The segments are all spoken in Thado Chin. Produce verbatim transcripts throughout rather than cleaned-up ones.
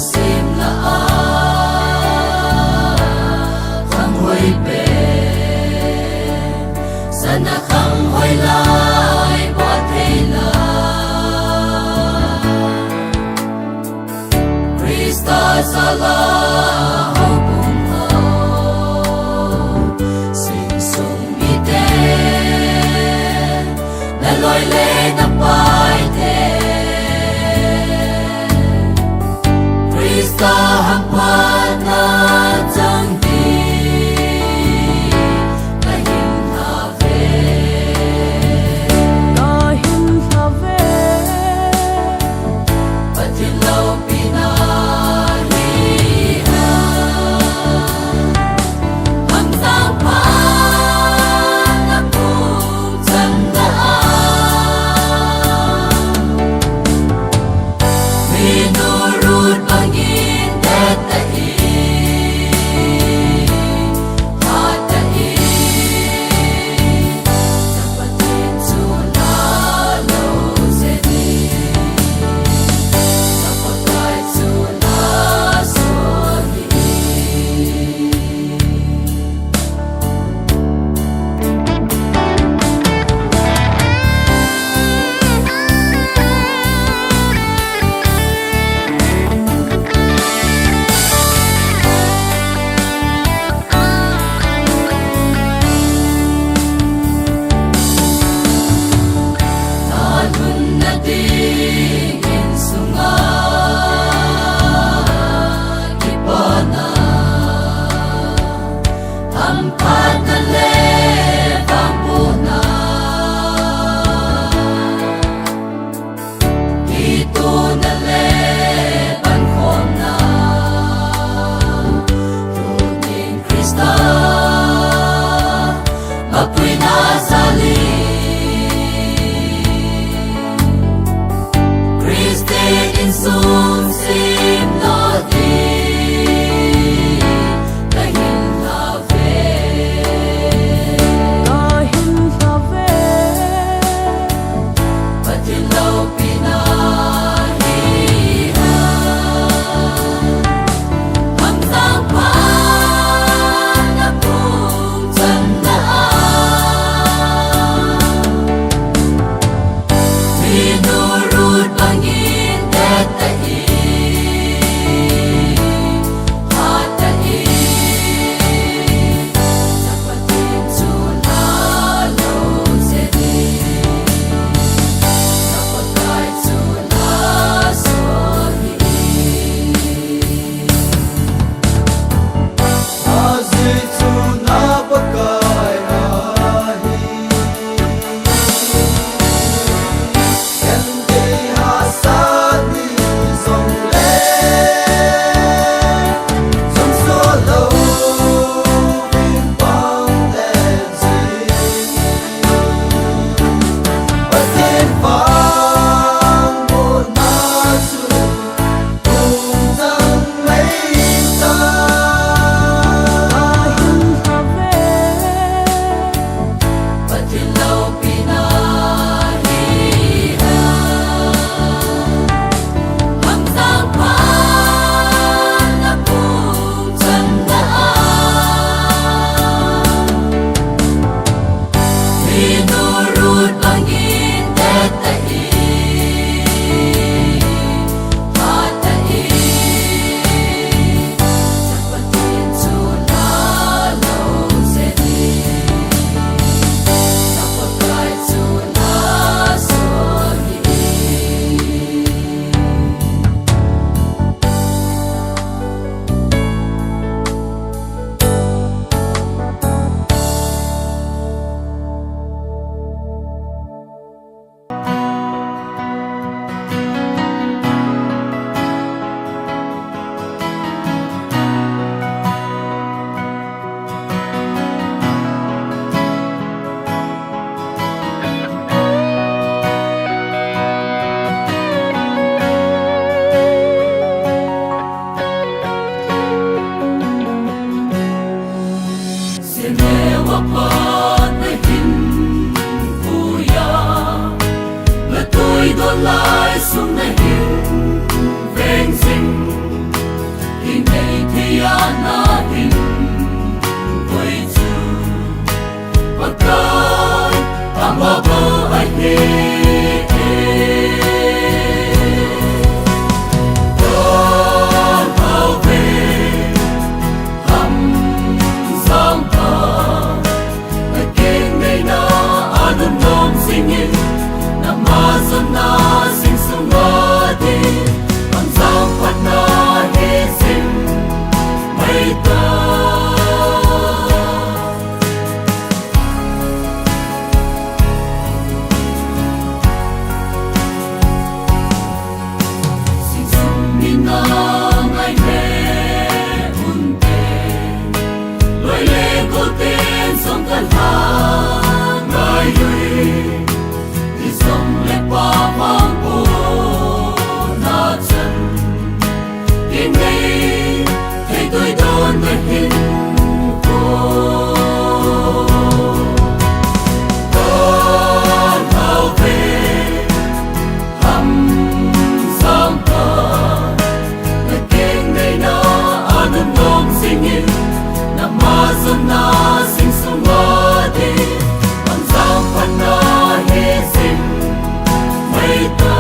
Simla a khang hoi pen, sana khang hoi lai bol thei la. Krista jala houbung ho, singsung mite, na loi le na paite, Krista hamphatna chang hi, na hin Kahin lhave. Pathen loupina hi a. Hamtang phat na pung chan na a. Minu Ruth bangin det ta hi. Ituna le pankhomna, tunin Krista mapuina jal in, Christian insung simdoh ding kahin lhave. Kahin lhave. Pathen loupina hi a. Hamtang phat na pung chan na a. Minu Ruth bangin det ta hi. Pathen loupina hi a. Hamtang phat na pung chan na a. Minu Ruth bangin det ta hi. Sinewa pa na hin puya, na tui do lai sung na hin veng sing Nahin koi chu Pakai amabou ahi. Koi hauve ham jong pa Nakin neina anun nom jingin, nama jonna sing sunga din, anjang patna hi jing mai ta. Singsung mina ngai le unte, loi le goten song ka la ngai ui. Isong le pa mang po na chan, inei thei tui don na hin ko. Don hau ve. Ham jong pa, nakin neina anun nom jingin, nama jonna sing sunga din, anjang patna hi jing mai ta.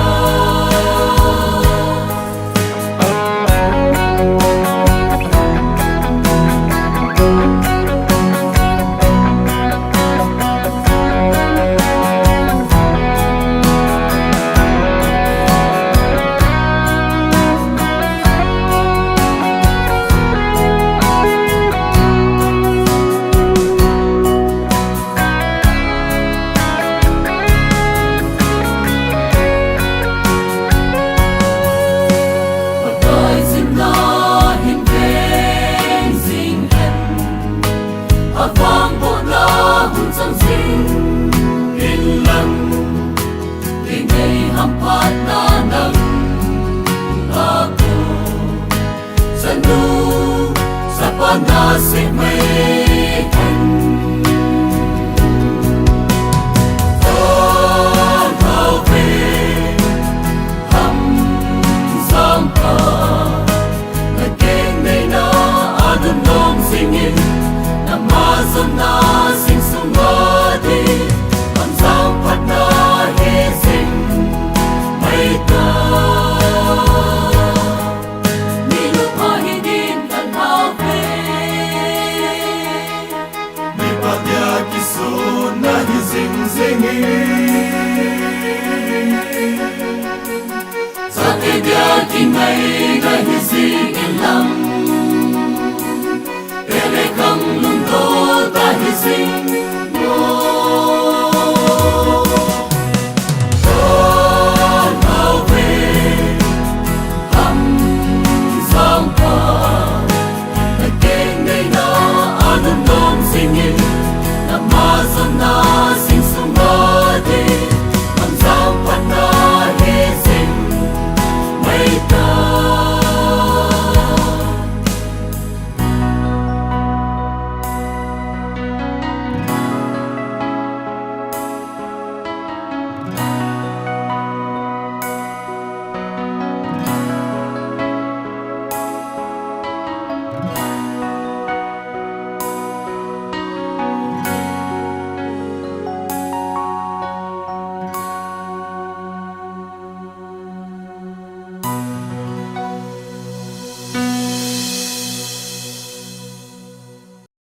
Pakai jinna hin veng jing hen, avangbohna hun chang jing in lang, inei hamphatna nang a ko. Chanu, chapa na seh mai hen. Don hau ve, ham jong pa, nakin neina anun nom jingin, nama jonna sing sunga din, anjang patna hi jing mai ta. Mipa dia kisunna hi jing jing e. Chate dia kingaina hi jing in lang. Pele kang lungdon ta hi jing mo. Don hau ve, ham jong pa, nakin neina anun nom jingin, nama jonna sing sunga din, anjang patna hi jing mai ta.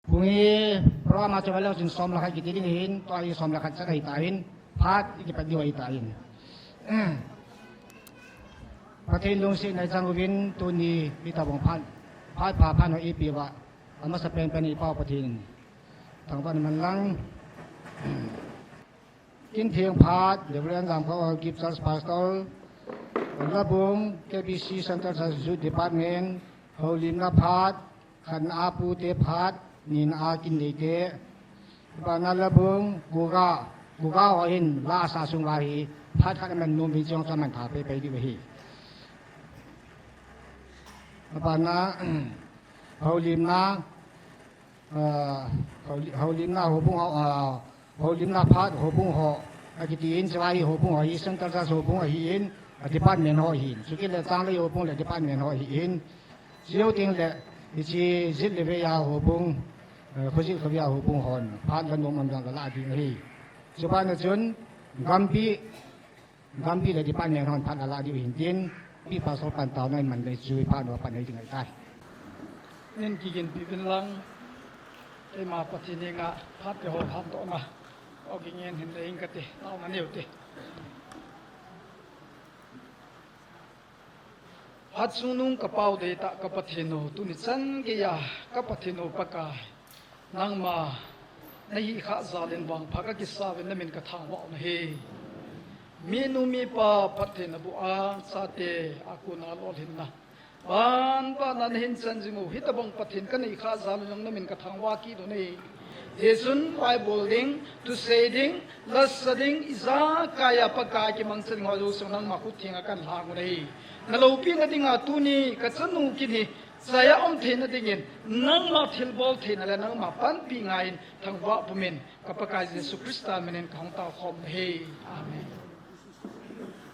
Pung hi program a chu vale chin som le khat kiti ding ahin, tua hi som le khat chan ahi tan, phat i kipat diu ahi tan. Pathen lungsetna i chang uvin tuni hitabang phat, phat pha phat ho i peuva, amasapen pen i Pau Pathen thangvahna man lang. Kin theng phat, Reverend Lamkau Gip Church Pastor, Labung, K B C Central Church Youth Department, houlimna phat, khatna a Pu te phat, nina a Kin Lei te, bana Labung, Kuga, Kuga ho hin, la sa sung la hi, phat khat aman nom vin chong chaman tha pe pe di hi. Bana, houlimna, Ah, hou-, houlimna houbung ho, ah, houlimna phat houbung ho, akiti in, chulai houbung ho hi, Central Church houbung ho hi in, ah, department ho hi in. Chukit le changlei houbung le department ho hi in. Chujou teng le, Hiche jit le vei a houbung, eh, khojit khovei a houbung hon phat la nom am jong ka la ding ahi. Chuphat na chun Gambih, Gambih le department hon phat la la ding ahin tin, Pi Pastor pan taona in man le chu phat no pan nei ding ahitai. Nin kiginpi uvin lang, keima Pathen henga phat le ho phat tohna, o kingen hin le hin kate, taona neu te. Phat chungnung ka Pau deitah ka Pathen u, tuni chan geiya ka Pathen u Pakai, nangma na hihkhah jal in vangpha ka kisa uvin na min ka thangvah u ahi. Minu mipa phattheina boh a, chate a kona lolhinna, ban ban a na hin chan jing u, hitabang Pathen ka neikha jal un jong na min ka thangvah kit u ahi. Hichun vaibol ding, thusei ding, lasa ding, ijakai a Pakai kimangcha ding ho jouse nangma khut thenga kan lhang u ahi. Na loupina dinga tuni ka chanu kin hi, chai a um theina dingin, nangma thilbol theina le nangma panpi ngaiyin thangvah pumin, ka Pakai Jesu Christa minin ka hung tao khom u ahi. Amen.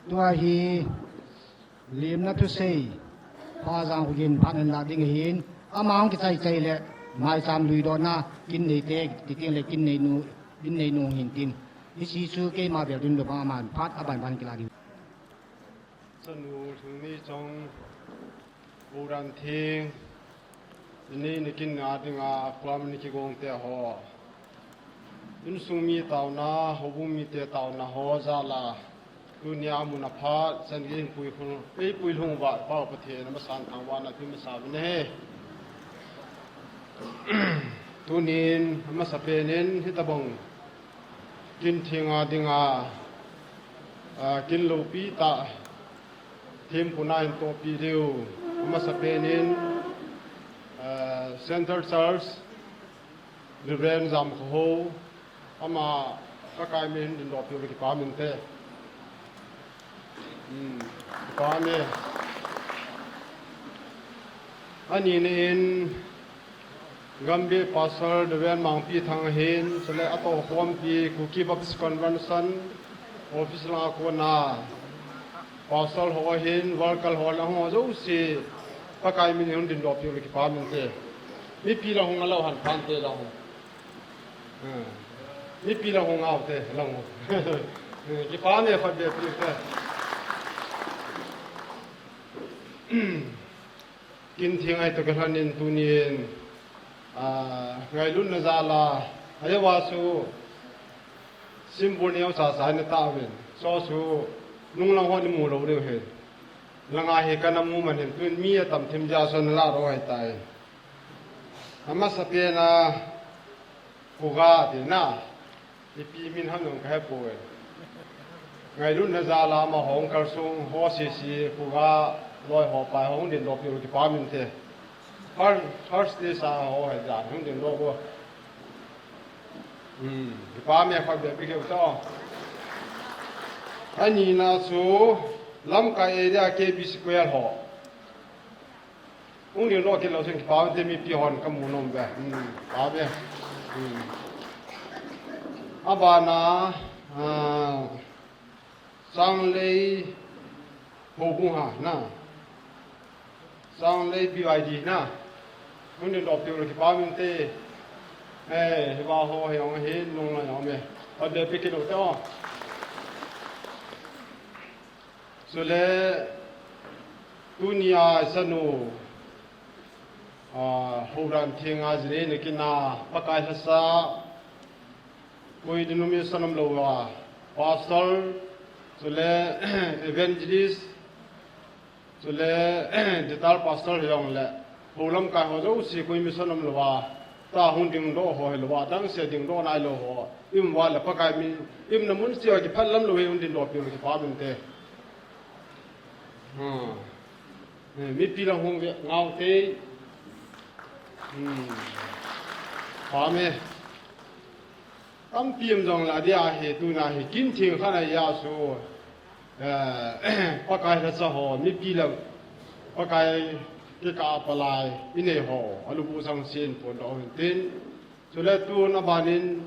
Tua hi, Limna thusei, Pa Jangkhogin phat nei la ding ahin, ama hung kichai chai le, maicham lui dohna, kin nei te, ti teng le kin nei nu, kin nei nu hin tin. Hiche chu keima vel ding lou bang aman phat aban ban kila ding. Chanu lhung ni chong, Pu Rantheng, Ni nikin a dinga program ni kigong te ho. Insung mi taona, houbung mite taona ho jal a. Tunia mun aphat, chan gei in pui khun, ei pui lhung uva, Pau Pathen, amasan thangvahna pia masa uvin ahi. Tunin, amasapen in, hitabang. Kin thenga dinga, a, kin loupi tah, thempu na in tohpi diu, amasapen in, a, Central Church, Reverend Jamkhohou, ama Pakai min in dingdoh piu le kipah minte. Hmm, kipah e. Ani ni in, Gambih Pastor Reverend Mangpithang ahin, chule atoh khompi Kuki Baptist Convention office langa kona Pastor ho ahin, worker ho le ho jouse, Pakai min in hung dingdoh piu le kipah minte. Mipi la hung a lou han phante la hung. Hmm. Mipi la hung a u te la hung. Hmm. Kipah e, khat be piu te. Kin theng ahi toh kilhon in tunin, a, ngailutna jal a, ajeh chu symbol neo chacha in atauvin, chu chu nunglang hon imu lou diu ahi. Langa hi kana mu man hin, tun mi atam thim jeh a chu ana la lou ahitai. Amasapen a, Kuga tina, ipi min ham jong kahepoi. Ngailutna jal a ama hung kalsong ho sese, Kuga loi ho pai hung dingdoh piu le kipah minte. First, first day sa ho hi jan hung dingdoh u. Hmm, kipah e, khat be pi keu ta. Ani na chu, Lamka area K B Square ho. Hung dingdoh kit lou chun kipah inte, mipi hon kamu nom uve. Hmm, kipah e. Hmm. Abana, a, Changlei houbung ha na. Changlei B Y D na. Hung dingdoh piu le kipah minte. Eh, hiva ho hi hung hi nung la jong me. Khat be pi kit u te o. Chule, tunia i chanu, a, Houran thenga jini nikin a, Pakai lhasa, koi denomination umlou a, pastor, chule, evangelist, chule, guitar pastor hijongle, hou lamkai ho jouse koi mission umlou a, ta hung dingdoh ho hilou a, dangse dingdoh nailou ho, i um uva le Pakai min, i umna mun cheh a kiphatlam lou hi hung dingdoh piu le kipah minte. Hmm. Eh, mipi lang hung ve ngau te. Hmm. Pame. Tampi um jongle adia hi tuna hi kin theng khat ahi a chu. Eh, Pakai lhasa ho, mipi lang. Pakai kikah a palai, inei ho, alubu chang sen pon doh hin tin. Chule tun abanin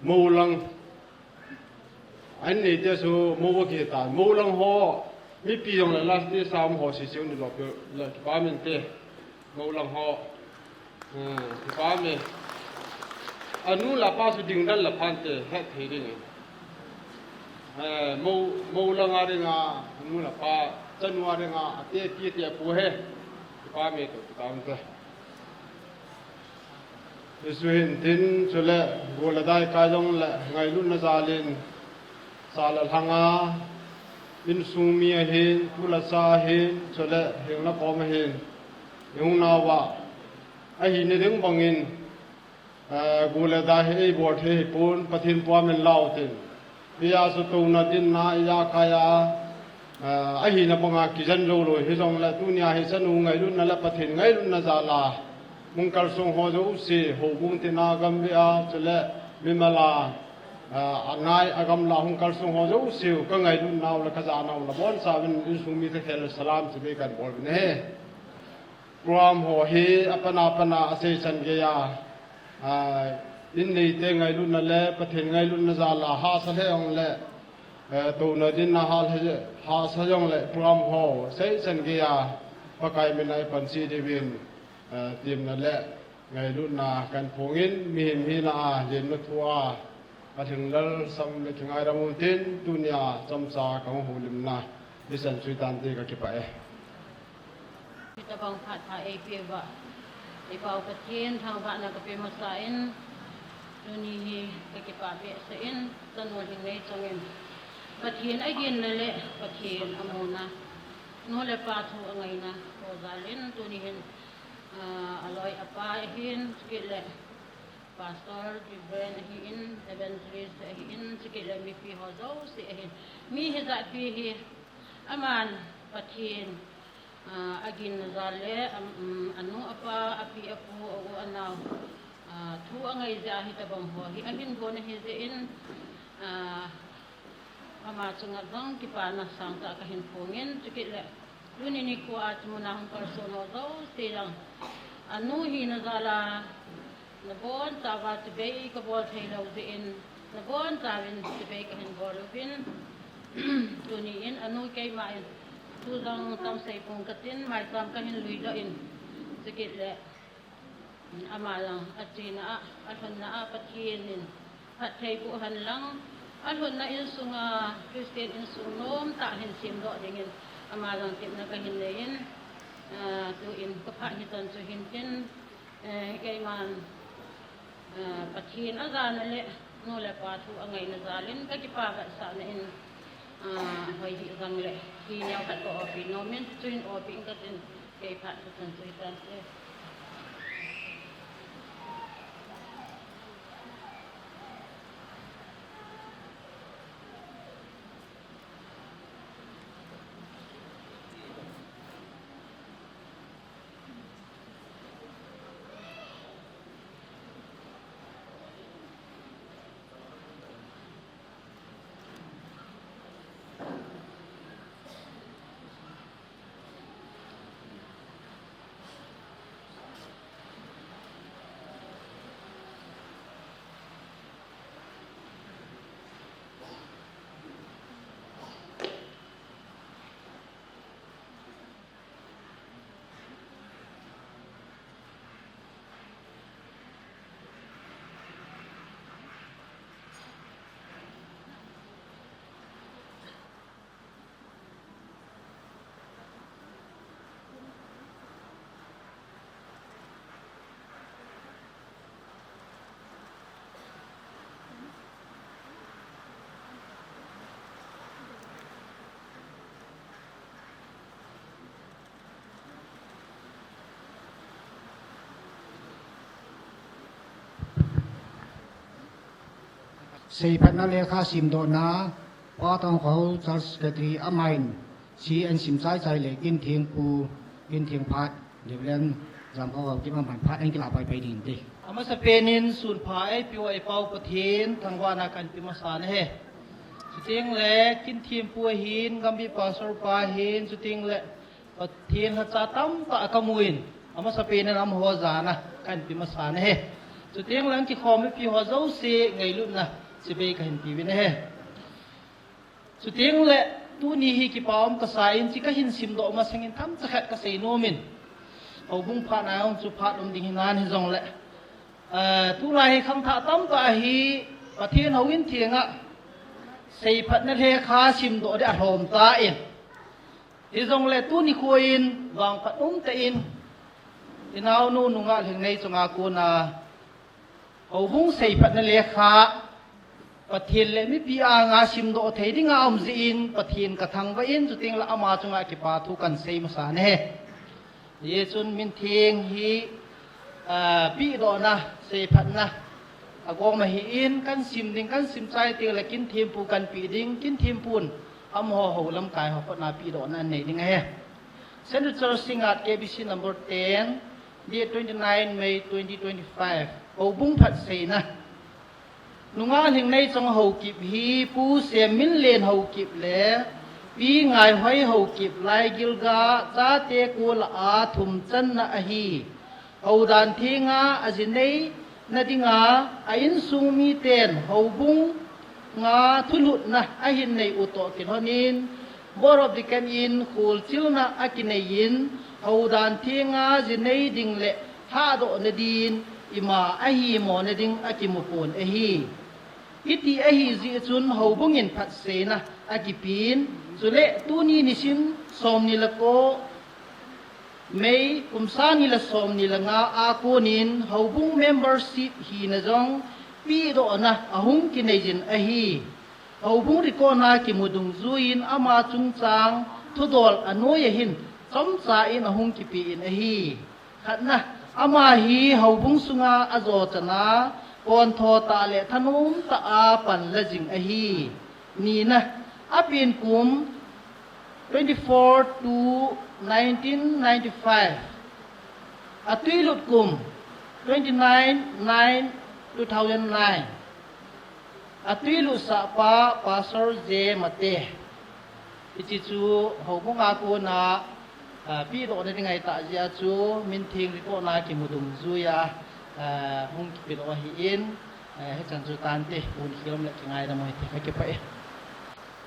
mou lang. An neite chu mou a kitan. Mou lang ho, mipi jongle last day sam ho sese hung dingdoh piu le kipah minte. Moulang ho. Eh, kipah e. Anu le apa chu dingdan le phante, het thei ding. Eh, mou, moulang a dinga, anu le apa, chanu a dinga, ate, pi, ate, apu he. Kipah e, to, kipah e. Jesu hin tin, chule, gol le dai kai jong le, ngailutna jalin, sa le lhanga, insung mi ahin, tu le cha ahin, chule, heng le kom ahin, i hung nauva, ahina ding bangin, eh, gol le dai hi eibol thei hipon, Pathen puamin lau tin. Hia chu touna dinna, iya kaiya, eh, ahina banga kijen jou lou hijongle, tunia hi chanu ngailutna le Pathen ngailutna jala, hung kalsong ho jouse, houbung tina, gambih a, chule, mimal a, eh, angai, agamla hung kalsong ho jouse, ka ngailutnau le, ka janau le, bonchauvin insung mite khel le salam chibai kahin bol uvin ahi. Program ho hi apan apan a asei chan geiya, a, in neite ngailutna le Pathen ngailutna jala hahsa lheh jongle, eh, touna dinna hahsa, hahsa jongle program ho sei chan geiya Pakai mina ipanchi diuvin, eh, temna le ngailutna kahin phongin, mihem hina a lenna thua, alhinglel sam le kingaidam uvin tin, tunia chomcha kahung houlimna, ichan chu hitante, kakipah e. Hitobang phat pha eipeuva, i Pau Pathen thangvahna kape masan, tuni hi kakipah behseh in, chanu Lhingneichong in Pathen aginna le Pathen amuna, nu le pa thu angaina ho jalin, tuni hin, ah, aloi apa ahin, chukit le Pastor, Reverend ahin, Evangelist ahin, chukit le mipi ho jouse ahin. Mi hijat pi hi, aman Pathen, ah, aginna jal le, am, um, anu, apa, api, apu, a u, anao, ah, thu angai jeh a hitobang ho hi ahin gon ahi jeh in, ah, ama chunga jong kipana sangtah kahin phongin, chukit le tuni nikho a chu muna hung kalson ho jouse jong, anu hina jal a, nabonchauva chibai kabol thei lou jeh in, nabonchauvin chibai kahin bol uvin, tuni in anu keima in, tu jong tamsei pung katin, maicham kahin lui doh in, chukit le, ama jong achena a, alhunna a Pathen in phatthei boh hen lang, alhunna insunga Christian insung nomtah hin semdoh dingin ama jong tepna kahin nei in, ah, tu in kaphat hichan chu hin tin, eh, keiman, eh, Pathen ajana le nu le pa thu angaina jalin kakipah vetsahna in, ah, hoi hih jongle, hi neo khat ka opi nomin, chuin opi in katin, kei phat chu chan chu hitante. Seiphatna lekha simdohna, Pa Tongkhou Church Secretary amahin, chi ahin sim chaichai le, Kintheng pu, Kintheng phat, Reverend Jamkhao Haokip amahin phat ahin kilah paipai ding inte. Amasapen in sunpha eipeuva i Pau Pathen thangvahna kahin pe masan ahi. Chuteng le Kintheng pu ahin, Gambih Pastor pa ahin, chuteng le Pathen lhacha tamtah kamu in, amasapen in amaho jana kahin pe masan ahi. Chuteng le kikhom mipi ho jouse ngailutna chibai kahin pe uvin ahi. Chuteng le tuni hi kipa um kasa in, chi kahin simdoh masangin themcha khat kasei nom in. Houbung phat nai hung chu phat um ding hi nan hijongle, eh, tulai hi khangthah tamtah hi Pathen houin thenga seiphatna lekha simdoh ding alhom tan. Hijongle tuni khoin vangphat umtah in, inaonu Nunga Lhingneichong a kona houbung seiphatna lekha Pathen le mipi anga simdoh thei dinga um jeh in Pathen kathangvah in, chuteng le ama chunga kipa thu kahin sei masa e. Hijeh chun mintheng hi, ah, pehdohna, seiphatna agom ahin, kahin sim ding, kahin sim chai teng le kin thempu kahin pe ding, kin thempun amaho hou lamkai ho khut a pehdohna anei ding ahi. Central Church Singngat, K B C number ten, date twenty-nine May twenty twenty-five. Houbung phatseina. Nunga Lhingneichong Haokip hi Pu Semminlen Haokip le Pi Ngaihoi Haokip, Laigilga, chate kol a thum channa ahi. Houdan thenga aji neina dinga a insung miten houbung nga thulhutna ahin nei u toh kilhonin, Board of Deacon in kholchilna akinei in, houdan thenga ji nei ding le lhahdohna din ima ahimona ding akimupon ahi. Hiti ahi jeh chun houbung in phatseina akipin, chule tuni nisim somni le ko May kum sang ni le somni le nga a konin houbung membership hina jong pehdohna ahung kinei jin ahi. Houbung record a kimu dungjuiyin ama chungchang thudol anoi ahin chomcha in ahung kipe in ahi. Khatna, ama hi houbung sunga ajo chana pontho tah le thanom tah a panla jing ahi. Nina, apen kum twenty-four two nineteen ninety-five. Atui lut kum twenty-nine nine two thousand nine. Atui lutsah pa Pastor J Mate. Hiche chu houbung a kona, ah, pehdohna ding ahitah jeh a chu mintheng record a kimu dungjuiya, ah, hung kipedoh ahin, ah, hichan chu tante, pon khel um le kingaidam u hite, kakipah e.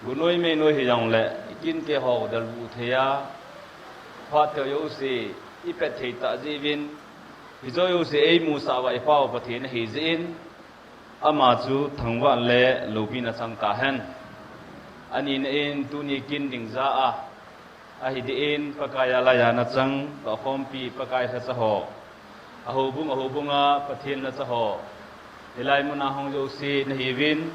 Gunoi meinoi hijongle, ikinte ho delbuh thei a, phat teu jouse, ipet thei tah jeh uvin, hiche jouse eimusah uva iPau Pathen ahi jeh in, ama chu thangvah le loupina chang tahen. Anina in tuni kin ding ja a, ahi deh in Pakai a laiya nachang, tohkhompi Pakai lhacha ho, ahoubung, ahoubunga Pathen lhacha ho, hilai muna hung jouse nahiuvin,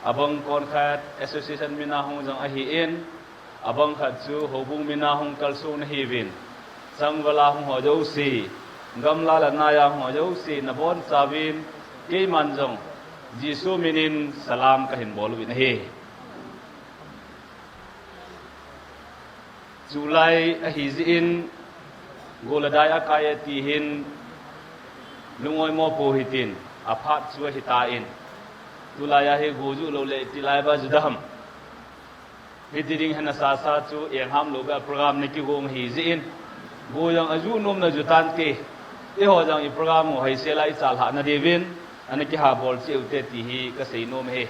abang konkhat association mina hung jong ahin, abang khat chu houbung mina hung kalsong nahiuvin, changval a hung ho jouse, gamla le naiya hung ho jouse, nabonchauvin, keiman jong Jesu minin salam kahin bol uvin ahi. Chulai ahi jeh in, go le dai akai e ti hin, lung oimo pou hitin, aphat chu ahitan, tulai a hi go ju lou le tilai ba ju dam. Hiti ding hi nasasa chu, engham lou beh a program nakigong ahi jeh in, go jong aju nom na ju tante, eiho jong i program u haisel a ichalhah na diuvin, ana kihabol cheh ute ti hi kasei nom e.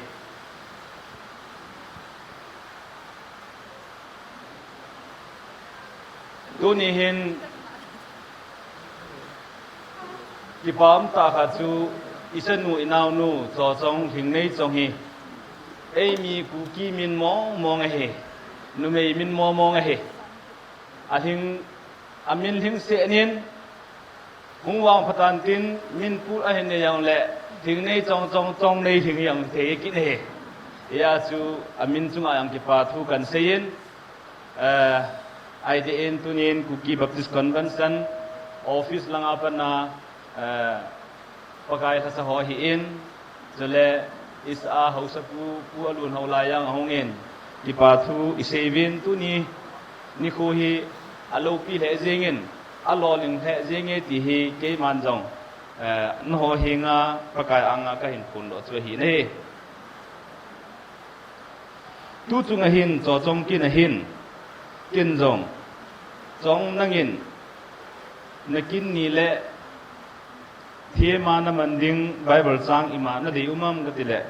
Tuni hin kipa umtah khat chu, ichanu inaonu Chochong Lhingneichong hi, eimi Kuki min mong mong ahi, numei min mong mong ahi. Alhing, amin lhingsetnin, hung vangphat tantin, min put ahin nei jongle, Lhingneichong, Chong, Chongnei Lhing jong thei kit ahi. Hijeh a chu, amin chunga jong kipa thu kahin seiyin, eh, ahi deh in tunin Kuki Baptist Convention office langa pat a, eh, Pakai lhacha ho ahin, chule isa a haosapu, Pu Alun Haolai jong ahungin, kipa thu iseiuvin tuni nikho hi aloupi lheh jengin, alolhing lheh jenge ti hi keiman jong, eh, nangho henga Pakai anga kahin phondoh chu ahi nahi. Tuchung ahin, Chochong kin ahin, kin jong, Chong nangin, nakin ni le, thema naman ding Bible chang ima nadei um am katile,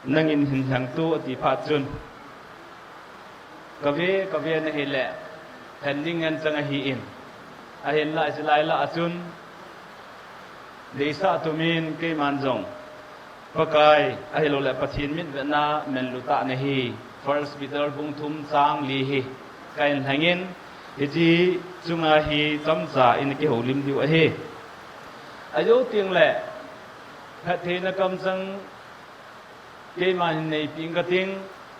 nangin hin lhangto ati phat chun, kave, kave nahile, lhen ding ngen chang ahin, Ahinlah, hiche lai lah a chun, deisah tumin keiman jong Pakai, ahilouleh Pathen mitvetna manlutah nahi, First Peter bung thum chang li hi kahin lhengin, hiche chunga hi chomcha in kihoulim diu ahi. Ajou tengleh, phattheina kamchang keiman hin neipeh inge kating,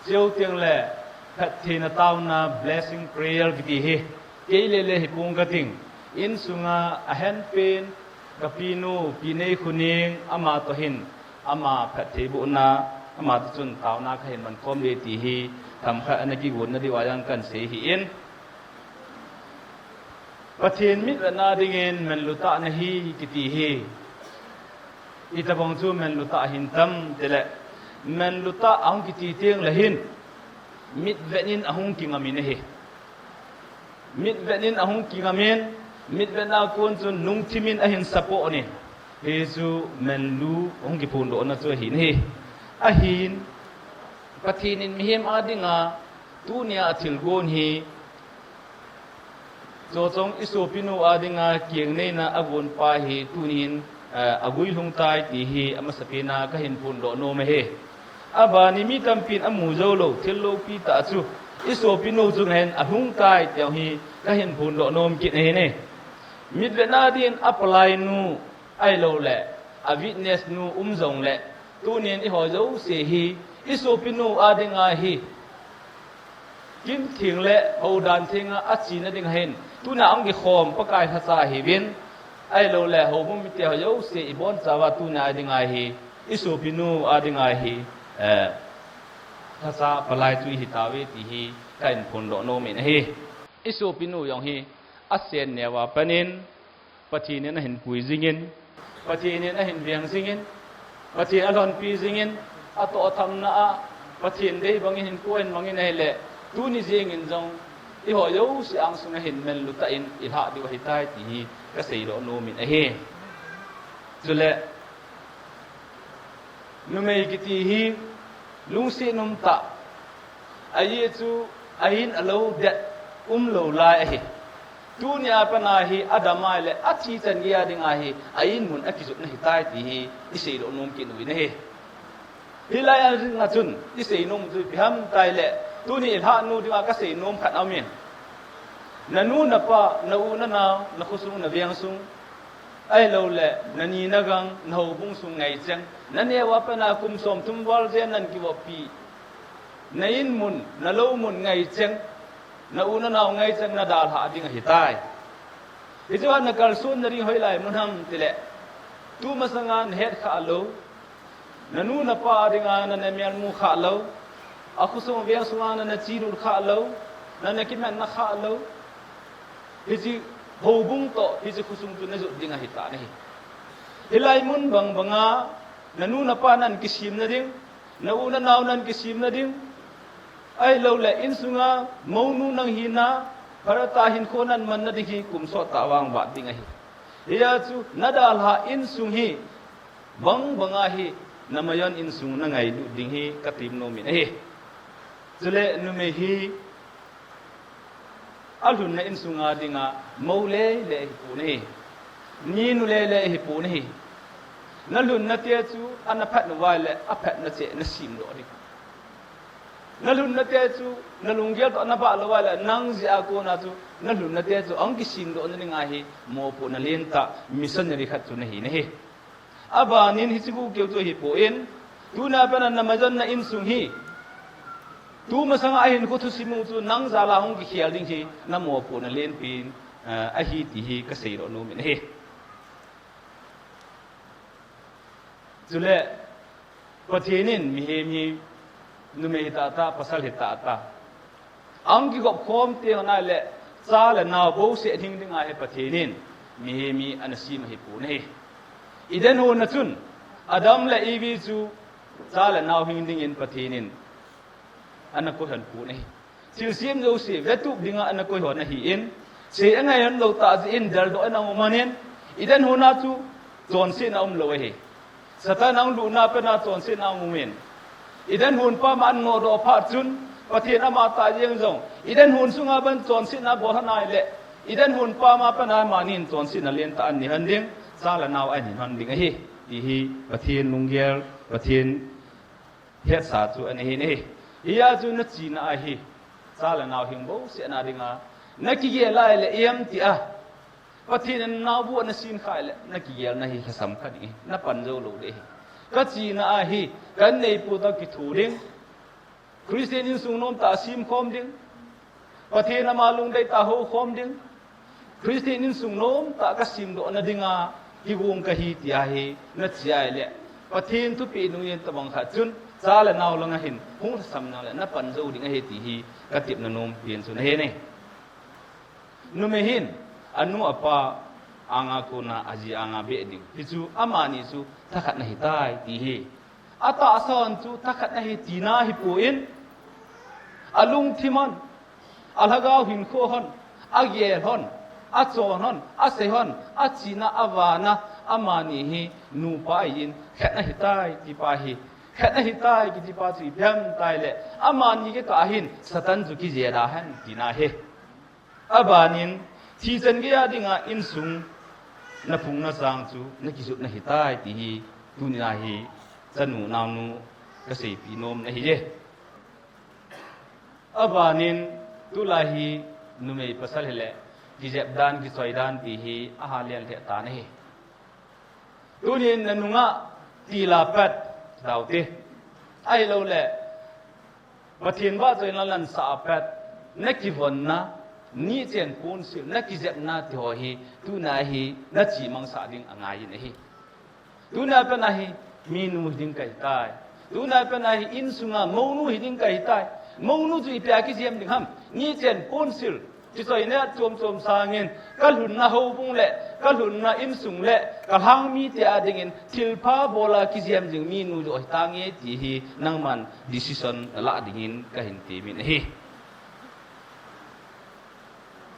chujou tengleh, phattheina taona, blessing prayer kiti hi, kei lele hipong kating, insunga ahenpen, kapinu, Pi Neikhoning, ama toh hin, ama phattheibohna, ama toh chun taona kahin mankhom ding ti hi, themkhat ana kigonna diuva jong kahin sei ahin. Pathen mitvetna dingin manlutah nahi kiti hi, itobang chu manlutah ahin tam tileh, manlutah ahung kiti tengleh hin, mitvet in ahung kingamin ahi. Mitvet in ahung kingamin, mitvetna kon chun lungthim in ahin support in, hichu manlu ahung kiphondohna chu ahin ahi. Ahin, Pathen in mihem a dinga, tunia athilgon hi, chuchong isopinu a dinga kengneina agonpa hi tunin, eh, aguilhung tai ti hi amasapen a kahin phondoh nom ahi. Abanin mi tampin amu joulou, thil loupi tah chu, isopinu chunga hin alhung tai ti hi kahin phondoh nom kit ahi ne. Mitvetna din apalainu, ahilouleh, a witness nu um jongleh, tunin eiho jouse hi, isopinu a dinga hi, kin theng le houdan thenga achena ding ahin, tuna ahung kikhom Pakai lhacha ahiuvin, ahilouleh, houbung mite ho jouse ibonchauva tuna a dinga hi, isopinu a dinga hi, eh, lhacha palai chu ihitauve ti hi kahin phondoh nomin ahi. Isopinu jong hi, asen neova panin, Pathen in ahin pui jingin, Pathen in ahin veng jingin, Pathen alhonpi jingin, atoh athamna a, Pathen dei bangin hinkho ahin mangin ahileh, tuni jengin jong, eiho jouse angsunga hin manlutah in ilhah diu ahitai ti hi kaseidoh nomin ahi. Chuleh, numei kiti hi lungset umtah, ajeh chu a-in alou det umlou lai ahi. Tunia pat a hi adamlou le athi chan geiya dinga hi a-in mun akijotna ahitai ti hi iseidoh nom kit uvin ahi. Hilai a dinga chun iseinom chu ipi ham tileh, tuni ilhahnu dinga kaseinom khat aumin. Nanu, napa, na-u, nanao, nakhosung, navengsung, ahilouleh, nani, nagang, nahoubung sung ngaicheng, naneo a pat a kum somthum val jen nan kivoppi, na-in mun, nalou mun ngaicheng, na-u nanao ngaicheng nadalhah ding ahitai. Hichea nakalsonna ding hoilai mun ham tileh, tumasanga nahet khah lou, nanu napa dinga nana melmu khah lou, akhosung vengsunga nana chelut khah lou, nana kimatna khah lou, hiche houbung toh hiche khosung chu najot ding ahitan ahi. Hilai mun bang banga nanu napa nan kisemna ding, na-u nanao nan kisemna ding, ahilouleh insunga mounu nang hina, phatah a hinkho nan manna ding hi kum sottah vang vat ding ahi. Hijeh chun nadalhah insung hi bang banga hi namajon insung nangailut ding hi katem nomin ahi. Chuleh numei hi alhunna insunga dinga mou lele ahipon ahi. Ninu lele ahipon ahi. Nalhunna te chu ana phat uva ahileh aphatna cheh nasemdoh ding. Nalhunna te chu nalunggel toh nabah lou uva ahileh nang jeh a kona chu nalhunna te chu ahung kisemdohna dinga hi mopohna lentah missionary khat chu nahi nahi. Abanin hiche gu keu chu ahipon, tuna pat a namajonna insung hi tumasanga ahinkho thusim u chu nang jal a hung kikhel ding hi namopohna lenpen, eh, ahi ti hi kaseidoh nomin ahi. Chuleh, Pathen in mihem hi numei hitahtah, pasal hitahtah, ahung kigop khom teng ahileh cha le nao bouseh hing dinga hi Pathen in mihem hi ana sem ahipon ahi. Eden hon a chun Adam le Evi chu cha le nao hing dingin Pathen in ana koihon pon ahi. Thilsem jouse vetup dinga ana koihon ahin, sei angailou tah jeh in deldoh in ahung um ahin, Eden hon a chu chonsetna umlou ahi. Satan ahung lutna pat a chonsetna ahung umin, Eden hon pam a ana nodoh phat chun Pathen amatah jeng jong Eden hon sunga ban chonsetna bol lhon ahileh Eden hon pam a pat a amanin chonsetna lentah ahin nei ding, cha le nao ahin nei ding ahi, ti hi Pathen lunggel, Pathen hetsa chu ana hi ahi. Hijeh chun nachena ahi, cha le nao hing bouseh na dinga, nakigel a ahile ipi ham tia, Pathen in naobu ana sem kha ahile, nakigelna hi lhasam kha ding ahi, napan jou lou ding ahi. Kachena ahi, kanei pu toh kitho ding. Christian insung nomtah a sem khom ding. Pathen ama lungdei tah a hou khom ding. Christian insung nomtah a kasemdoh na dinga kigong kahi tia hi nache ahile, Pathen thupeh nung in tabang khat chun, cha le nao langa hin hung lhasam nang le napan jou ding ahi ti hi katepna nom pen chu ahi. Numei hin anu apa anga kona aji anga beh ding. Hichu amani chu thakhat ana hitai ti hi. Atahsa hon chu thakhat ana hi tina hipon, alungthim hon, alhagao hinkho hon, agel hon, achon hon, asei hon, achena, avahna, amani hi nupa ahin khat ana hitai tipa hi. Khat ana hitai kitipa chu ipi ham itile, amani kikah a hin Satan chu kijel a hen tina ahi. Abanin, thi chan geiya dinga insung naphung nachang chu nakijot ana hitai ti hi, tunia hi chanu naonu kaseipeh nom ana hi e. Abanin, tulai hi numei pasal hile, kijep dan, kichoi dan ti hi ahahsa lheh tan ahi. Tunin nanunga til a pat, taute. Ahilouleh, Pathen vahchoina lansah a pat, nakivonna, nichen ponsil, nakijepna ti ho hi, tunia hi nachimang sah ding angai in ahi. Tunia pat a hi, minu hiding kahitai. Tunia pat a hi, insunga mounu hiding kahitai. Mounu chu ipia kijem ding ham, nichen ponsil, kichoi neh chom chom sangin, kalhunna houbung le, kalhunna insung le, kalhang mite a dingin, thilpha bol a kijem ding minu joh hitange ti hi, nangman decision nalah dingin kahin temin ahi.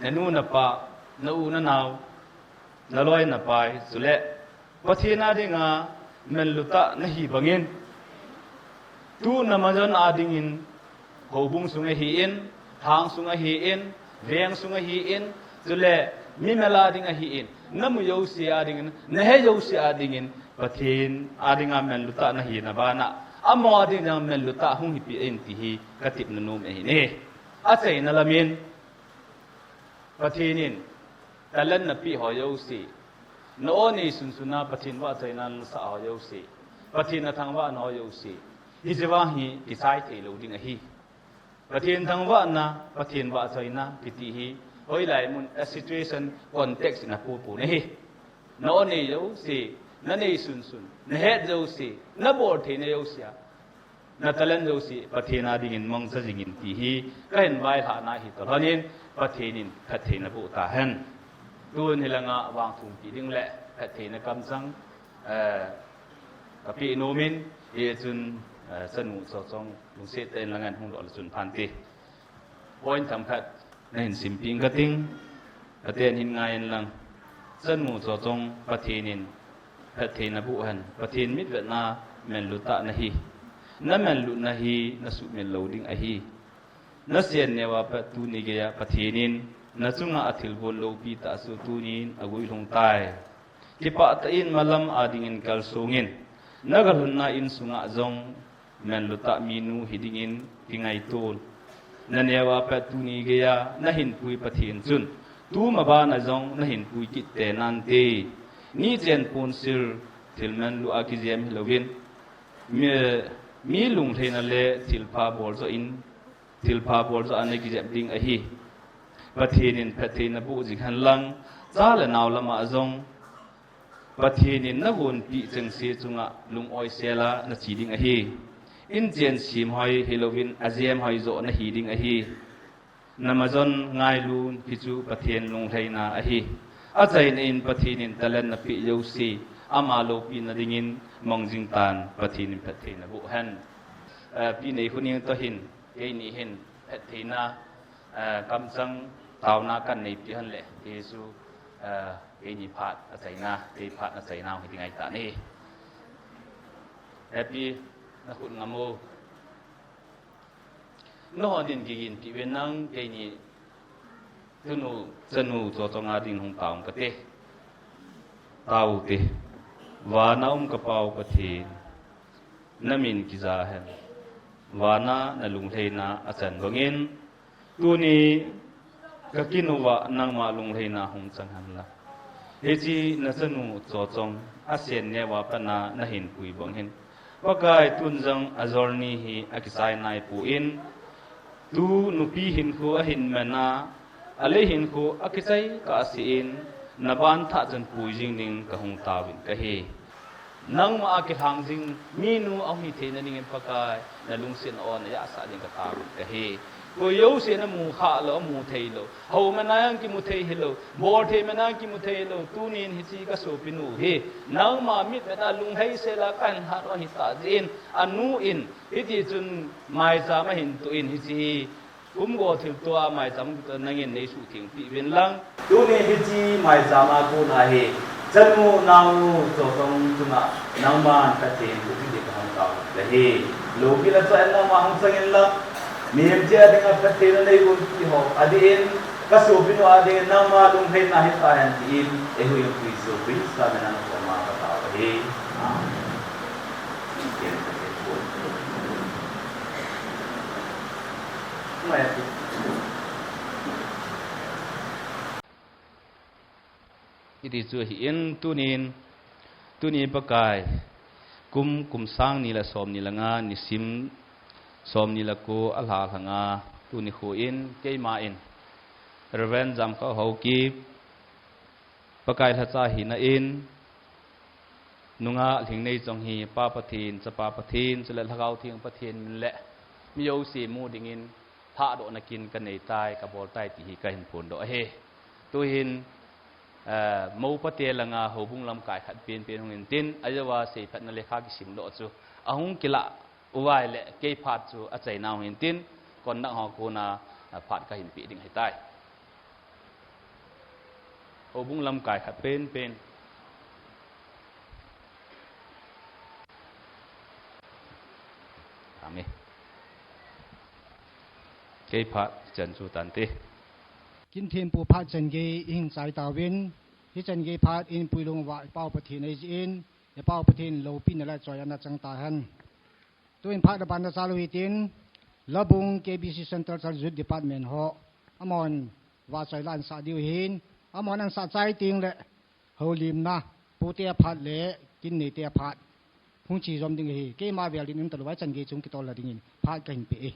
Nanu napa, nau nanao, naloi napai, chule, Pathen a dinga manlutah nahi bangin, tu namajon a dingin, houbung sunga hin, lhang sunga hin, veng sunga hin, chule mimal a dinga hin, namu jouse a dingin, nahe jouse a dingin, Pathen a dinga manlutah nahina bana, amaho a dinga manlutah hung hipeh in ti hi katepna nom ahi. Achaina lamin, Pathen in talent napeh ho jouse, na-o nei sunsun a Pathen vahchoina nasah ho jouse, Pathen nathangvahna ho jouse, hiche vang hi kichai thei lou ding ahi. Pathen thangvahna, Pathen vahchoina kiti hi, hoilai mun a situation context in apoh poh ahi. Na-o nei jouse, nanei sunsun, nahet jouse, nabol theina jouse a, na talent jouse Pathen a dingin mangcha jingin ti hi kahin vailhahna ahi. Tolhonin Pathen in phattheina boh tahen. Tun hilanga vangthum pi ding le phattheina kamchang, eh, kapeh nomin, hichun, eh, chanu Chochong lungset tah in langa hung doh le chun phante. Point themkhat nahin simpeh inge kating, katen hin ngai inlang. Chanu Chochong, Pathen in phattheina boh hen, Pathen mitvetna manlutah nahi. Namanlutna hi nasuhmil lou ding ahi. Nasen neo a pat tuni geiya Pathen in nachunga athilbol loupi tah chu tunin aguilhung tai. Kipah tah in malam a dingin kalsongin, nagalhunna insunga jong manlutah minu hidingin kingaito in. Naneo a pat tuni geiya nahinpui Pathen chun, tuma bana jong nahinpui kit tenante. Nichen ponsil thil manlu a kijem hilouvin, mi, mi lunglhaina le thilpha bol joh in, thilpha bol joh a nakijep ding ahi. Pathen in phattheina boh jing henlang, cha le nao lama jong Pathen in nagonpeh chengse chunga lung-oi sel a nache ding ahi. Inchen semhoi hilouvin ajem hoi joh nahi ding ahi. Namajon ngailun, hichu Pathen lunglhaina ahi. Achaina in Pathen in talent napeh jouse, ama loupina dingin mang jing tan, Pathen in phattheina boh hen. Eh, Pi Neikhoneng toh hin, keini hin phattheina, eh, kamchang taona kahin neipeh hen le, hichu, eh, keini phat achaina, kei phat achaina hung hi ding ahitan ahi. Happy, nakhut ngam o. Nahon in kiginpeh uvin lang, keini Tunu, chanu, chochong a ding hung tao kate. Tao te. Vana um ka Pa u Pathen, na min kija hen. Vana na lunglhaina a chan bangin, tuni ka kin uva nangma lunglhaina hung chang hen la. Hiche na chanu chochong a sen neo a pat na na hin pui bang hin, Pakai, tun jong a journey hi a kichai nai poi. Tu nupi hinkho a hin man a, a lei hinkho a kichai kah a sen, na ban thah chun pui jing ding ka hung taovin ka hi. Nangma a kilhang jing minu a hung hi theina dingin Pakai, na lungsetna on a yahsah ding ka taovin ka hi. Koi jouse na mu khah lou, a mu thei lou. Hou man a jong kimu thei hilou, bol thei man a jong kimu thei lou, tunin hiche ka sopinu hi nangma mitvet a lunglhaisel a ka hin hat u ahi tah jeh in, anu in, hiti chun maicham a hin toh in, hiche hi kum go thilto a maicham kitoh nangin nei suhtheng peh uvin lang. Tuni hiche maicham a kon a hi, chanu nao chochong chunga nangman phatthei boh ding ka hung tao ka hi. Loupina chang in nangma hung chang in lang. Mihem cheh a dinga phattheina nei un ti ho a dingin, ka sopinu a dingin nangma lunglhaina hi tahen tin, eiho Pu Jesu Christa min a koma ka tao ka hi. Amen. Hiti chu ahin, tunin, tuni Pakai, kum, kum sang ni le som ni le nga, nisim som ni le ko a lha lhanga, tuni kho in, keima in, Reverend Jamkhao Haokip, Pakai lhacha hina in, nungah Lhingneichong hi Pa Pathen, Chapa Pathen, chule Lhagao Theng Pathen min le mi jouse mu dingin lhahdohna kin ka nei tai, ka bol tai ti hi ka hin phondoh ahi. Tuhin, eh, mou pate langa houbung lamkai khat penpen hung in tin, ajeh a seiphatna lekha kisimdoh chu ahung kilah uva ahile kei phat chu achaina hung in tin, kon dang ho kona, eh, phat ka hin pe ding ahitai. Houbung lamkai khat penpen. Amen. Kei phat chan chu tante. Kin thempu phat chan gei i hin chai tauvin, hichan gei phat in puilung uva i Pa u Pathen eijih in, i Pa u Pathen loupina le choiya na chang tahen. Tuin phat le ban na chal u hitin, Labung K B C Central Church Youth Department ho, amahon vahchoi la ansah diu ahin, amahon ansah chai teng le, houlimna, pute a phat le, kin neite a phat, hung che jom ding ahi, keima vel din um talou vai chan gei chung kitol la dingin, phat ka hin pe e.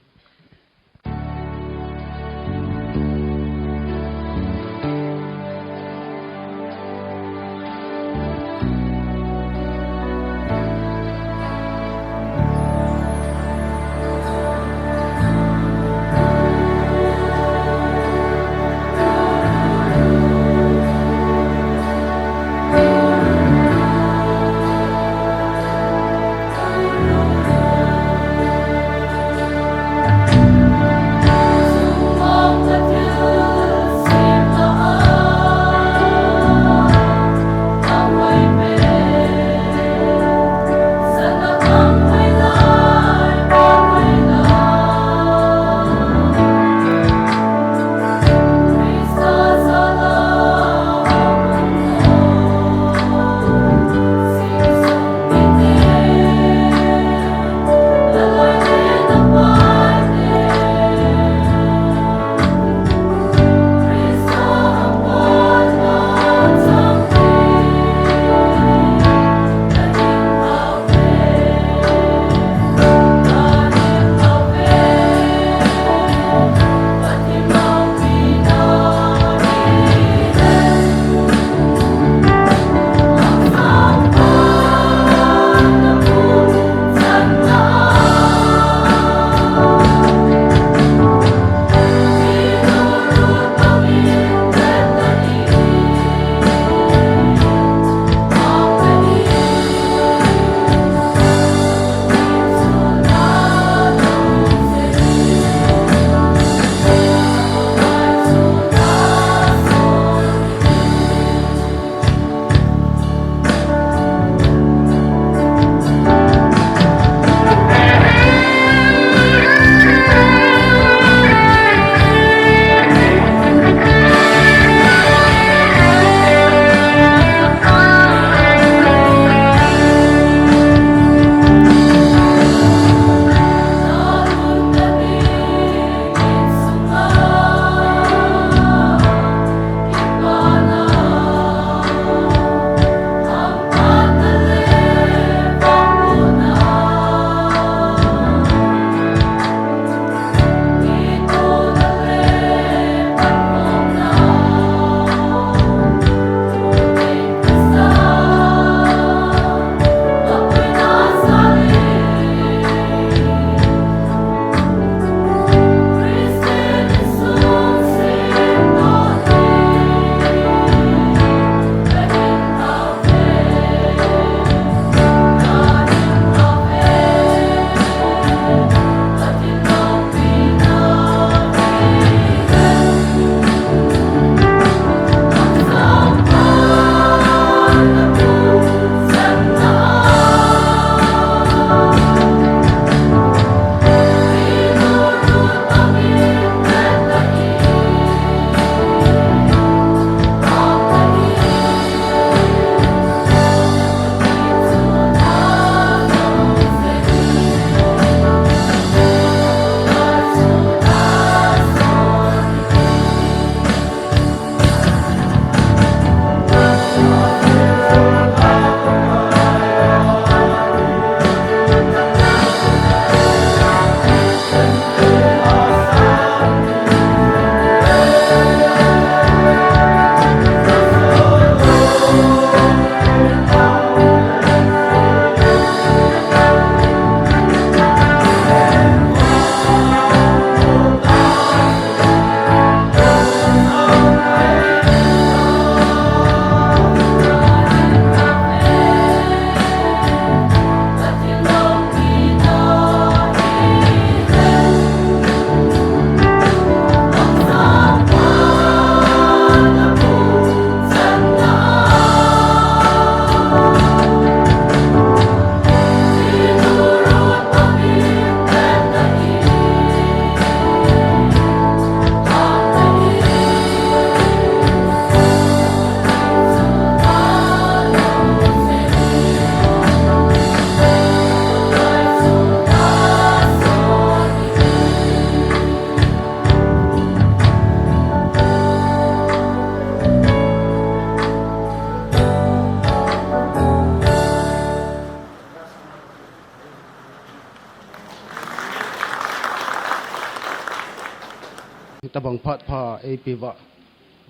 tabang phat pha eipe uva,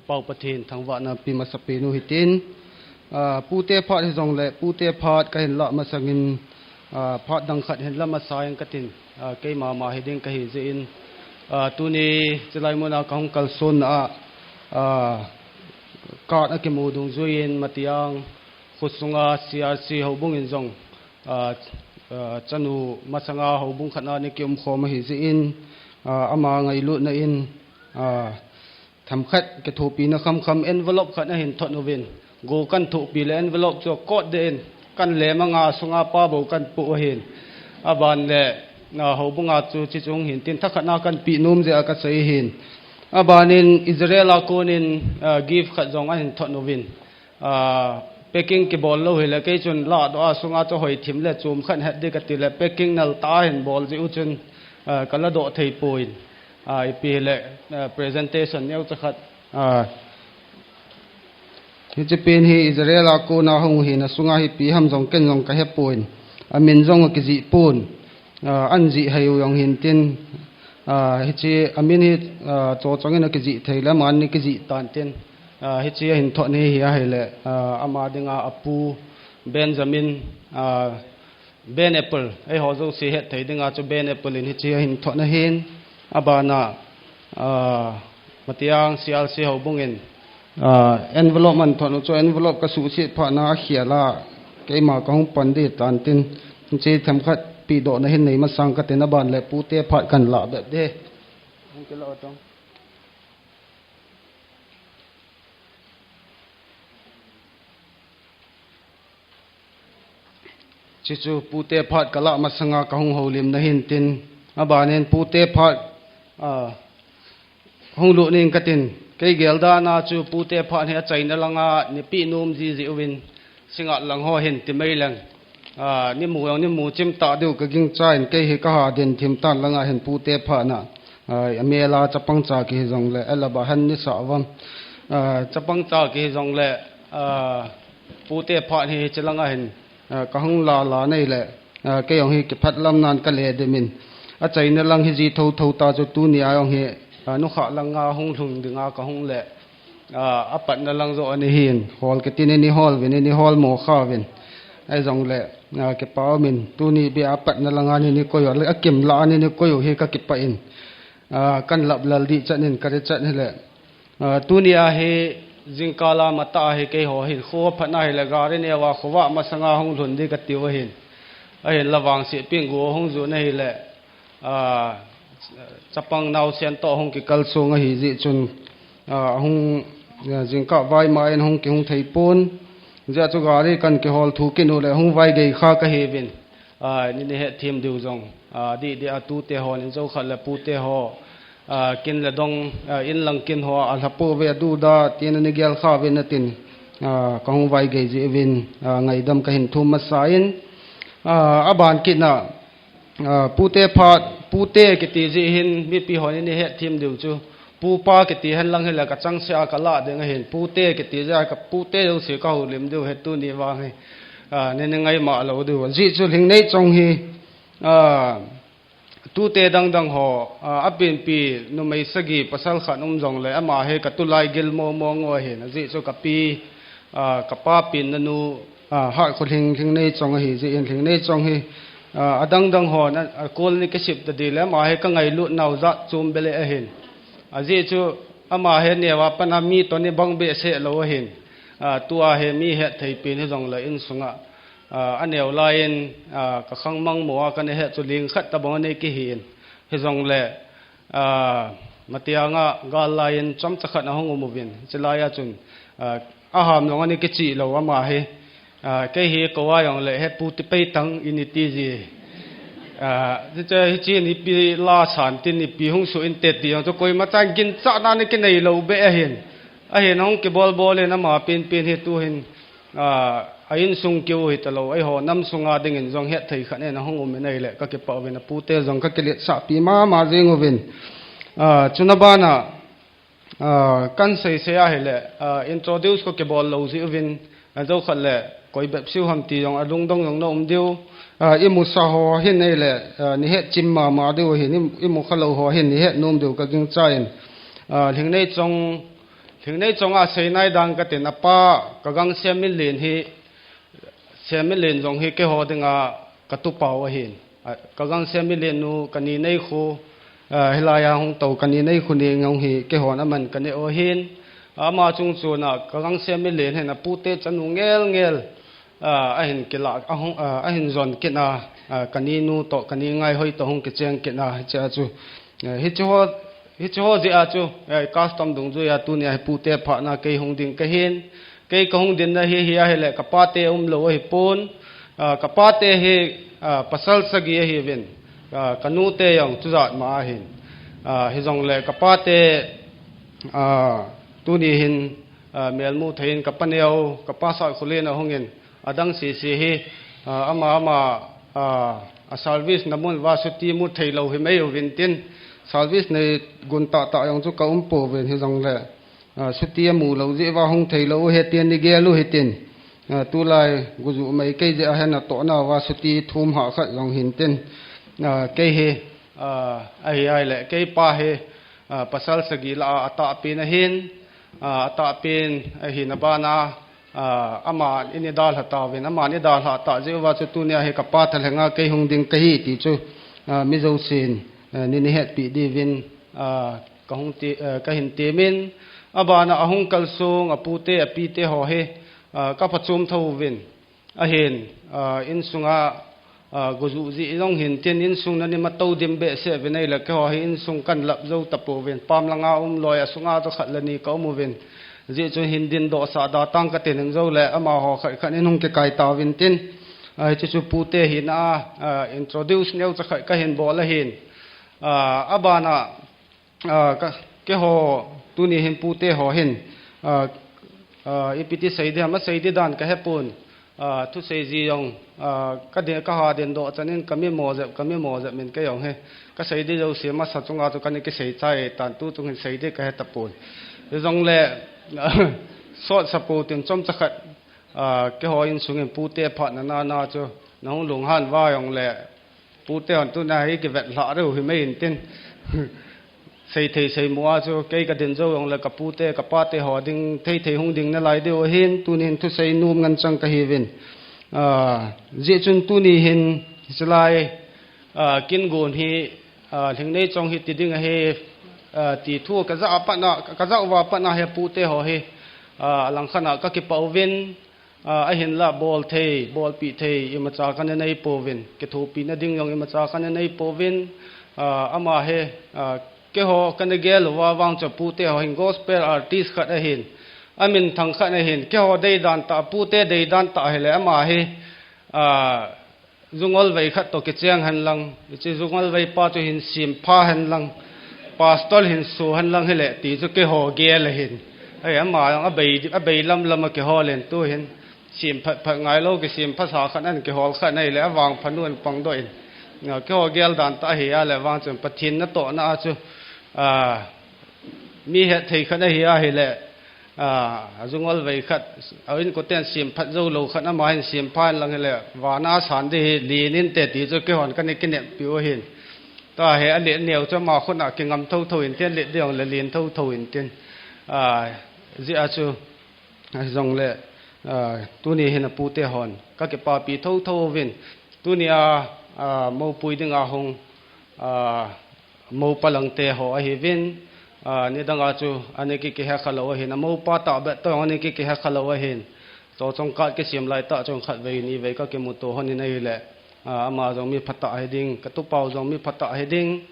Pau Pathen thangvahna pe masapen u hitin, ah, pute phat hijongle, pute phat kahin lah masangin, ah, phat dang khat hin lah masa in katin, ah, keima ma hiding kahi jeh in, ah, tuni chulai muna kahung kalsonna a, ah, card akimu dungjuiyin Matiang khosunga C R C houbung in jong, ah, ah, chanu masanga houbung khat a ana kiumkhom ahi jeh in, ah, ama ngailutna in, ah, themkhat kithopina khamkham envelope khat ahin thot uvin. Go kan thopi le envelope chu kot deh in kan lem anga sunga pa bou kan pu ahin. Aban le, ah, houbunga chu chuche chu hung hin tin thakhat na kan pe nom jeh a kasei ahin. Abanin Israel a konin, ah, gift khat jong ahin thot uvin. Ah, packing kibol lou hile kei chun ladoh a sunga chu hoi thim le chom khat het ding kati le packing nal tah a hin bol jeh u chun, ah, kaladoh thei poi. Ah, ipi hile, ah, presentation neocha khat. Ah, hiche pen hi Israel a kona hung ahin asunga hi ipi ham jong ken jong kahe poi. Amin jong akijih pon. Ah, an jih hei u jong hin tin, ah, hiche amin hi, ah, chochang in akijih thei le, aman ana kijih tan tin, ah, hiche ahin thot ni hi ahile, ah, ama dinga apu Benjamin, ah, Ben Apple, eiho jouse het thei dinga chu Ben Apple in hiche ahin thot ahin, abana, ah, Matiang C R C houbung in, ah, envelope aman thot u chu envelope kasuhset phat na akhel a, keima kahung pan ding tan tin, hiche themkhat pedohna hin nei masang katin aban le pute phat kan lah bep ding. Hung kilah tong. Chuchu pute phat kalah masanga kahung houlimna hin tin, abanin pute phat, ah, hung lut ning katin, kei gel dan a chu pute phat hi achaina langa nei pe nom jiji uvin, Singngat lang ho hin ti mai leng. Ah, neimu jong neimu chim tah diu kagingchan, kei hi kaha den thim tan langa hin pute phat na. Ah, amel a chapang cha kihi jongle, alaba han nei sa uvam. Ah, chapang cha kihi jongle, ah, pute phat hi hiche langa hin, ah, kahung la la nei le, ah, kei jong hi kiphat lam nan kale dimin. Achaina lang hi ji thotho ta chu tuni a jong hi, ah, nukha langa hung lhung dinga kahung le. Ah, apatna lang joh ana hin, hol kiti nei hol uvin, nei hol mo kha uvin. Ahijongle, ah, kipa umin, tuni beh a apatna langa nei koi u, akim lah a nei koi u hi kakipah in. Ah, kan lap lal ding chan in kare chan hile. Ah, tuni a hi jingkah a matah a hi keiho hin kho phat na hile gari neo a khovah masanga hung lhun ding kati u ahin. Ahinla vangse pin go hung ju na hile. Ah, chapang naosen toh hung kikal sung ahi jeh chun, ah, hung, ah, jingkah vai ma in hung kihung thei pon. Jeh chu gari kan kihol thu kit u le hung vai gei kha kahi uvin. Ah, nei, nei het thim diu jong. Ah, didi a tute ho, nei jou khat le pute ho. Ah, kin le dong, ah, in lang kin ho, alha pouve adu da, tin nei gel kha uvin atin. Ah, kahung vai gei jeh uvin, ah, ngaidam kahin thum masa in. Ah, aban kit na, Ah, pute phat, pute kiti jeh hin mipi hon nei het thim diu chu. Pu pa kiti hen lang hile kachangseh a kalah ding ahin. Pute kiti jeh a ka pute jouse kahoulim diu ahi tuni vang hi. Ah, nei, nei ngai ma lou diu. Jeh chu Lhingneichong hi, ah, tute dang dang ho, ah, apenpi numei sagi pasal khat um jongle ama hi katulai gil mo mo ngo ahin. Jeh chu kapi, ah, kapa penna nu, ah, Hatkholhing, Lhingneichong ahi jeh in Lhingneichong hi, ah, adang dang hon, ah, akol nei kisip ta ding le, ama hi kangailut nau jat chom beh le ahin. Ajeh chu ama hi neo a pat a mi toh nei bang behseh lou ahin. Ah, tua hi mi het thei pen hijongle insunga, ah, aneo lai in, ah, kakhang mang mo a kana het chu ling khat tabang nei kihi in. Hijongle, Ah, Matiang a gal lai in chomcha khat ahung um uvin. Chulai a chun, ah, aham jong ana kichih lou ama hi. Ah, kei hi kou a jongle, he pu ti pei tang in iti ji. Ah, hiche, hiche nipi la san tin nipi hung suh inte ti jong chu koima chan ginchatna ana kinei lou beh ahin. Ahin hung kibol bol in ama penpen hi tu hin. Ah, a insung keu hita lou, eiho nam sunga dingin jong het thei khat nei ahung um in ahile, kakipah uvin apute jong kakiletsahpi mama jing uvin. Ah, chuna bana, ah, kan seisei ahile, ah, introduce kakibol lou jeh uvin, ajou khat le, koi bep seiu ham ti jong alungdong jong na um diu, ah, imusa ho hin ahile, ah, nei het chim mama diu ahin, i, imu kha lou ho hin nei het nom diu kagingchan. Ah, Lhingneichong, Lhingneichong a seinai dan katin, apa, ka gang Semminlen hi, Semminlen jong hi keiho dinga ka tupau ahin. Ah, ka gang Semminlen nu, ka ninei khu, ah, hilai a hung tou ka ninei khu ni jong hi keihon aman ka neh u ahin. Ama chung chuna ka gang Semminlen hin apute chanu ngel ngel, ah, ahin kila, ahung, ah, ahin jon kit a, ah, ka ninu toh, ka ni Ngaihoi toh hung kicheng kit a, hiche a chu, eh, hiche ho, hiche ho jeh a chu, eh, custom dungjui a tunia hi pute phatna kei hung ding kahin, kei ka hung dinna hi, hi ahile ka pate umlou ahipon, ah, ka pate hi, ah, pasal sagi ahiuvin, ah, ka nute jong chujat ma ahin, ah, hijongle ka pate, ah, tuni hin, ah, melmu thei in ka paneo, ka pa Saikholen ahungin, adang sese hi, ah, ama, ama, ah, a service na mun uva chuti mu theilou hi mai uvin tin, service nei gun tahtah jong chu ka um pouvin hijongle, ah, chuti amu lou jeh uva hung theilou u ahi tin ni gel u hitin, ah, tulai gujuh mai kei jeh a hin atohna uva chuti thum hah khat jong hin tin, ah, kei hi, ah, ahi ahile, kei pa hi, ah, pasal sagi lah a atahpen ahin, ah, atahpen ahina bana, ah, aman eidalha tauvin, aman eidalha tah jeh uva chu tunia hi ka pa thalhenga kei hung ding kahi ti chu, ah, mi jousen, eh, nei, nei hetpi diuvin, ah, ka hung ti, eh, kahin temin, abana ahung kalsong apute, apite ho hi, ah, ka phachom thouvin. Ahin, ah, insunga, ah, gujuh jeh jong hin tin, insung na ni matou dim behseh uvin ahile, keiho hi insung kan lap jou tapouvin, pam langa um loi a sunga chu khat le ni ka um uvin. Jeh chun hin dindoh sah da tang katin, hijongle amaho khat khat in hung kikai tauvin tin, ah, hiche chu pute hina a, ah, introduce neocha khat kahin bol ahin. Ah, abana, ah, ka, keiho tuni hin pute ho hin, ah, ah, ipi ti sei ding ham, asei di dan ka hepon, ah, thusei ji jong, ah, ka din, ka ha dindoh chan in ka mimo jep, ka mimo jep in kei jong hi, ka sei di jouse masa chunga chu kana kisei chai tan, tu chung hin sei di ka he tapon. Hijongle, sot sa pou tin chomcha khat, ah, keiho insung in pute phatna na, na chu, na hung lunghan uva jongle, pute hon tunia hi kivet lhah diu hi mai in tin. Sei thei sei mu a chu, kei ka din jou jongle ka pute, ka pate ho ding, thei thei hung ding nalai diu ahin, tunin thusei nom ngen chang kahiuvin. Ah, jeh chun tuni hin, hichelai, ah, kin gon hi, ah, Lhingneichong hi ti ding ahi, ah, ti thu ka ja a patna, ka ja uva patna hi pute ho hi, ah, alangkhat a ka kipah uvin, ah, ahinla bol thei, bolpi thei, imacha kana nei pouvin, kithopina ding jong imacha kana nei pouvin, ah, ama hi, ah, keiho kana gel uva vang chu pute ho hin gospel artist khat ahin, amin thang khat ahin, keiho deidan tah, pute deidan tah ahile ama hi, ah, Jungol vei khat toh kicheng hen lang, hiche jungol vei pa chu hin sempha hen lang, pastor hin so hen lang hile ti chu keiho gel ahin. Ai, ama jong abei, abei lam lam a kihol in tu hin. Semphat phat ngailou, kisempha sa khat an kihol khat ahile, avangpha nu an pangdoh in. Nga, keiho gel dan tah ahi ahile, vang chun Pathen natohna a chu, ah, mi het thei khat ahi ahile, ah, ajungol vei khat, a inkoten semphat jou lou khat, ama hin sempha hen lang hile, vana asan di hi len inte ti chu keihon kana kineppi u ahin. Tua hi alet neo chu ama khut a kingam thotho in tin, alet di jong le len thotho in tin. Ah, jeh a chu, ah, jongle, ah, tuni hin apute hon ka kipapi thotho uvin. Tunia, ah, moupui dinga hung, ah, moupa langte ho ahiuvin, ah, nidanga chu ana ki, kihe khalou ahin, amoupa tahbeh toh jong ana ki, kihe khalou ahin. Toh chungkhat kisem laitah chun khatvei nivei ka kimuto hon in ahile, ah, ama jong mi phatah hiding, ka tupau jong mi phatah hiding.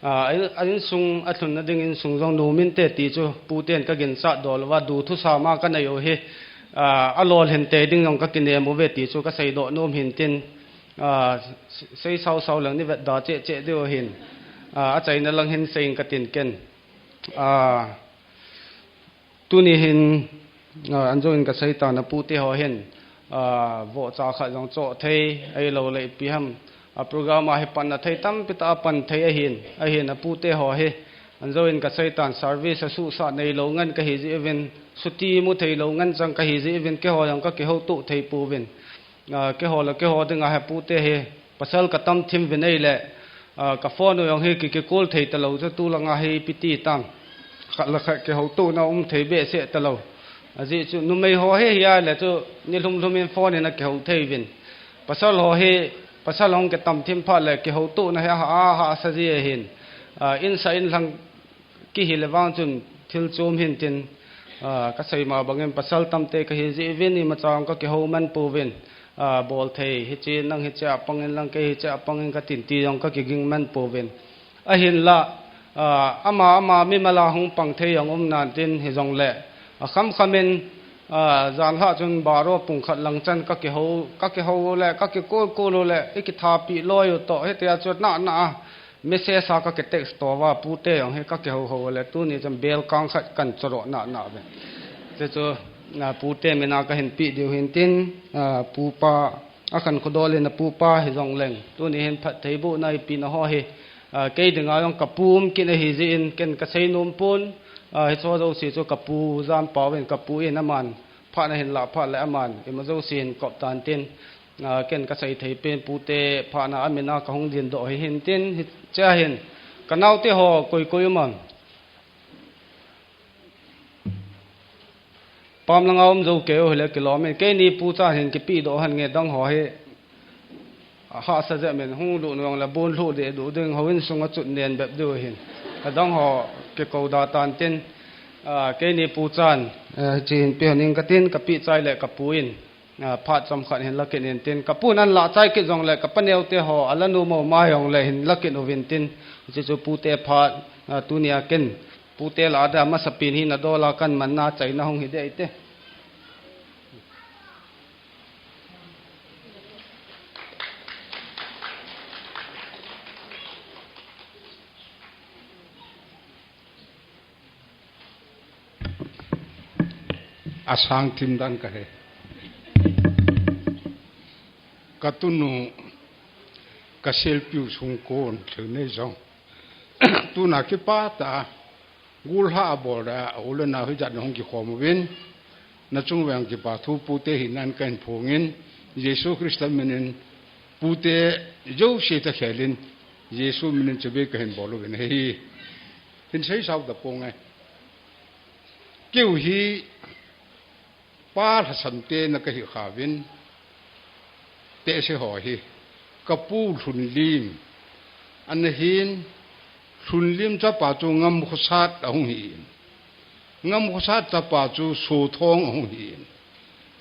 Ah, a in, a insung, alhunna ding insung jong nom inte ti chu puten ka ginchat dol uva, du thusam a kanei u hi, ah, alolhin tei ding jong ka kinem uve ti chu ka seidoh nom hin tin, ah, sei sao sao leng ni vetda cheh cheh diu ahin, ah, achaina lang hin sei ing katin ken. Ah, tuni hin, ah, anjou in kasei tan, apute ho hin, ah, vohcha khat jong choh thei, ahilou le ipi ham, a program a hi panna thei tampi tah a pan thei ahin, ahin apute ho hi, anjou in kasei tan, service asuhsah neilou ngen kahi jeh uvin, chuti mu theilou ngen chang kahi jeh uvin, keiho jong ka kihoutoh thei pouvin. Ah, keiho le keiho dinga hi apute hi, pasal ka tam thim uvin ahile, ah, ka phone u jong hi ki, ki call thei talou chu tulanga hi ipi ti tam. khat le khat kihoutohna um thei behseh talou. Ajeh chu numei ho hi hia le chu nilhum lhum in phone in akihou thei uvin. Pasal ho hi, pasal hung kitam thim phat le kihoutohna hi aha, aha sa ji ahin. Ah, insa inlhang kihi le vang chun thil chom hin tin, ah, kasei ma bangin pasal tamte kahi jeh uvin imacha kakihou man pouvin. Ah, bol thei, hiche nang hiche a pangin lang kei hiche a pangin katin ti jong kakiging man pouvin. Ahinla, ah, ama, ama mimal a hung pang thei jong um nan tin hijongle, akham kham in, ah, janhi chun baro pung khat lang chan kakihou, kakihou le, kakikol kol u le, ikithapi loi u toh, hitia chu nana a, message a kakitext to uva, pute jong hi kakihou hou le, tuni chan bel kang khat kan choro nana uve. Chuchu, ah, pute min a kahin pe diu hin tin, ah, pupa, akhankho dol in apupa hijongleng. Tuni hin phattheibohna eipina ho hi, ah, kei dinga jong kapu um kit ahi jeh in ken kasei nom pon, ah, hicheho jouse chu kapu jampau in kapu in aman phat ahin lah phat le aman ima jouse hin kop tan tin, ah, ken kasei thei pen pute phat a amin a kahung dingdoh hi hin tin hichea hin kanaote ho koi koi um am. Pam langa um jou kei u hile kilom in. Keini pu chan hin kipedoh hen nge dang ho hi. Ahahsa jep in hung lut nung le bon lhuh deh duh ding houin sunga chut nen bep diu hin. Adang ho kikou da tan tin, ah, keini pu chan, eh, hiche hin pe hon ing katin kape chai le kapu in. Ah, phat chomkhat hin la kit in tin, kapun ahin lah chai kit jongle, kapa neote ho, ala nom u ma jongle, hin la kit uvin tin, hiche chu pute phat, ah, tunia ken, pute lah a dia, masapen hi nadol a kahin manna chaina hung hi deh te. Asang thim dan kahe. Katunu, kaselpiu sungkon, thil nei jong. Tuna kipah tah a, golhah abol a, u le nao hijat na hung kikhom uvin, nachung uva jong kipa thu pute hinan kahin phongin, Jesu Christa minin, pute jouse takhel in, Jesu minin chibai kahin bol uvin ahi. Hin seisao ta ponge. Keu hi pa lhasam tena kahi kha uvin, tehse ho hi, kapu Lhunlim, ana hin, Lhunlim chapa chu Ngamkhosat ahung hi in, Ngamkhosat chapa chu Sothong ahung hi in,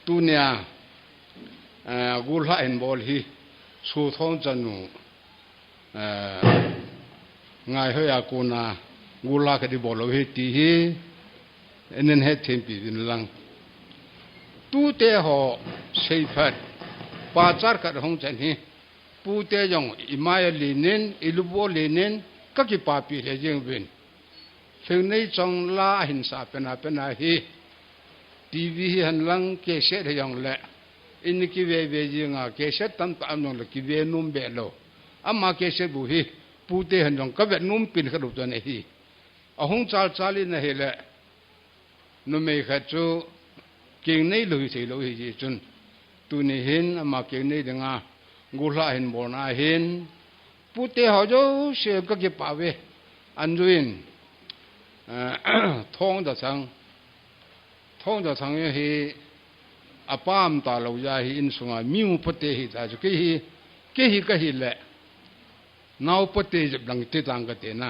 tunia, eh, golhah hin bol hi, Sothong chanu, eh, Ngaihoi a kona golhah khat ibol u hi ti hi, inin hetthempi uvin lang. Tute ho seiphat, pachat khat hung chan hi, pute jong imai alenin, ilubu alenin, kakipapi lheh jeng uvin. Lhengnei chong la ahin sa pena pena hi, TV hi henlang cassette hi jongle, in kive ve jinga cassette tamtah um jongle kive nom be lou. Ama cassette bu hi, pute hin jong kavet nom pen khat u chu ahi. Ahung chal chal in ahile, numei khat chu keng neilou hithei lou hijeh chun, tuni hin ama keng nei dinga golhah hin bolna hin, pute ho jouse kakipah uve, anjuin, eh, Thongjathang, Thongjathang hi apa um talou jeh a hi insunga mi upa te hita chu kei hi, kei hi kahile, naopa te jep lang ti tang kati na.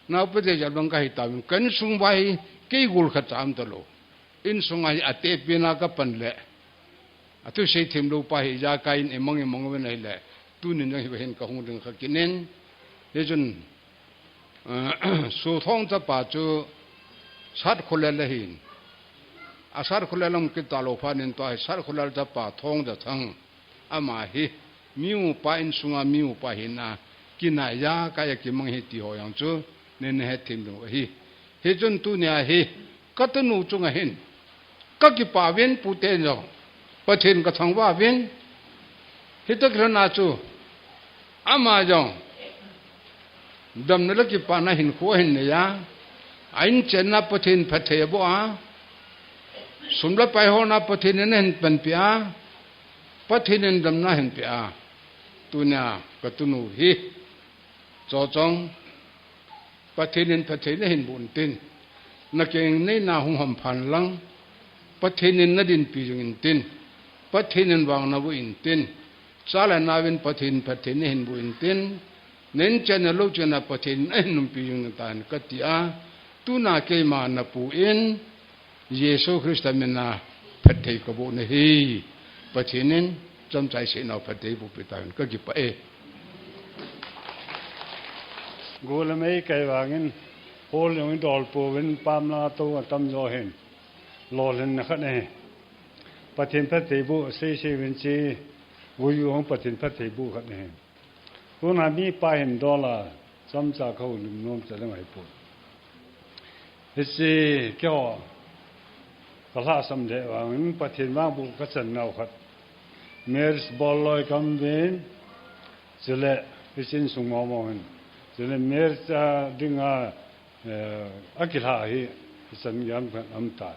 Naopa te jep lang kahi tauvin, ka insung uva hi kei gol khat cha um talou. Insunga hi atehpi na kapan le, athusei themlou pa hi ijakai in imang imang uvin ahile, tunin jong hiva hin kahung ding kha kit in. Hichun, Sothong chapa chu Satkholel ahin. A Satkholel lam kit talou phat in tua hi Satkholel chapa Thongjathang. Ama hi mi upa insunga mi upa hina kinai ijakai a kimang hi ti ho jong chu nin nahetthempi u ahi. Hichun tunia hi katunu chunga hin kakipah uvin pute jong Pathen kathangvah uvin. Hita kilhona chu ama jong damna le kipana hinkho ahin nei a, a inchenna Pathen phatthei aboh a, sum le pai holna Pathen in ahin panpi a, Pathen in damna ahin pe a, tunia katunu hi, Chochong, Pathen in phatthei nahin boh in tin, Na keng neina hung hom phan lang, Pathen in na dinpi jing intin, Pathen in vang na bu intin, cha le nau in Pathen phatthei na hin bu intin, nen chen na lo chen na Pathen in a hin umpi jing na tan ka ti a, tuna keima na pu in, Jesu Christa min a phatthei ka bu na hi, Pathen in chomcha i seinau phatthei bu pi tan ka kipa e. Gol a mei kai vangin, hol jong in dol pouvin, pam la to a tam jo hin. Lolhinna khat ahi. Pathen phatthei bu, sei sei vin chi, gui yu hong Pathen phatthei bu khat ahi. Tuna mi pa hin dol a, chomcha ka houlim nom cha le ngai pu. Hiche keiho ka lhasam le vangin Pathen vang bu ka chan nau khat. Marriage bol loi kam vin, chule hiche insung mo mo hin. Chule marriage a dinga, eh, a kilha hi, hichan gei am khat am ta.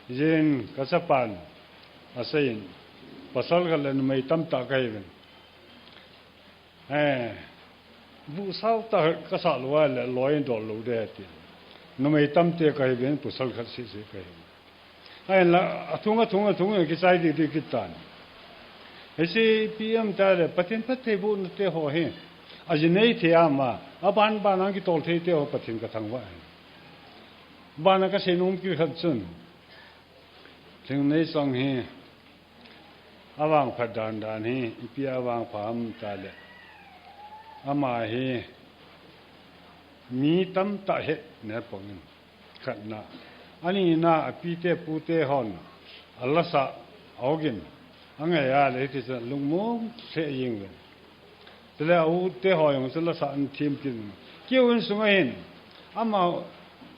Jin ka chapan, a seiyin, pasal khat le numei tamtah ka hi vin. Eh, bu sao ta ka sa lou a le loi dol lou de ti. Numei tamte ka hi vin, pasal khat seh seh ka hi. Ai la, a thung, a thung, a thung, ki chai di di ki tan. Hiche P M ta le, Pathen phatthei bu na te ho hi. A ji nei thei ama, a ban ban ang ki tol thei te ho Pathen ka thangvah. Ban a ka sei nom ki khat chun. Thing nei song hi. A vangphat dan dan hi, ipi a vangpha ham ta le. Ama hi mi tamtah het ne pongin khatna. Anina a pite pute hon a lasa a ogin a ngai a le hiti sa lungmong se jing ve. Chule a u te ho jong chu lasa an thim kin. Keu in sunga hin. Ama,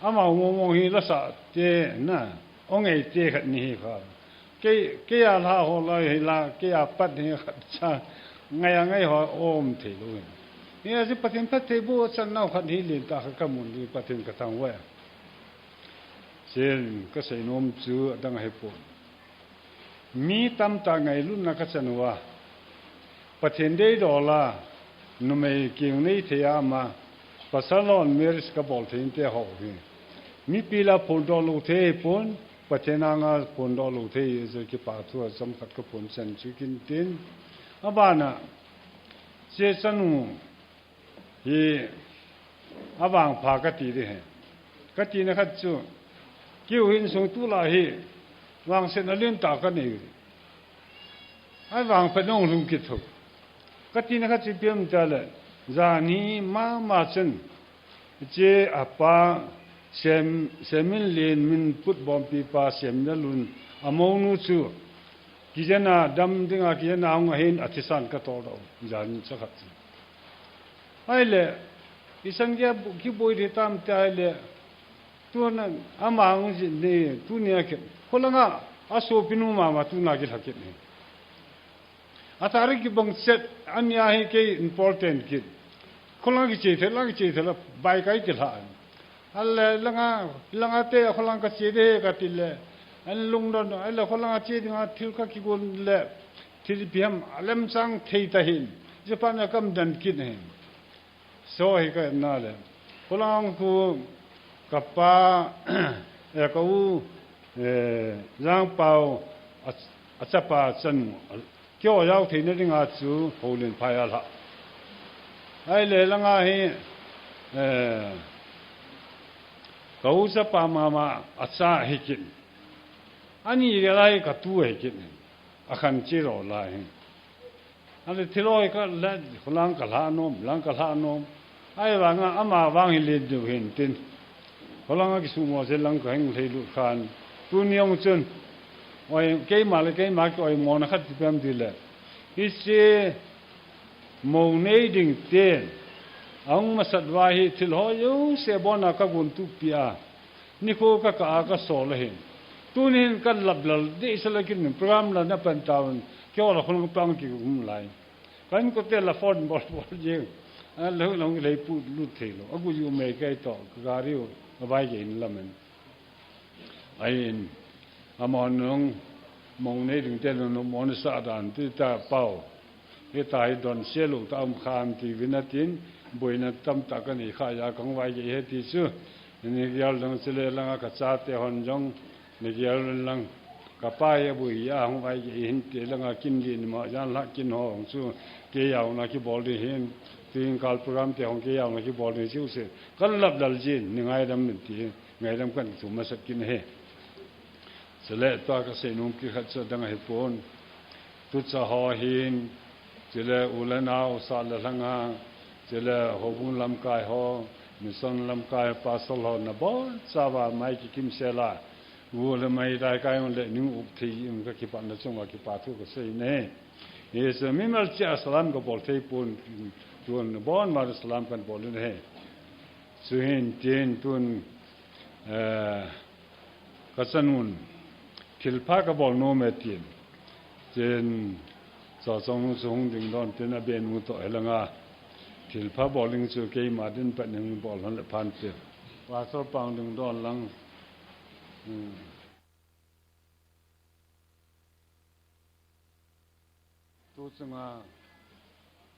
ama mong mong hi lasa te na. Ong ei te khat ni hi kha. Kei, kei a la ho la hi la, kei a pat ni khat cha. Ngai a ngai ho om thei lou hin. Hi a si Pathen phatthei bu chan nau khat hi lin ta kha ka mun di Pathen ka thangvah. Sin ka sei nom chu a dang a hi pon. Mi tamtah ngailutna ka chan uva. Pathen deidola, numei keng nei thei ama, pasal hon marriage ka bol thei inte ho hi. Mipi la phondoh lou thei pon, Pathen anga phondoh lou thei, je kipa thu a chomkhat ka phon chan chu kin tin. Abana, che chanu, Hi, a vangpha ka ti di hi. Ka tina khat chu, keu hin sung tu la hi, vangsetna lentah ka nei. A vangpha nong lhung kit tho. Ka tina khat chu ipi ham tia le, jan hi mama chun, che a pa, Sem, Semin Len min put bompi pa, Sem Nalun, a monu chu, kijena dam dinga, kijena hung a hin a thisan ka tol doh, jan cha khat chu. Ahile, isan gei a bu-, kiboi thei tam tia ahile, tuna ama hung jin ni, tunia kei, kholanga, a sopinu mama tuna kilha kit ni. A tarik kibang chet, ania hi kei important kit. Kholanga kiche thei, langa kiche thei la, bai kai kilha. Ale langa, langa te a kholanga ka che de ka ti le. An lungdon, ale kholanga che dinga thil ka kigon le. Thil ipi ham, a lemchang thei ta hin. Japan a kam dan kit hin. So hi ka na le. Kholanga khu ka pa, eh, ka u, eh, Jangpau, a, a chapa chanu, Keiho jao theina dinga chu Houlen phai a lha. Ahile langa hi, eh, ka u chapa mama a cha hi kit. Ani le lai ka tu hi kit. A khan chi ro lai hi. Ahile thil hoi ka le lang ka lha nom, lang ka lha nom. Ahivanga ama vang hi len diu hin tin. Kholanga kisumo se lang ka hing lhei lut khan. Tuni jong chun. Oi, keima le keima ki oimona khat ti pem ti le. Hiche mou nei ding ten. Ahung masat uva hi thil ho jouse bona ka gon tup pi a. Nikho ka kah a ka sol ahin. Tuni hin ka lap lal deh sa la kin program la na pan taun. Keiho la khun pang ki um lai. Kan kote la phone bol bol jeng. A lo lo lei pu lut thei lou. A gu ju mei kai to, ka gari u, a bai ge in lamen. Ahin, amahon mong nei ding te nung mong sa dan ti ta pau. Hita hi don se lou ta um khan ti vin a tin, boina tamtah ka nei kha ja kang vai ge he ti chu. Ni gel dang chule langa kachate hon jong ni gel lang. Kapa hi abui a hung vai ge hin te langa kin di ni ma jan la kin ho hung chu kei jaona kibol di hin. Tin kal program te hung kei jaona kibol di chu se. Kan lap dal jin ni ngaidam min ti ngaidam kan thu masat kin he. Chule tua kasei nom kikhat chu dang ahi pon. Tucha ho hin, chule u le nao sa le lhanga, chule houbung lamkai ho, mission lamkai pastor ho nabon chauva mai kikim sela. U le mai dai kai un le ning up thei in kakipana chunga kipathu kasei ne. Hiche mimal cheh a salam kabol thei pon tun nabon ma salam kan bol in he. Chuhin tin tun, eh, Kachanun, thilpha kabol nom e tin. Tin, Chawchong nu chu hung ding don tin abe nu toh helanga. Thilpha bol ding chu keima din pat ning bol hon le phan tin. Pastor pang ding don lang. Hmm. Tu chunga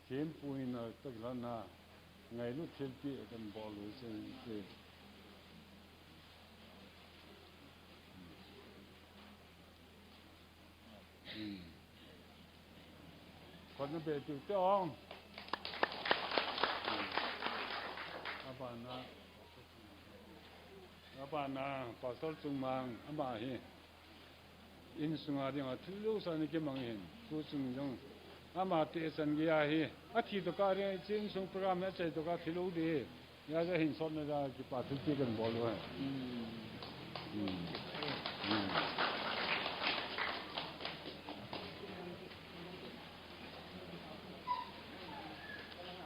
thempu in a taklana ngailut thilpi kan bol u chun ti. Hmm. Khotna be tiu te ong. Hmm. Abana, abana, Pastor Chungmang, ama hi. Insunga dinga thil jouse ana kimang hin, tu chung jong ama te chan gei ahi, athi toh kah ding, insung program hi achai toh kah thi lou ding, hijeh a hin sotna dia kipa thilpi kan bol u ahi. Hmm. Hmm.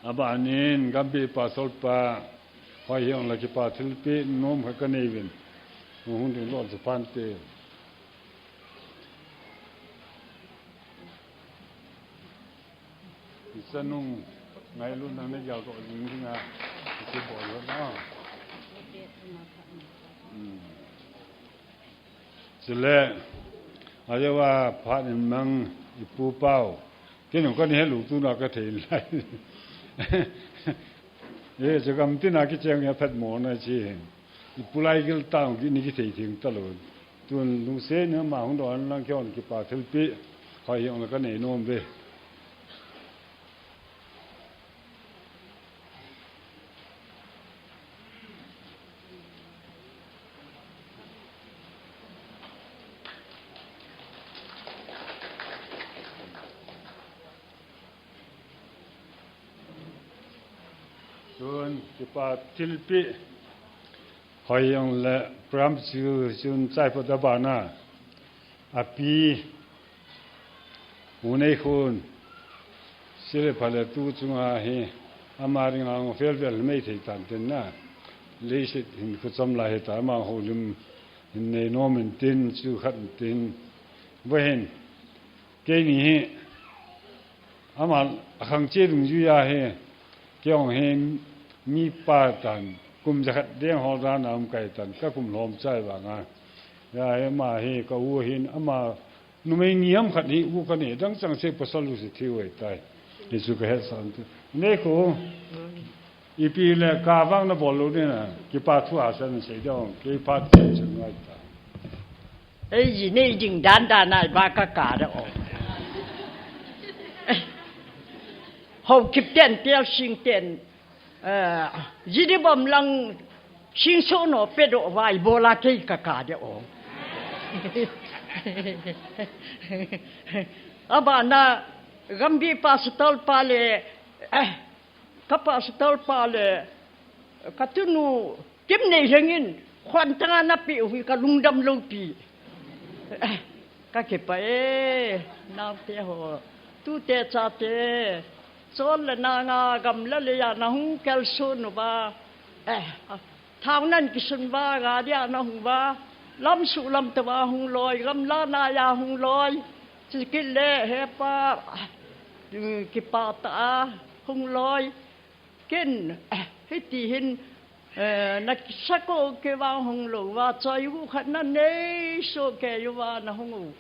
Abanin, gampi pastor pa, hoi hiong la kipa thilpi nom kha kanei uvin. Hung ding lou chu phan te. Ichanung ngailut nang na gel toh ding ding a, kichi bol lou na. Hmm. Chule, ajoa phat in mang ipu pau. Kei nung kani helou tuna kathei lai. E, chu gam tina kicheng ya phat mo na chi. Ipu lai gil tang kini kithei thing talou. Tun lungset ni ma hung don lang kei hon kipa thilpi. Hoi hiong la kanei nom ve. Tun, kipa thilpi. Hoi hiong le program chu chun chai pha ta bana. Api, u nei khun, sile phale tu chunga hi, ama ringa hung fel vel mei thei tan tin na. Leiset hin khuchom lai hita, ama houlim hin nei nom in tin, chu khat in tin. Vahin, keini hi, ama akhang che dungjuia hi, kei hong hi, mipa tan, kum jakhat deng hol dan a um kai tan, ka kum lhom chai vanga. Ya, ama hi, ka u hin, ama, numei ni ham khat hi, u kanei, dang chang se pasal u se thi u ahitai. Hichu kahet san te. Nei khu, ipi le ka vang nabol lou ding na, kipa thu a san sei dong, kei phat chen chen ngai ta. Ei, ji nei ding dan dan nai ba ka ka da o. Haokip ten, Pialsing ten, eh, ji di bom lang sing so no pe do vai bola kei ka ka da o. Abana gampi pastor pa le, eh, Ka pastor pa le, ka tunu, Kimneilheng in, khon tanga napeh u hi ka lungdam lou pi. Ka kipah e, naote ho, tute chate, chol le nanga gam le lei a nahung kalson uva. Eh, Thaonan kisun uva, gari a nahung uva, lamsuh lamto a hung loi, gamla nai a hung loi, chukit le hepa, kipah tah a hung loi, ken, hiti hin, eh, nakisah ko kei vang hung lou uva, choi u khat nanei soh kei uva nahung u.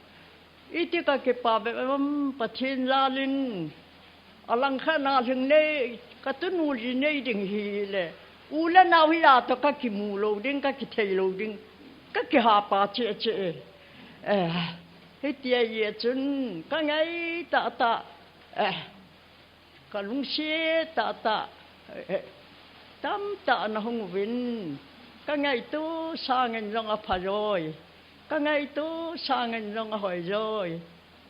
Iti ka kipah bep em, Pathen jal in, alangkhat a lhing nei, ka tunu ji nei ding hile, U le nau hi a to ka kimu lo ding, ka kithei lo ding, ka kihapa che che. Eh, hitia ye chun ka ngai ta ta. Eh, ka lungsi ta ta. Eh, tam ta na hung vin. Ka ngai tu sangin long a pha roi. Ka ngai tu sangin long a hoi roi.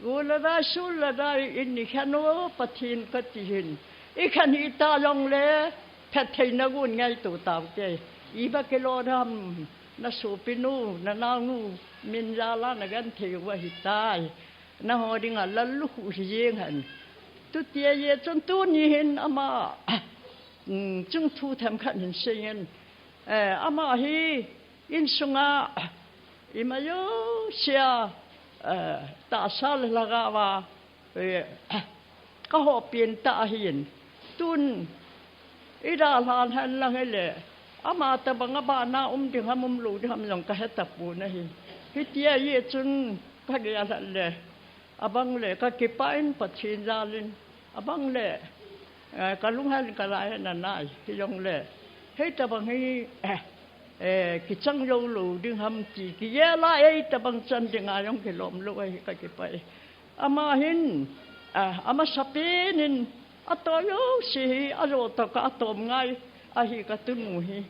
U le nau, su le nau, in ni khen u Pathen ka ti hin. I khen hi ta jong le, phet theina gun ngai tu tau te. I ba ke lo ram, na sopi nu, na nau nu, min ja la na gan thei u ahi tai. Na ho ding a lal lu hu hi jeng han. Tu tia ye chun tu ni hin ama, mm, chung thu them khat hin sei ngen. Eh, ama hi, in sunga, ima yo sia, eh, ta sa le la ga wa, eh, ka ho pin ta hin. Tun, i da hlan han lang he le, ama ta bang a ba na um ding ham um lo ding ham jong ka he ta pu na hi. Hitia ye chun ka ge a hlan le, a bang le ka kipa in Pathen jal in, a bang le, eh, ka lung han ka lai han a nai, hi jong le, hei ta bang hi, eh, eh, kichang lo lo ding ham ti, ki ye la ei ta bang chan ding a jong ki lom lo ahi ka kipa e. Ama hin, ah, ama sapin in, a to yo si hi, a lo to ka a tom ngai, ahi ka tu nu hi.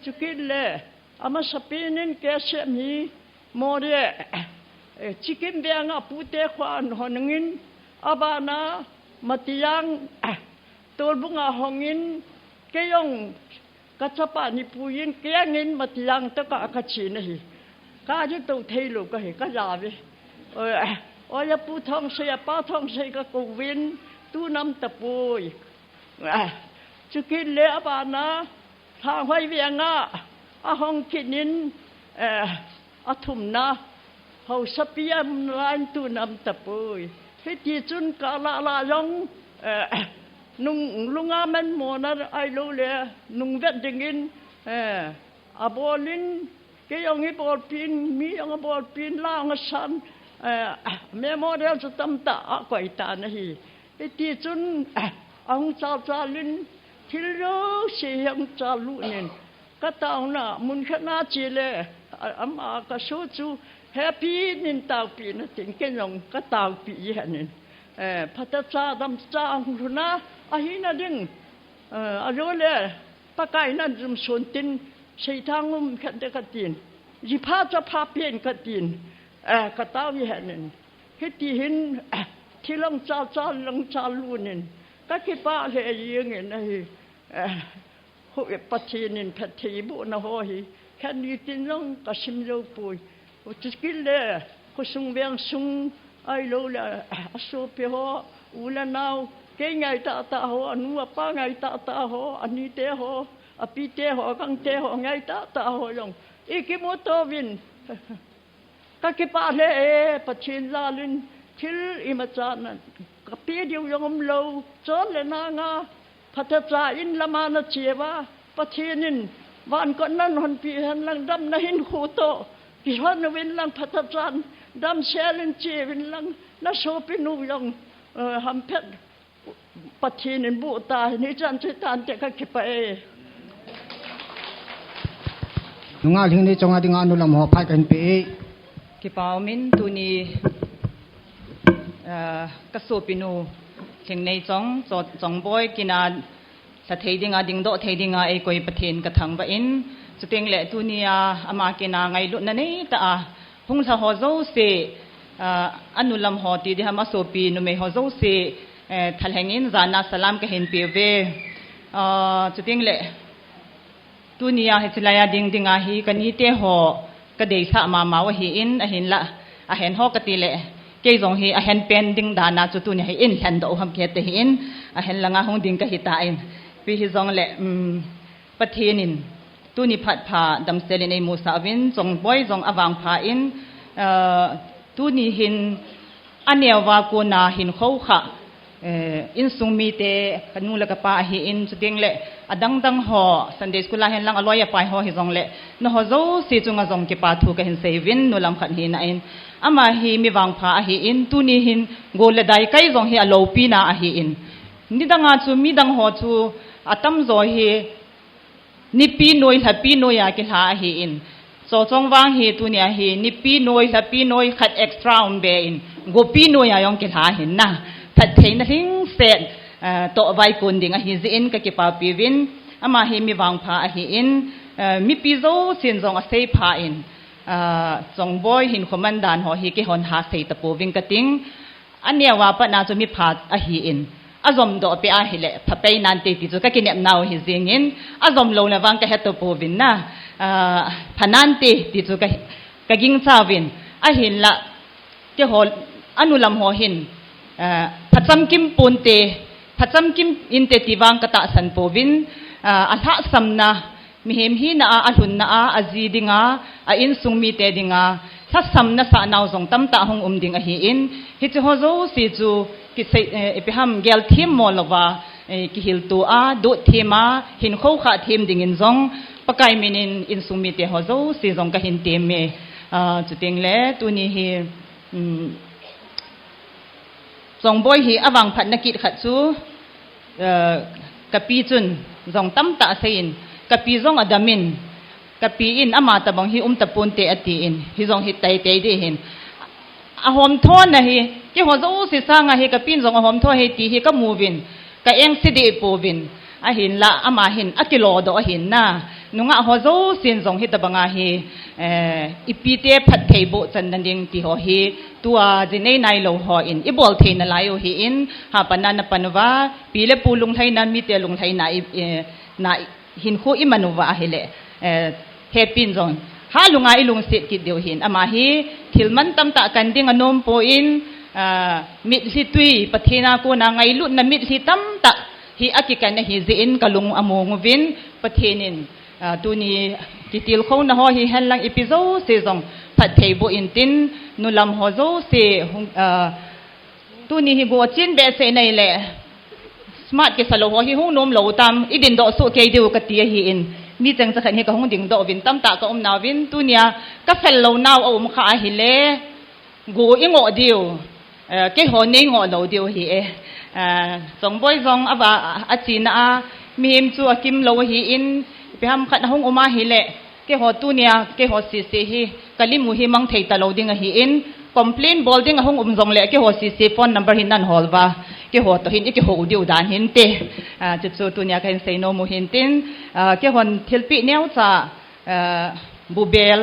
Chukit le, ama sapin in ke sem hi, mo de, eh, chikim be nga pu te khwa an hon ngin, a ba na, matiang, eh, tol bunga hongin, ke yong, ka chapa ni pu yin, ke yangin, matiang to ka ka chi na hi. Ka ju to thei lo ka hi, ka ja ve. Oi, eh, oi, a pu thong sei, a pa thong sei ka ko vin, tu nam ta pui. Ah, chukit le a ba na, Thanghoi veng a, a hong kit in, eh, a thum na, hausapi a um lai tu nam ta pui. Hiti chun ka la la jong, eh, nung lung a man mo na ai lo le, nung vet ding in, eh, a bol in, ke jong i bol pin, mi jong a bol pin, la jong a san, eh, memorial chu tam ta a koi ta na hi. Hiti chun, a hung chal chal in, thil jouse hi a hung chal lut in, ka taona mun khat na che le, a, ama ka su chu, happy nin taupi na tin, ke jong ka taupi i han in. Eh, phata cha dam cha hung lhun a, a hi na ding, eh, a lo le, Pakai nan zum sun tin, seithang um khat de ka tin, ji pha cha pha pen ka tin, eh, ka tau i han in. Hiti hin, thil a hung chal chal, a hung chal lut in, ka kipa le jing in ahi, eh, ho, eh, Pathen in phatthei boh na ho hi, khat ni tin jong ka sim jou poi. Ho chu kit le, khosung veng sung, ai lo le, a sopi ho, u le nau, kei ngai ta ta ho, a nu a pa ngai ta ta ho, a ni te ho, a pi te ho, a gang te ho, ngai ta ta ho jong. I kimu to vin. Ka kipa le e, Pathen jal in thil ima cha na ka pe diu jong um lo, chon le na nga, phata cha in lama na che va, Pathen in van kon nan hon pi hen lang dam na hin khu to, ki hon vin lang phata chan, dam sel in che vin lang, na sopi nu jong, eh, ham phet. Pathen in bu ta, ni chan chu tan te ka kipa e. Nunga lhing ni chonga dinga nu lam ho phat kan pe e. Kipa umin tuni, ah, ka sopi nu lhing nei chong, cho-, chong boi kina sa thei dinga, ding doh thei dinga, ei koi Pathen ka thangvah in, chuteng le tuni a ama kina ngailut na nei ta a, hung lha ho jouse, ah, a nu lam ho ti di ham a sopi numei ho jouse, eh, thalheng in jana salam ka hin pe ve. Ah, chuteng le, tuni a hichi lai a ding dinga hi ka ni te ho ka deisah mama u ahi in, ahin la, a hen ho ka ti le, kei jong hi a hen pen ding dan a chu tuni hi in hen doh ham ke te hi in, a hen langa hung ding ka hi ta in. Pi hi jong le, um, Pathen in, tuni phat pha damsel in ei musah uvin, chong boi jong a vang pha in, ah, tuni hin a neo va kona hin kho kha, eh, insung mi te, ka nu le ka pa ahi in, chuteng le, a dang dang ho, Sunday school a hen lang a loi a pai ho hi jong le, na ho jouse chunga jong kipa thu ka hin sei vin, nu lam khat hi na in, ama hi mi vang pha ahi in, tuni hin gol le dai kai jong hi a lopi na ahi in. Ni dang a chu, mi dang ho chu, a tam jo hi, Nipi noi, hlapi noi a kilha ahin. Chochong vang hi tunia hi nipi noi, hlapi noi khat extra um be in, gopi noi a jong kilha ahin na. Phattheina lhingset, eh, toh vaikon ding ahi jeh in ka kipapi uvin. Ama hi mi vangpha ahin, eh, mipi jousen jong asei pha in, eh, Chongboi hinkho man dan ho hi keihon ha sei tapouving kating. Aneo a pat na chu mi pha ahin, ajom doh peh ahile, pha pei nante ti chu ka kinep nau hi jingin, ajom lou le vang ka he tapouvin na, ah, pha nante ti chu ka, ka gingcha uvin, ahinla, keiho, anu lam ho hin, ah, phacham kim ponte, phacham kim inte ti vang ka tahsan pouvin, ah, alhahsamna, Mihem hina a, alhunna a, aji dinga, a insung mite dinga, lhasam nasah nau jong tamtah hung um ding ahin, hiche ho jouse chu kisei, eh, ipi ham gel them mo louva, eh, kihilto a, doh them a, hinkho khah them dingin jong, Pakai minin insung mite ho jouse jong kahin tem e, ah, chuteng le, tuni hi, um, Chongboi hi avangphatna kit khat chu, eh, kapi chun jong tamtah aseiyin, kapi jong adamin, kapi in ama tabang hi um taponte atin, hijong hi teitei ding ahin. Ahomthona hi, keiho jouse sanga hi kapin jong ahomtho ahi ti hi kamu uvin, ka engse deh pouvin, ahinla ama hin akilodoh ahin na. Nungah ho jousen jong hitabanga hi, eh, ipite phattheiboh channa ding ti ho hi, tua jinei nailou hon ibol thei nalai u ahin, hapan na napan uva, pi le pu lunglhaina, mite lunglhaina, i, i, na hinkho iman uva ahile, eh, hepin jong, ha lunga ilungset kit diu ahin, ama hi thil man tamtah kan ding anom poi, ah, mitlhi tui, Pathen a kona ngailutna mitlhi tamtah hi akikan ahi jeh in kalung among uvin, Pathen in, ah, tuni kitilkhouna ho hihen lang ipi jouse jong phattheiboh intin, nulam ho jouse hung, ah, tuni hi gochen behseh naile, smart kisa lou ho hi hung nom lou tam, idin doh soh kei diu kati ahin, mi cheng chakhat hi kahung dingdoh uvin, tamtah kaum nauvin, tunia kafel lou nau aum kha ahile, go ingoh diu, eh, keiho neingoh lou diu ahi e. Eh, Chongboi jong ava, achena a, mihem chu akim lou ahin, ipi ham khat ahung um ahile, keiho tunia, keiho sese hi, kalim u hi mang thei talou ding ahin, complain bol ding ahung um jongle, keiho sese phone number hi nan hol uva, keiho toh hin ikihou diu dan hinte. Ah, chuchu tunia kahin seinom u hintin, ah, keihon thilpeh neocha, ah, bu bel,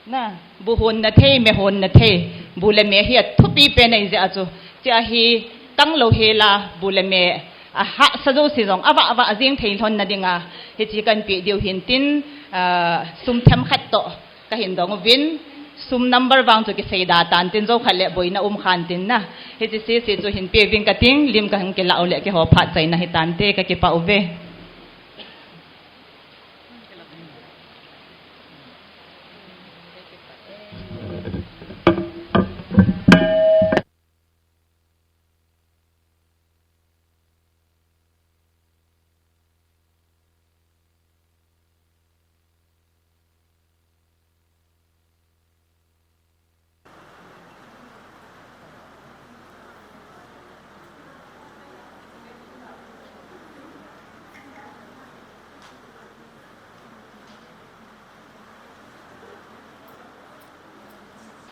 Na, bu honna thei, me honna thei, bu le me hi athupi pen ahi jeh a chu. Chea hi, tanglou hela, bu le me, ahahsa jouse jong, avah avah jeng thei lhonna dinga, hiche kahin pe diu hintin, ah, sum themkhat toh, kahin dong uvin, sum number vang chu kisei da tantin, jou khat le boina um khan tin na. Hiche sese chu hin pe uving kating, lim kahin kilah u le keiho phat chaina hitante, kakipah uve.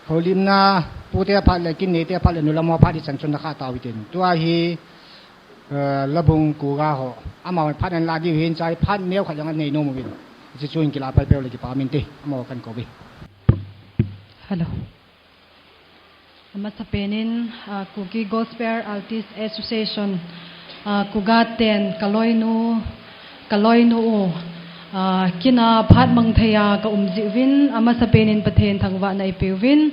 Houlimna pute phat le, kin neite phat le, nulam ho phat hi chan chun na kha tau hitin. Tua hi, eh, Labung Kuga ho. Amahon phat an la diu hin chai phat neokhat jong anei nom uvin. Hiche chu hin kila pai peu le kipa min te. Amaho kahin kou ve. Hello. Amasapen in, ah, Kuki Gospel Artist Association, ah, Kuga ten kaloinu, kaloinu u, ah, kin a phat mang thei a kaum jeh uvin, amasapen in Pathen thangvahna ipe uvin.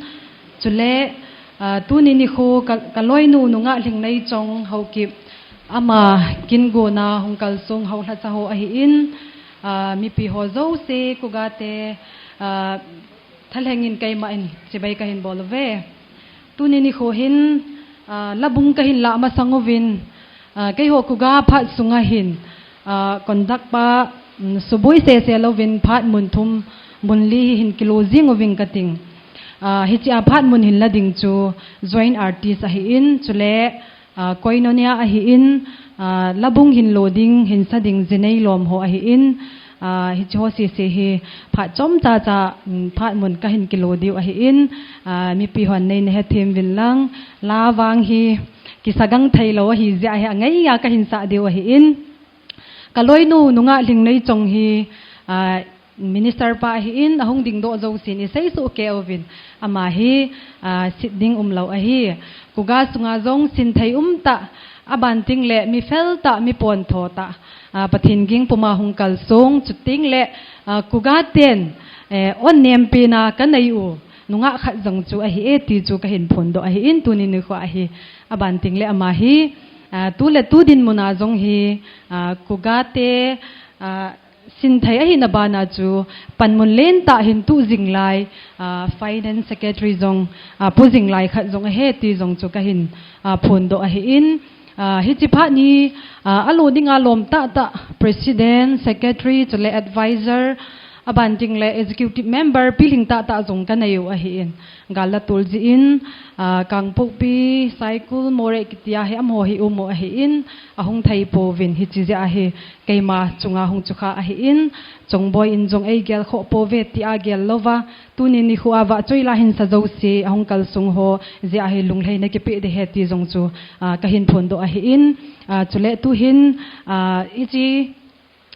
Chule, ah, tuni nikho ka, kaloinu nungah Lhingleichong Haokip, ama kin gona hung kalsong haolhacha ho ahin, ah, mipi ho jouse, Kuga te, ah, Thalheng in keima in chibai kahin bol uve. Tuni nikho hin, ah, Labung kahin lah masang uvin, ah, keiho Kuga phat sunga hin, ah, conduct pa, um, suboi sese louvin phat mun thum, mun li hi hin kilo jing uving kating. Ah, hichea phat mun hin la ding chu joint artist ahin, chule, ah, koinonia ahin, ah, Labung hin lo ding, hin sa ding jinei lom ho ahin, Ah, hiche ho sese hi phat chomcha cha, um, phat mun kahin kilo diu ahin, ah, mipi hon neina hethem uvin lang, la vang hi kisagang thei lou ahi jeh a hi angai a kahin sah diu ahin. Kaloinu nungah Lhingleichong hi, ah, minister pa ahin, ahung dingdoh jousen isei soh kei uvin. Ama hi, ah, sit ding umlou ahi. Kuga sunga jong sinthei umtah, abanting le mi feltah, mi pontho tah, ah, Pathen ging puma hung kalsong, chuteng le, ah, Kuga ten, eh, on nempina kanei u nungah khat jong chu ahi e ti chu kahin phondoh ahin, tuni nikho a hi abanting le ama hi, ah, tu le tu dinmun a jong hi, ah, Kuga te, ah, sinthei ahina bana chu panmun lentah hin tu jing lai, ah, finance secretary jong, ah, pu jing lai khat jong ahi ti jong chu kahin, ah, phondoh ahin, ah, hiche phat hi, ah, alo dinga lom tahtah president, secretary, chule advisor, abanting le executive member pilhing tahtah jong kanei u ahin. Gal la tul jin, ah, Kangpokpi, Saikul, Moreh kitia hi amaho hi um u ahin, ahung thei pouvin hiche jeh a hi keima chunga hung chukha ahin, Chongboi in jong eigel khoh pouve tia gel louva, tuni nikho a vahchoi la hin sa jouse ahung kalsong ho jeh a hi lunglhaina kipeh ding ahi ti jong chu, ah, kahin phondoh ahin, ah, chule tuhin, ah, hiche,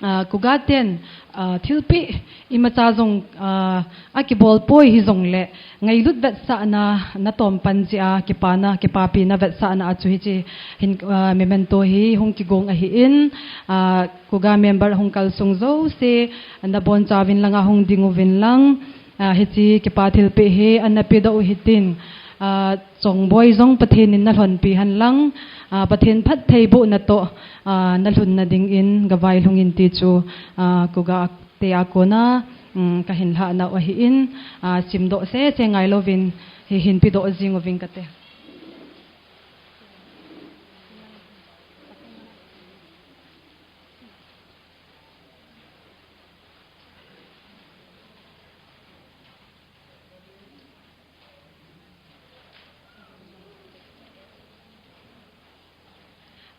ah, Kuga ten, ah, thilpeh imacha jong, ah, akibol poi hijongle, ngailut vetsahna, natom pan jeh a kipana, kipapina vetsahna a chu hiche hin, ah, memento hi hung kigong ahin, ah, Kuga member hung kalsong jouse, nabonchauvin langa hung ding uvin lang, ah, hiche kipa thilpeh hi ana pedoh u hitin, ah, Chongboi jong Pathen in nalhonpi hen lang, ah, Pathen phattheibohna toh, ah, nalhunna dingin gavailhung in ti chu, ah, Kuga te a kona, um, kahin lhahnau ahin, ah, simdoh sese ngailouvin hi hin pedoh jing uving kate.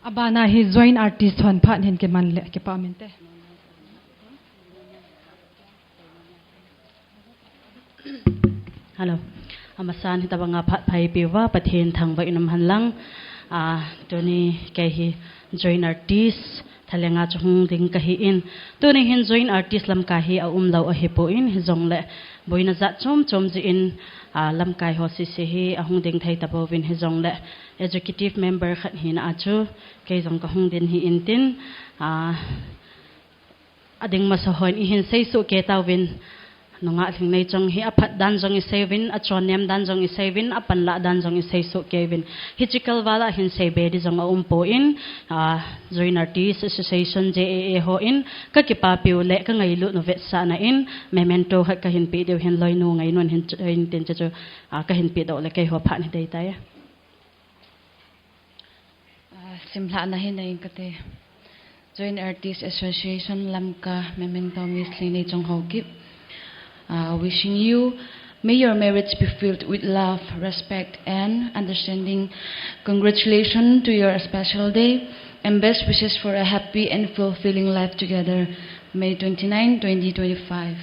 Abana hi joint artist hon phat hin kiman le kipah uvinte. Hello. Amasan hitabanga phat pha eipeuva Pathen thangvah in um hen lang. Ah, tuni kei hi joint artist thalenga chu hung ding kahin. Tuni hin joint artist lamkai hi aumlou ahipon hijongle boina jat chom chom jeh in, ah, lamkai ho sese hi ahung ding thei tapouvin hijongle executive member khat hina a chu kei jong kahung ding ahin tin, ah, ading masa hon ihin seisoh kei tauvin, nungah Lhingneichong hi aphat dan jong iseiuvin, achonnem dan jong iseiuvin, apanlah dan jong iseisoh kei uvin. Hiche kalval a hin seibe ding jong aumpon, ah, Joint Artists Association, J A A, hon kakipapiu le kangailut u vetsahna in memento khat kahin pe diu hin loinu ngainun hin, hin tin chu, ah, kahin pedoh le keiho phat hiding tai. Ah, simlhahna hi nei kate. Joint Artists Association Lamka, memento Miss Lhingneichong Haokip. Uh, wishing you, may your marriage be filled with love, respect, and understanding. Congratulations to your special day, and best wishes for a happy and fulfilling life together. May twenty-nine, twenty twenty-five.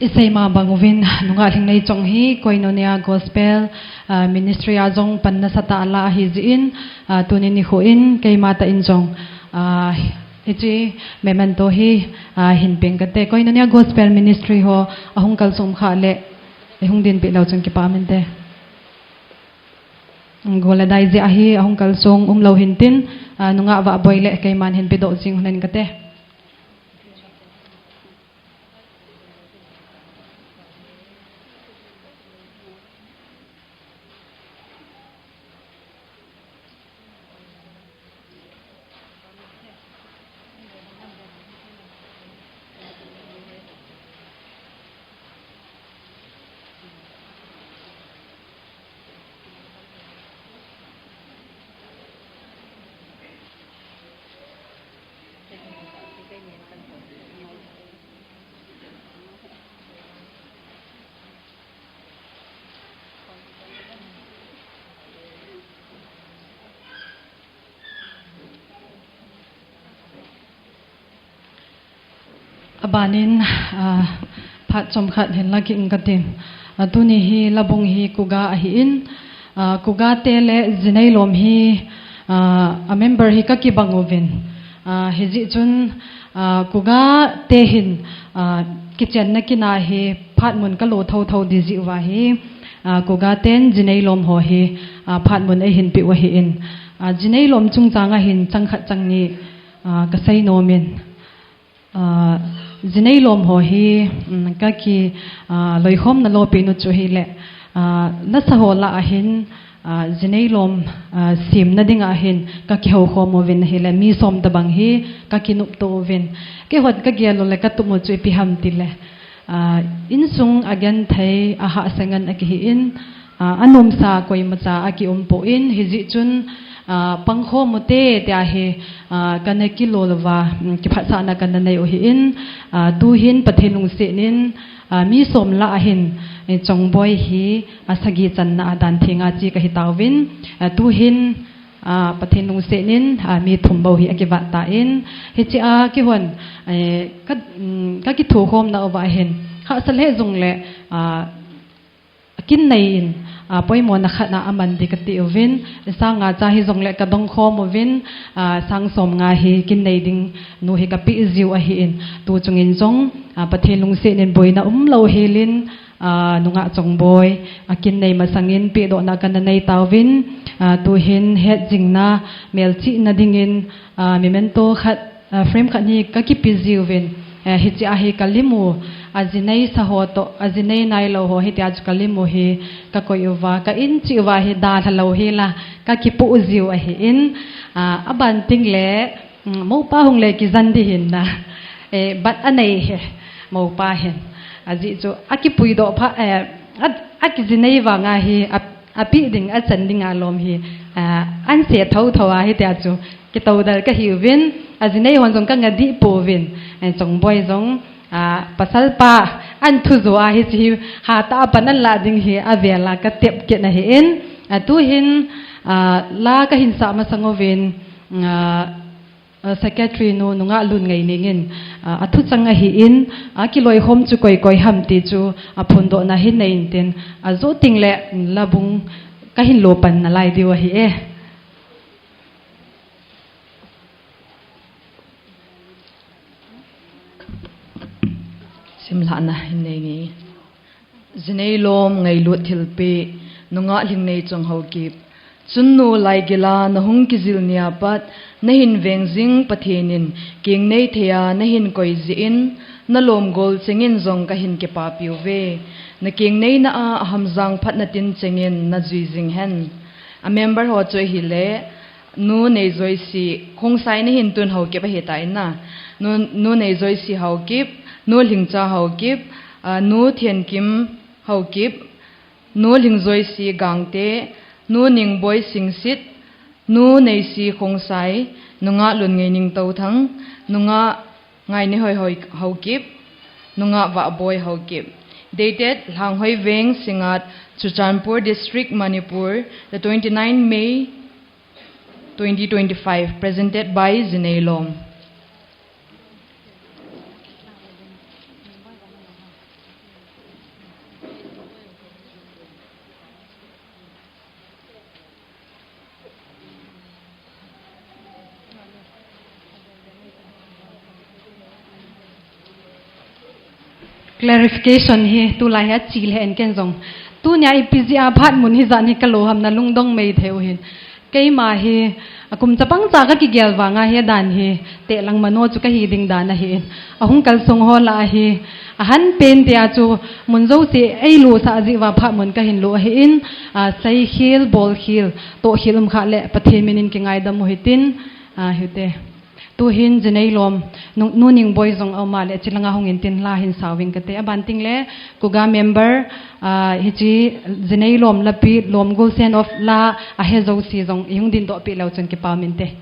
Isei ma bang uvin, nungah Lhingneichong hi Koinonia Gospel, ah, Ministry a jong panna sahsah ala ahi jeh in, ah, tuni nikho in keima tah in jong, ah, hiche memento hi, ah, hin peng kate. Koinonia Gospel Ministry ho ahung kalsong kha le, ihung dinpi leu chun kipah uvinte. Gol le dai jeh ahi, ahung kalsong umlou hin tin, ah, nungah Vahboi le keiman hin pedoh jing uvin kate. Abanin, ah, phat chomkhat hin la kit inge kati. Ah, tuni hi labung hi Kuga ahin, ah, Kuga te le Jinei Lom hi, ah, a member hi kakibang uvin. Ah, hijeh chun, ah, Kuga te hin, ah, kichenna kin a hi phat mun kalo thotho ding jeh uva hi, ah, Kuga ten Jinei Lom ho hi, ah, phat mun eihin peh u ahin. Ah, Jinei Lom chungchang a hin chang khat chang ni, ah, kasei nom in. Ah, Jinei Lom ho hi, um, kaki, ah, loikhomna lopi nu chu hile, ah, nasa ho lah a hin, ah, Jinei Lom, ah, semna ding a hin kakihou khom uvin ahile, mi som tabang hi kakinopto uvin. Keihon kagel u le katup u chu ipi ham tile, ah, insung a genthei a hahsa ngen akihin, ah, anomsa koimacha akium poi, hijeh chun, ah, pangkhom u te, tia hi, ah, kana kilol uva, um, kiphatsahna kana nei u ahin, ah, tuhin Pathen lungset in, ah, mi som lah a hin, eh, Chongboi hi, ah, sagi channa a dan theng a che kahi tauvin, ah, tuhin, ah, Pathen lungset in, ah, mi thum bou hi akivat tan, hiche a keihon, eh, ka, um, kakithokhomna uva hin, hahsa lheh jongle, ah, kin nei in, ah, poimona khat a aman ding kati uvin, sang nga cha hijongle kadong khom uvin, ah, sang som nga hi kin nei ding nu hi kapeh jiu ahin, tu chungin jong, ah, Pathen lungset in boina umlou helin, ah, nungah Chongboi, ah, kin nei masangin pehdohna kana nei tauvin, ah, tuhin hetjingna melchihna dingin, ah, memento khat, ah, frame khat hi kakipe jiuvin, eh, hiche a hi kalim u, ajinei sa ho toh, ajinei nailou ho hitia chu kalim u hi kakoi uva, ka in cheh uva hi dalha lou hela kakipoh jiu ahin, ah, aban tengle, um, mopa hung le kijen ding ahin na, eh, bat anei e, mopa hin. Ajeh chu akipuidoh phat, eh, a, akijinei vang a hi, a, apeh ding, achan ding a lom hi, ah, anse thotho a hitia chu kitoudal kahiuvin, ajinei hon jong kanga deh pouvin, eh, Chongboi jong, ah, pasal pa, an thu jo a hiche hi hatah a pan anlah ding hi avel a katep kit ahin, ah, tuhin, ah, la kahin sah masang uvin, ah, ah, secretary nu, nungah Lunngaining in, ah, athu chang ahin, akiloikhom chu koi koi ham ti chu aphondohna hin nei intin, ajoh tengle labung kahin lo pan nalai diu ahi e. Simlhahna hin nei inge. Jinei Lom ngailut thilpeh, nungah Lhingneichong Haokip. Chun nu, laigil a nahung kijil nia pat, nahin veng jing Pathen in kengnei thei a nahin koi jeh in, nalom gol chengin jong kahin kipapi uve. Nakengneina a ahamjang phatna tin chengin najui jing hen. A member ho chu ahile, Nu Neijoisi, Khongsai nahin tun Haokip ahitan na. Nu, Nu Neijoisi Haokip, Nu Lhingcha Haokip, ah, Nu Thenkim Haokip, Nu Lhingjoisi Gangte, Nu Ningboi Singsit, Nu Neisi Khongsai, nungah Lunngaining Touthang, nungah Ngainehoi Hoi-, Haokip, nungah Vahboi Haokip. Dated Lhanghoiveng, Singngat, Churachandpur District, Manipur, the twenty-nine May, twenty twenty-five, presented by Jinei Lom. Clarification hi tulai hi achil hen ken jong. Tunia ipi jeh a phat mun hijat hi kalo ham nalungdong mei thei u hin. Keima hi, akum chapang cha kakigel vang a hi adan hi, teh lang mano chu kahi ding dan ahin. Ahung kalsung ho lah a hi, ahan pen tia chu mun jouse eilusah jeh uva phat mun kahin lo ahin, ah, seikhel, bolkhel, tohkhel umkhah le Pathen min in kingaidam u hitin, ah, hite. Tuhin Jinei Lom, Nu, Nu Ningboi jong aum a le, chilanga hung intin la hin sao ving kate. Aban tengle, Kuga member, ah, hiche Jinei Lom lapi, lom gol send off la, ahe jouse jong, ihung dingdoh peh leu chun kipa um inte.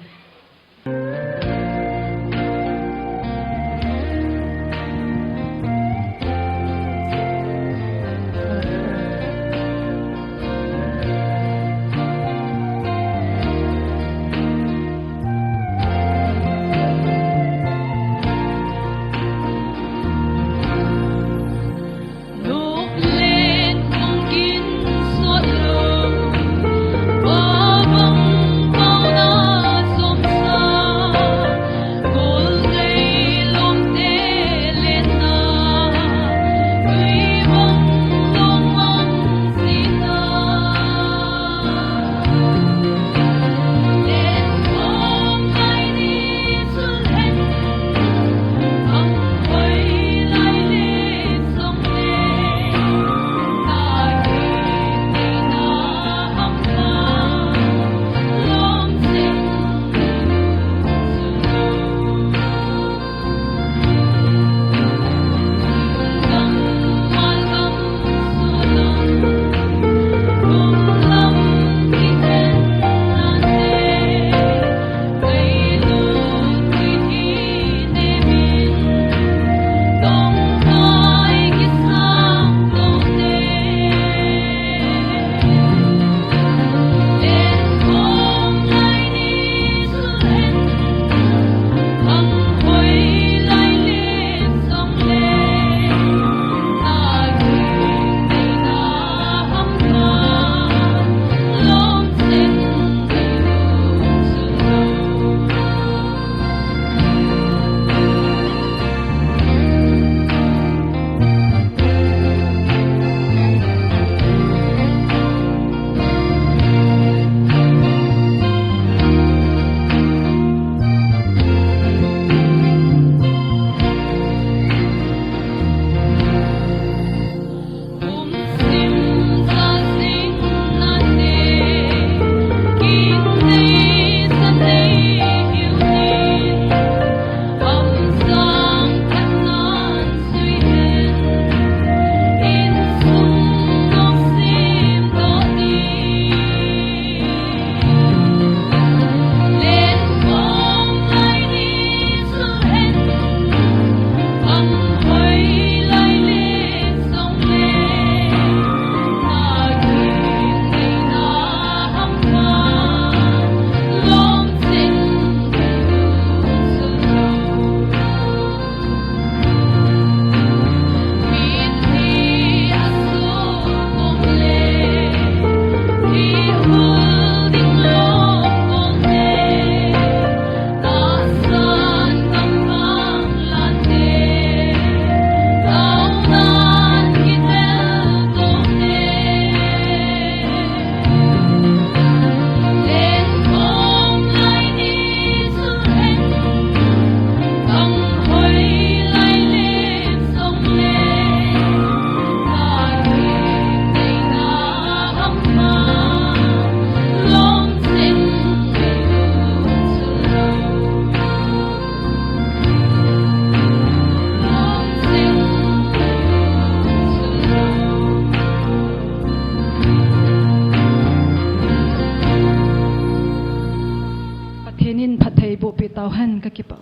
Pathen in phatthei boh peh tauhen, kakipah.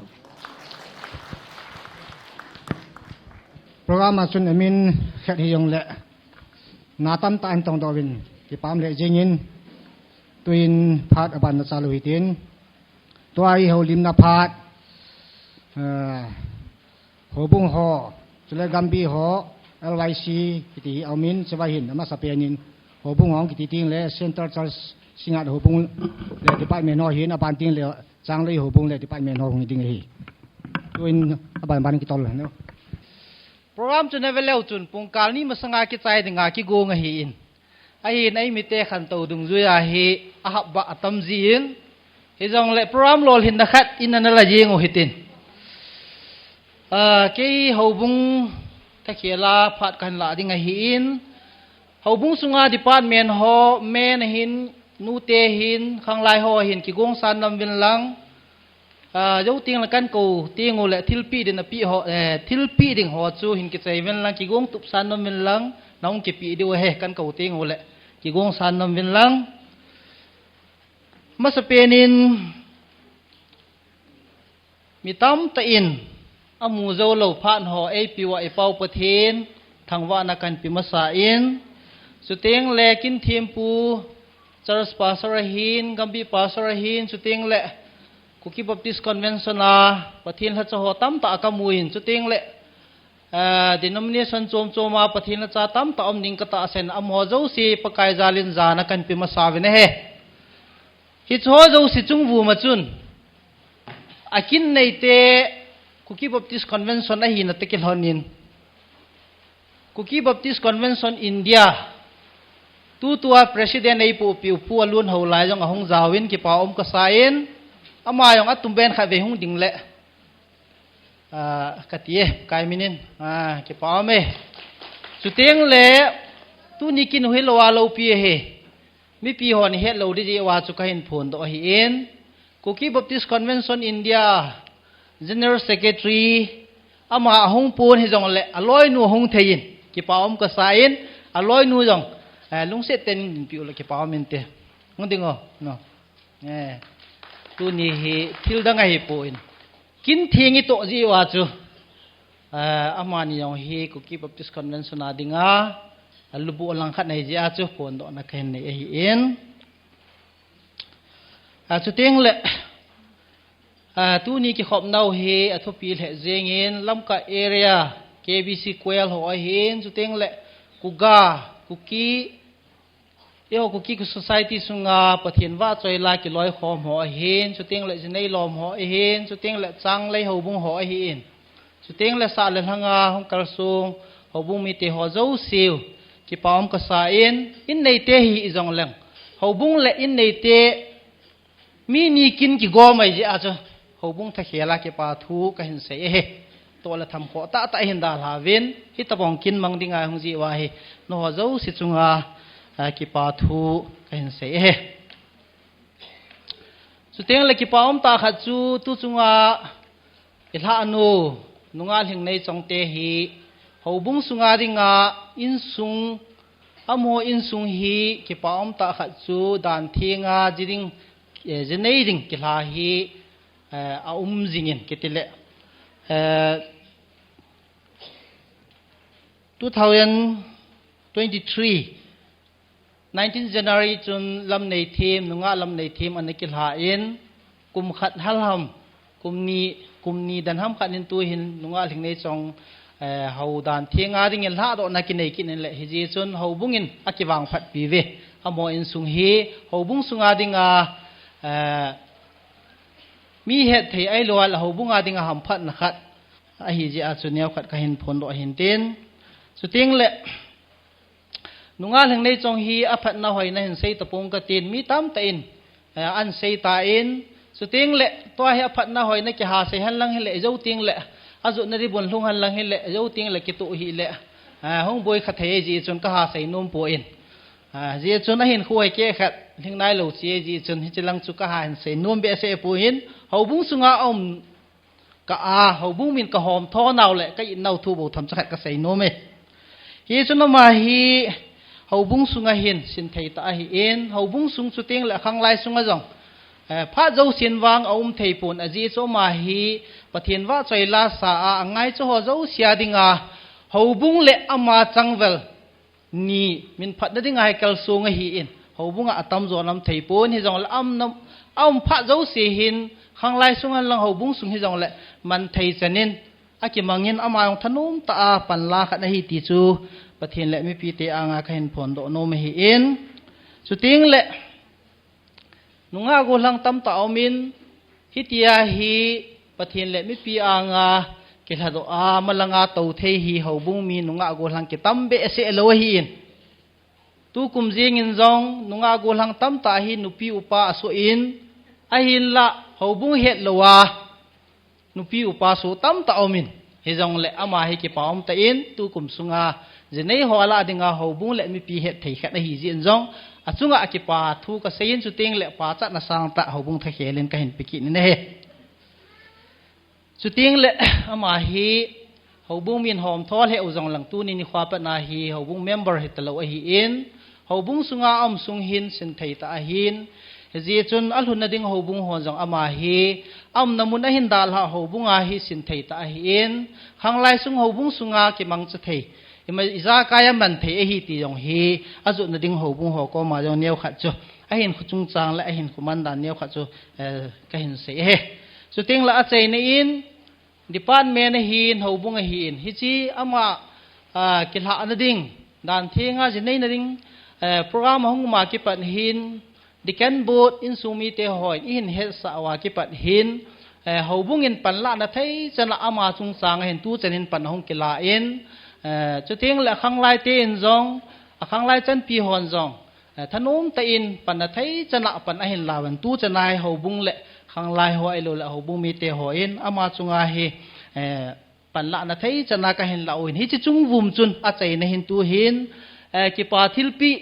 Program a chun amin khat hijongle, na tamtah in tongdoh uvin, kipah um lheh jengin, tuin phat aban nachal u hitin, tua hi houlimna phat, eh, Houbung ho, chule Gambih ho, L Y C kiti hi aumin, chuvang hin, amasapen in, houbung ho kiti tengle, Central Church Singngat houbung le department ho hin, aban tengle, Changlei houbung le department ho hung ding ahi. Tuin, aban ban kitol lhon u. Program chu naveleu chun, pungkal ni masanga kichai dinga kigong ahin. Ahin eimite khantou dungjuia hi ahapbah atam jin, hijongle program lolhinna khat in ana la jeng u hitin. Ah, kei houbung thakhela phat kahin lah ding ahin, houbung sunga department ho, men ahin, nute ahin, khanglai ho ahin, kigongsan nom uvin lang, Ah, jou tengle kan kou tengule thilpeh ding napeh ho, eh, thilpeh ding ho chu hin kichai uvin lang, kigong tupsan nom uvin lang, nahung kipeh diu ahi, kan kou tengule kigongsan nom uvin lang. Masapen in, mi tamtah in amu joulou phat ho eipeh uva i Pau Pathen thangvahna kahin pe masa in, chutengle kin thempu Church Pastor ahin, Gambih Pastor ahin, chutengle Kuki Baptist Convention a Pathen lhacha ho tamtah kamu in, chutengle, eh, denomination chom chom a Pathen lhacha tamtah um ding katahsan, amaho jouse Pakai jalin jana kahin pe masa uvin ahi. Hicheho jouse chungvum a chun, akin neite Kuki Baptist Convention ahina toh kilhonin, Kuki Baptist Convention India tutua President eipohpeh u Pu Alun Haolai jong ahung jaovin, kipah um kasa in, ama jong atum pen khatvei hung ding le, ah, kati e, Pakai min in, ah, kipah um e. Chutengle, tuni kin u hilou a loupi ahi. Mipi hon ihet lou ding jeh uva chu kahin phondoh ahin, Kuki Baptist Convention India General Secretary, ama ahung pon hijongle, aloinu ahung thei in, kipah um kasa in, aloinu jong, eh, lungset tah in dinpi u le kipah um inte. Hung ding o, no. Eh, tuni hi thil dang ahipon, kin theng itoh jeh uva chu, eh, amani jong hi Kuki Baptist Convention a dinga, alubuh langkhat ahi jeh a chu phondohna kahin nei ahin. Ah, chutengle, ah, tuni kikhopnau hi athupi lheh jengin, Lamka area K B C Choir ho ahin, chutengle Kuga, Kuki, eiho Kuki Society sunga Pathen vahchoila kiloikhom ho ahin, chutengle jinei lom ho ahin, chutengle Changlei houbung ho ahin, chutengle sah le lhanga hung kalsong houbung mite ho jouseu, kipah um kasa in, in neite hi ijongleng, houbung le in neite mi ni kin kigom ahi jeh a chu, houbung thakhela kipathu kahin sei ahi. Tohle thamkhoh tahtah hin dalha uvin, hitobang kin mang dinga hung jeh uva hi, nangho jouse chunga, ah, kipathu kahin sei ahi. Chutengle kipah um tah khat chu, tuchunga ilhahnu, Nungahlhing Neichong te hi, houbung sunga dinga insung, amaho insung hi kipah um tah khat chu, dan thenga ji ding, eh, jinei ding kilha hi, eh, aum jingin, kitile, eh, two thousand twenty-three, nineteen January chun Lamneithem, Nungah Lamneithem ana kilhan, kum khat halham, kum ni, kum ni dan ham khat in tuhin Nungahlhing Neichong, eh, hou dan thenga dingin lhadohna kinei kit in le, hijeh chun houbungin akivangphat piuve. Amaho insung hi houbung sunga dinga, eh, mi hetthei ahilouleh houbunga dinga hamphatna khat ahi jeh a chu neokhat kahin phondoh ahin tin. Chutengle, Nungahlhing Neichong hi aphatna hoina hin sei tapong katin, mi tamtah in, eh, ahin sei tan, chutengle, tua hi aphatna hoina kihasei henlang hile, jou tengle, ajotna dibun lhung henlang hile, jou tengle, kitoh hile, eh, hung boi kha thei jeh chun kahasei nom poi. Ah, jeh chun ahin khuai keh khat, lhing nailou chi jeh chun, hichelang chu kahin sei nom behseh poi, houbung sunga aum kah a, houbung min kahom tho nau le, ka-it nau thu bou themcha khat kasei nom e. Hichun ama hi, houbung sunga hin, sin thei tah ahin, houbung sung chutengle, khanglai sunga jong, Eh, phat jousen vang aum thei pon, ajeh chu ama hi Pathen vahchoi lasa a, angaicha ho jouse a dinga houbung le ama changvel ni min phatna dinga hi kalsong ahin, houbung a atamjo nam thei pon, hijongle aum nam, aum phat jouse hin, khanglai sung hen lang houbung sung hijongle man thei chan in, akimangin ama jong thanom tah a panla khat ahi ti chu Pathen le mipite anga kahin phondoh nom ahin, chuteng le nungah gollhang tamtah aumin, hitia hi Pathen le mipi anga kilhadoh a, malanga tou thei hi houbung mi nungah gollhang kitam behseh lou ahin. Tukum jengin jong nungah gollhang tamtah hi nupi upa asoh in, ahinlah houbung het lou a nupi upa soh tamtah aumin. Hijongle ama hi kipa umtah in, tukum sunga jinei ho lah dinga houbung le mipi hetthei khat ahi jeh in jong, achunga akipa thu kasei in, chuteng le pachatna sangtah houbung thakhel in kahin pe kit in ahi. Chuteng le ama hi houbung min homtho lheh u jong lang, tuni nikho patna hi houbung member hitalou ahin, houbung sunga aum sung hin sinthei tah ahin, hijeh chun alhunna ding houbung hon jong ama hi aumna mun ahin dalhah houbung a hi sinthei tah ahin, khanglai sung houbung sunga kimangcha thei, ima ijakai a man thei ahi ti jong hi ajotna ding houbung ho koma jong neokhat chu ahinkho chungchang le ahinkho man dan neokhat chu, eh, kahin sei ahi. Chuteng le achaina in, department ahin, houbung ahin, hiche ama, ah, kilhahna ding, dan thenga jineina ding, eh, program ahung um a kipat hin, deacon board, insung mite hon eihin hetsah uva kipat hin, eh, houbung in panlahna thei chana ama chungchang ahin, tuchan in pan ahung kila in, eh, chuteng le akhanglai te in jong, akhanglai chanpi hon jong, eh, thanom tah in panna thei chana pan ahin la uvin, tuchan a hi houbung le khanglai ho ahilou le houbung mite hon ama chunga hi, eh, panlahna thei chana kahin la uvin, hiche chung vum chun achaina hin tu hin, eh, kipa thilpeh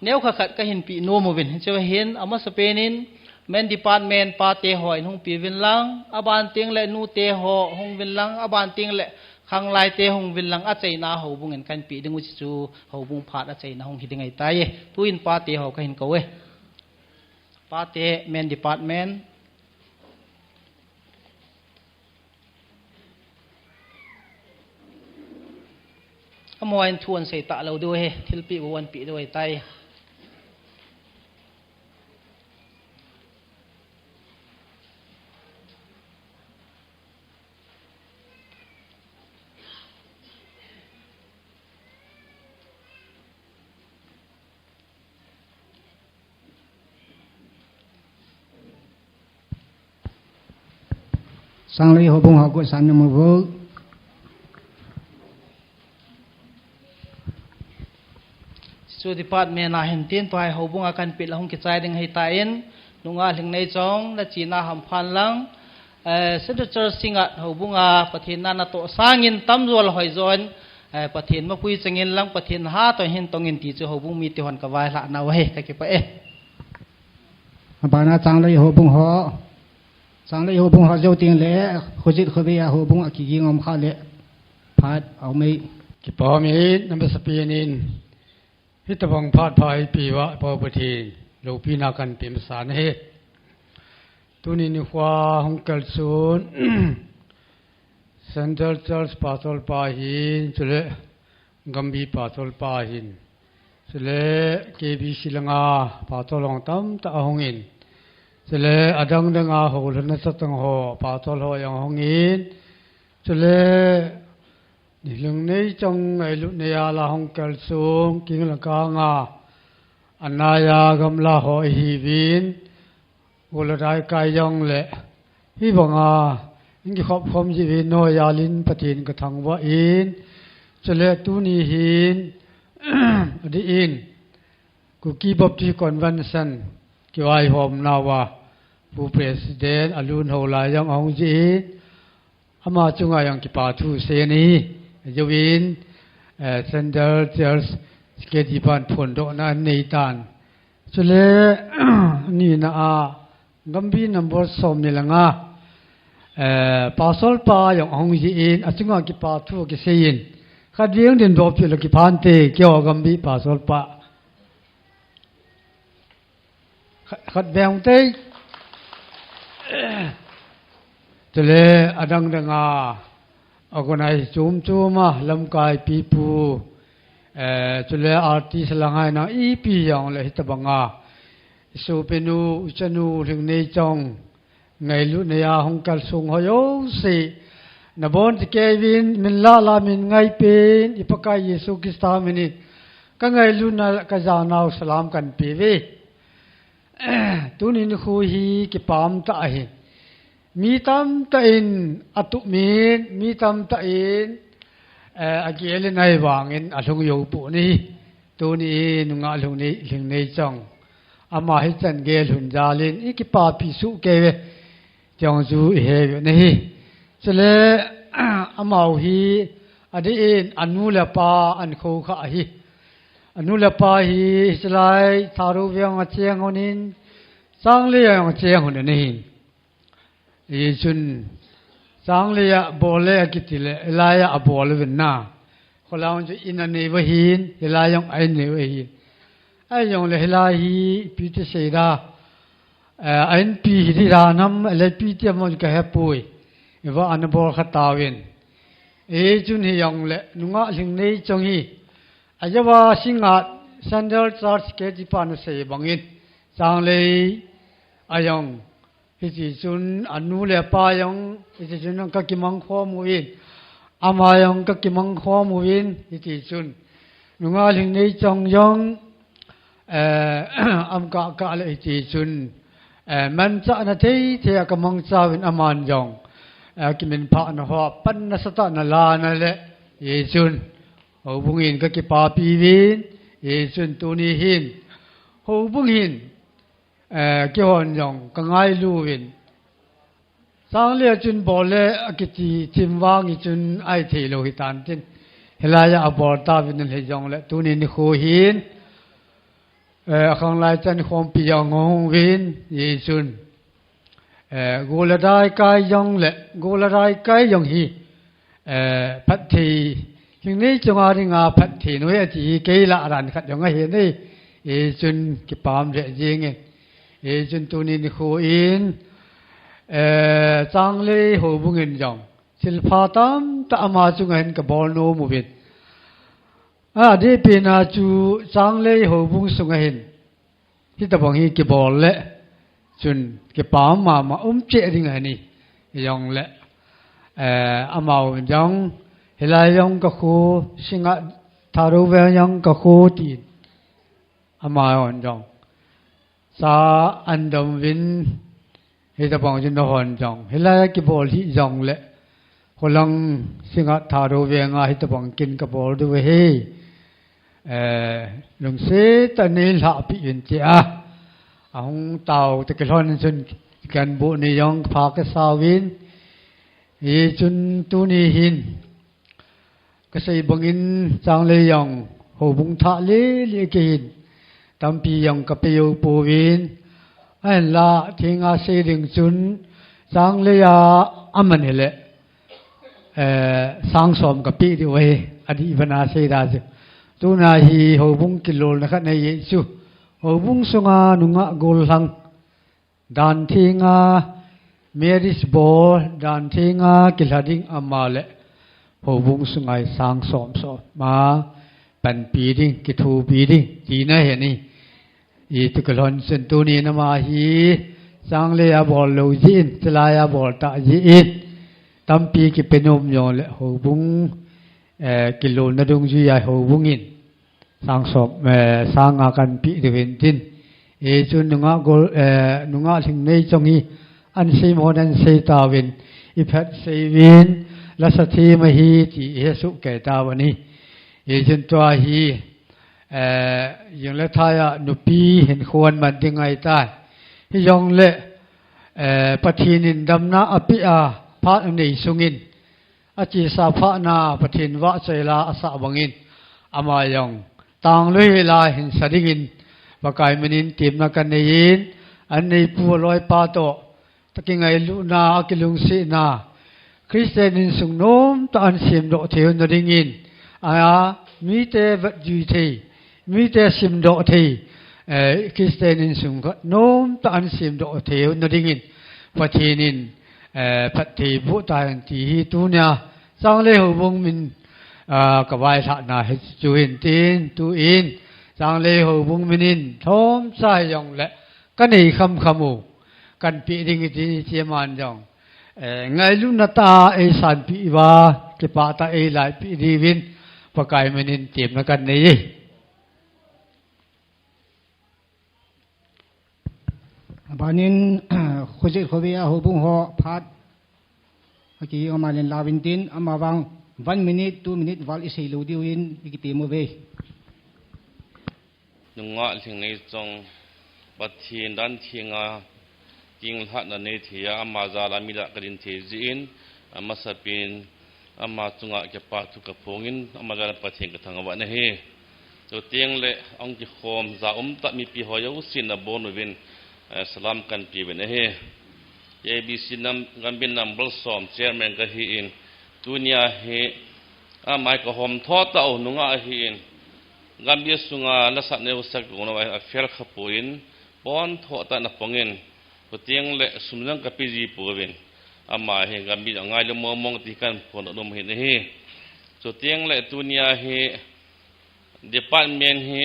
neokhat khat kahin pe nom uvin, hiche hin amasapen in men department pate hon hung pe uvin lang, aban teng le nute ho hung uvin lang, aban teng le khanglai te hung uvin lang, achaina houbung in kahin pe ding u chu, houbung phat achaina hung hi ding ahitai. Tuin pate ho kahin kou e. Pate, men department. Amaho in thu ahin sei talou diu ahi, thilpeh bou ahin pe diu ahitai. Sanglei houbung ho kut san na mu vo. Chu department a hin tin, tua hi houbung a kahin peh le hung kichai ding ahitan, nungah Lhingneichong, nachena hamphan lang, eh, Central Church Singngat houbung a Pathen na natoh sangin tamjo le hoijo in, eh, Pathen mapui changin lang, Pathen hatah in hin tongin ti chu houbung mite hon kavailhah nau ahi, kakipah e. Abana Changlei houbung ho. Changlei houbung ho jou teng le, khojit khove a houbung a kiging um kha le, phat aum e. Kipa um e, amasapen in, hitabang phat pha eipeh uva Pa Pathen loupina kahin pe masa e. Tuni nikho hung kalson, Central Church Pastor pa hin, chule Gambih Pastor pa hin, chule K B C langa Pastor ho tamtah ahungin, chule adang dang a houlhona chatang ho Pastor ho jong ahungin, chule Lhingneichong ngailutna a la hung kalson, king le kang a, anai a gamla ho ihiuvin, Ula dai kai jong le, hibanga, in kikhop khom ji ve noi a lin Pathen kathangvah in, chule tuni hin, adih in, Kuki Baptist Convention, kivaihom nauva, Pu President, alun ho lai jong ahung ji in, ama chunga jong kipa thu sei ahi, ajouvin, eh, Central Church Secretary pan phondohna anei tan. Chule, nina a, Gambih number som ni le nga, eh, Pastor pa jong ahung ji in, achunga kipa thu kisei in. Khatvei ding doh peh le kiphante, keiho Gambih Pastor pa. Khat, khat veng tei. Chule adang dang a organize chom chom a lamkai pipu, eh, chule artist lang hai na ipi jong le hitabang a. Isopinu, ichanu, Lhingneijong, ngailutna a hung kalsong ho jouse. Nabonchauvin, min lah lah min ngaipen, i Pakai Jesu Christa minin. Ka ngailutna ka jaonau salam kahin pe uve. Tuni nikho hi kipah tah ahi. Mi tamtah in atup in, mi tamtah in, eh, agel in ahivangin alhung jou pon ahi. Tuni nungah Lhingneijong. Ama hichan gel lhun jal in i kipapi soh kei uve. Tiang chu i he uve ahi. Chule, amau hi adeh in anu le apa ahin khoukhah ahi. Anu le apa hi, hichelai Thadou veng a cheng honin, Changlei a jong cheng hon ahi. Hichun, Changlei a bol le akiti le, hilai a abol uvin ahi. Kholang chu in anei uva ahin, hilai jong a in anei uva ahin. Ahijongle hilai hi, ipi ti seida, eh, a inpi hi dihdan ham, le ipi ti ham ka hepoi. Iva ana bol kha tauvin. Hichun hijongle, nungah Lhingneijong hi, ajeh uva Singngat Central Church kiti pan asei bangin, Changlei a jong, hiti chun anu le apa jong, hiti chun ka kimang khom uvin, ama jong ka kimang khom uvin, hiti chun. Nungah Lhingneijong jong, eh, aum kah kah le hiti chun, eh, manchahna thei thei a ka mangcha uvin aman jong, eh, kiminphahna ho, pan nasatah in ala ana le, hichun. Houbung in ka kipapi uvin, hichun tuni hin. Houbung hin, eh, keihon jong ka ngailu uvin. Changlei a chun bol le akiti thim vang hichun ahithei lou hitan tin. Hilai a abol tauvin ahi jongle tuni nikho hin. Eh, akhanglai chan khompi jong hung uvin, hichun. Eh, gol le dai kai jongle, gol le dai kai jong hi, eh, phatthei, Lhingneijong a dinga phatthei noi ati hi kei lah a dan khat jong ahi e. Hichun kipah lheh jengin. Hichun tuni nikho in, eh, Changlei houbung in jong thilpha tamtah ama chunga hin ka bol nom uvin. Adeh pen a chu Changlei houbung sunga hin. Hitabang hi kibol le, chun kipah mama um cheh ding ahi. Hijongle, eh, amau jong, hilai jong ka kho, Singngat Thadou veng jong ka kho tin. Amau jong. Sa an dom uvin, hitabang chun nahon jong. Hilai a kibol hi jongle. Kholang Singngat Thadou veng a hitabang kin ka bol diu ahi. Eh, lungset tah in nei lhahpeh uvin tia. Ahung tao toh kilhon chun kan bu ni jong pha kasa uvin. Hichun tuni hin. Kasei bangin Changlei jong houbung thah lele kahin. Tampi jong ka pe jou pouvin. Ahinla theng a sei ding chun Changlei a aman hile. Eh, sang som ka pe diu ahi, adih bana seida chu. Tuna hi houbung kilolna khat nei chu. Houbung sunga nungah gollhang. Dan thenga marriage bol, dan thenga kilha ding ama le. Houbung sunga hi sang som som. Ma, panpi ding, kithopi ding, tina ahi. Hitu kilhon chun tuni nama hi, Changlei a bol lou jin, chulai a bol tah jin, tampi kipe nom jongle houbung, eh, kilolna dungjuia houbung in, sang som, eh, sang nga kan pe diu ahin tin. Hichun nungah gol, eh, nungah Lhingneijong hi, an sei mo nan sei tauvin, iphat sei uvin, lasa them ahi ti ihesoh kei tauvin ahi. Hichun tua hi, Eh, jing le thai a nupi hinkho aman ding ahitai. Hijongle, eh, Pathen in damna apeh a, phat anei sungin. Achesa phatna Pathen vahchoi la asah bangin. Ama jong. Tang lou hela hinsa dingin. Pakai minin temna kanei in. An neipu aloipa toh. Toh kingailutna, akilungsetna. Christian insung nomtah a ahin semdoh thei u nadingin. A, mite vetjui thei, mite simdoh thei. eh, Christian insung khat nomtah a ahin semdoh thei na dingin Pathen in, eh, phatthei boh tahen ti hi tunia Changlei Houbung min, ah, ka vailhahna hi chu hin tin, tuin Changlei Houbung min in lhomcha hijongle ka nei khamkham u, kahin pe ding ahi tin, hiche aman jong, eh, ngailutna tah a eisanpeh uva, kipah tah a eilaipeh diuvin Pakai min in temna kahin nei e. Abanin, Khojet Khovei a houbung ho phat akihi, amanin lauvin tin, ama vang one minute, two minute val isei lou diuvin ikitem uve. Nungah Lhingneichong, Pathen dan thenga kinglhahna nei theiya, ama jal a milah kadin thei jeh in, amasapen ama chunga kipa thu kaphongin, ama jal a Pathen kathangvah in ahi. Chuteng le, ahung kikhom ja umtah mipi ho jousen nabonchauvin, eh, salam kahin pe uvin ahi. A B C nam-, Gambih number som chairman kahin, tunia hi, ama hi kahom tho tah u nungah ahin, Gambih sunga nasatna neocha kagon uva afel khapon, pon tho tah in apongin, chuteng le sum jong kape ji pouvin, ama hi Gambih angailu mongmong ti kahin phondoh nom ahin ahi. Chuteng le tunia hi department hi,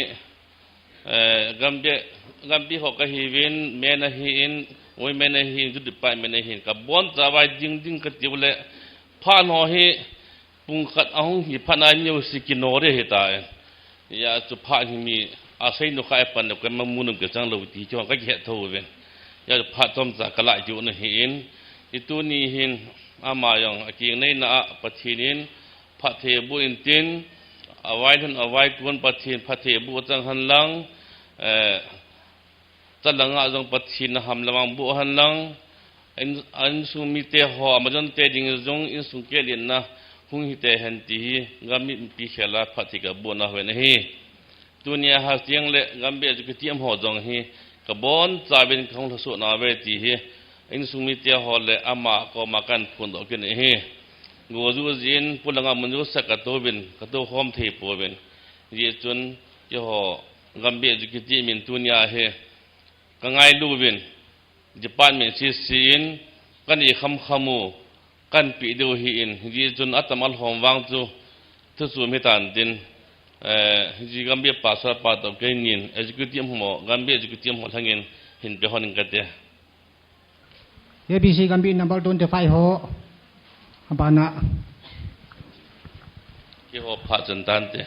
eh, Gambih, Gambih ho kahiuvin, men ahin, women ahin, youth department ahin, kabonchauva ding ding katiu le, phat ho hi, pung khat ahung hi phat a neocha kino ding ahitai. Hijeh chun phat hi mi asei nu khat apan le koima mu nom kei chang lou ti chu kakihet thou ve. Hijeh chun phat chomcha kalai diu ahin. Tuni hin ama jong akeng neina a Pathen in phatthei boh in tin, availhun avaikon Pathen phatthei boh chang hen lang, eh, Chalanga jong Pathen in aham le vang boh hen lang, in, insung mite ho, amajonte ding jong insung kehlenna hung hi tei hen ti hi, Gambih mipi khel a phatthei kabohna uvin ahi. Tunia hi chuteng le Gambih executive ho jong hi kabonchauvin kahung lhasoh nauve ti hi, insung mite ho le ama koma kahin phondoh kit in ahi. Gojuh jin, polanga mun jousea katouvin, katou khom thei pouvin. Hijeh chun, keiho Gambih executive min tunia hi, kangailu uvin, department sese in, kanei khamkham u, kahin pe diu ahin, hijeh chun atam alhom vang chu, thu chu mi tan tin, eh, hijeh Gambih pastor pa toh keinin, executive ho, Gambih executive ho lhangin, hin pe hon ing kate. A B C Gambih number twenty-five ho, abana. Keiho phat chun tante.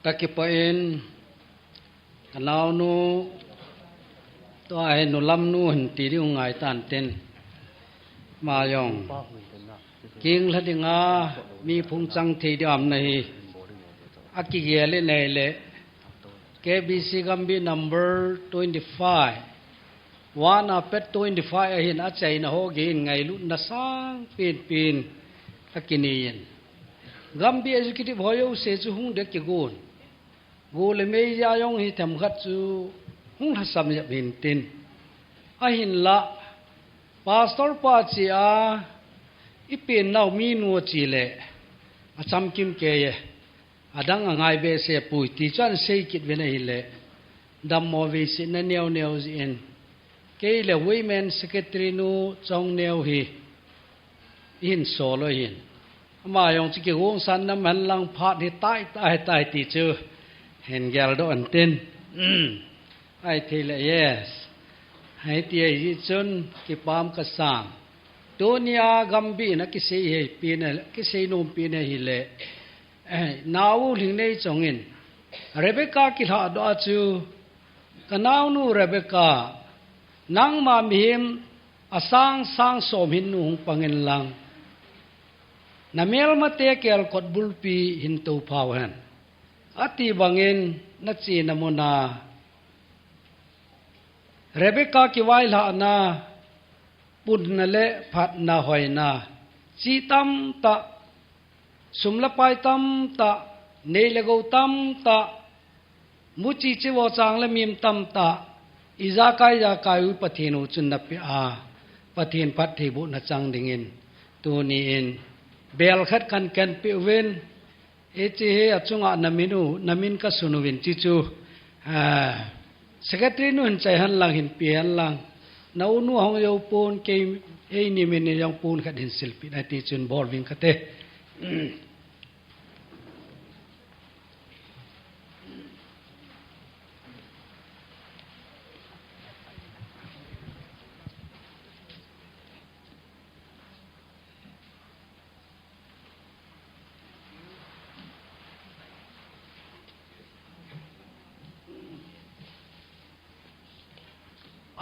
Kakipah in, kanaonu, tua hi nulam nu hin ti ding ngai tan tin. Ama jong kinglha dinga mi phung chang thei ding aum nahi. Akigel in ahile, K B C Gambih number twenty-five. One a pet twenty-five ahin achaina ho gei in ngailutna sangpen pen akinei in. Gambih executive ho jouse chu hung ding kigon. Go le mei jeh a jong hi themkhat chu hung lhasam jep hin tin. Ahinlah, pastor pa chea, ipen nau minu chele, achamkim kei e. Adang angai behseh poi ti chu ahin sei kit uvin ahile, dammo veisetna neo neo jeh in, kei le women secretary nu Chongneo hi, ihin sol u ahin. Ama jong chu kigongsan nam hen lang phat hi tai tai tai ti chu hin geldoh in tin. Ahi thei le yes. Ahi ti ahi jeh chun kipah kasan. Tunia Gambih in akisei hi pen a, kisei nom pen ahile. Eh, nau Lhingneichong in, Rebecca kilhahdoh a chu, kanaonu Rebecca, nangma mihem asang sang som hin nu hung pang in lang, namelmate kelkot bulpi hin toupha u hen, ati bangin nachena muna, Rebecca kivailhahna, punna le phatna hoina, chi tamtah, sum le pai tamtah, nei le gou tamtah, muchi chivo chang le mim tamtah, ijakai jakai u Pathen u chun napeh a, Pathen phattheibohna chang dingin, tuni in, Bel khat kan kan pe uvin, hiche hi achunga namin u, namin kasun uvin hiche chu, ah, secretary nu hin chai hen lang hin pe hen lang. Na u nu hung jou pon kei, eini min jong pon khat hin silpeh na ti chun bol uving kate.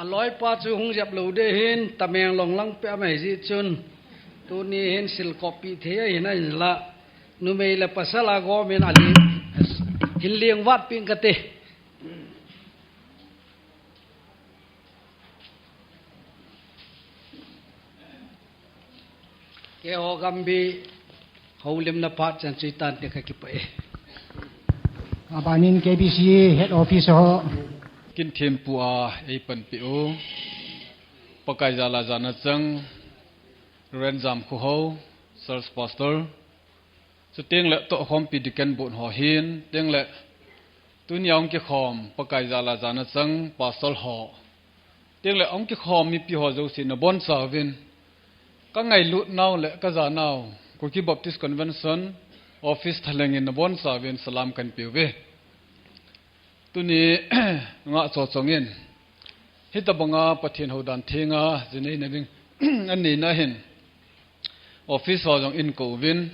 Aloipa chu hung jep lou ding ahin, Tamenglong lang peh a um ahi jeh chun, tuni hin sil copy thei ahin ahinla, numei le pasal a gomin ali, hin lengvat peh ing kate. Keiho Gambih houlimna phat chan chu hitan ti kakipah e. Abanin K B C Head Office ho. Kin thempu a eipanpi u. Pakai jal a jana chang, Reverend Jamkhohao, Church Pastor. Chuteng le tohkhompi Deacon Board ho hin, teng le tunia hung kikhom Pakai jal a jana chang Pastor ho. Teng le hung kikhom mipi ho jouse nabonchauvin, kangailut nau le kaja nau, Kuki Baptist Convention Office thalhengin nabonchauvin salam kahin peuve. Tuni ngah chochongin, hitabanga Pathen houdan thenga jinei nading anei na hin, office ho jong eikou uvin,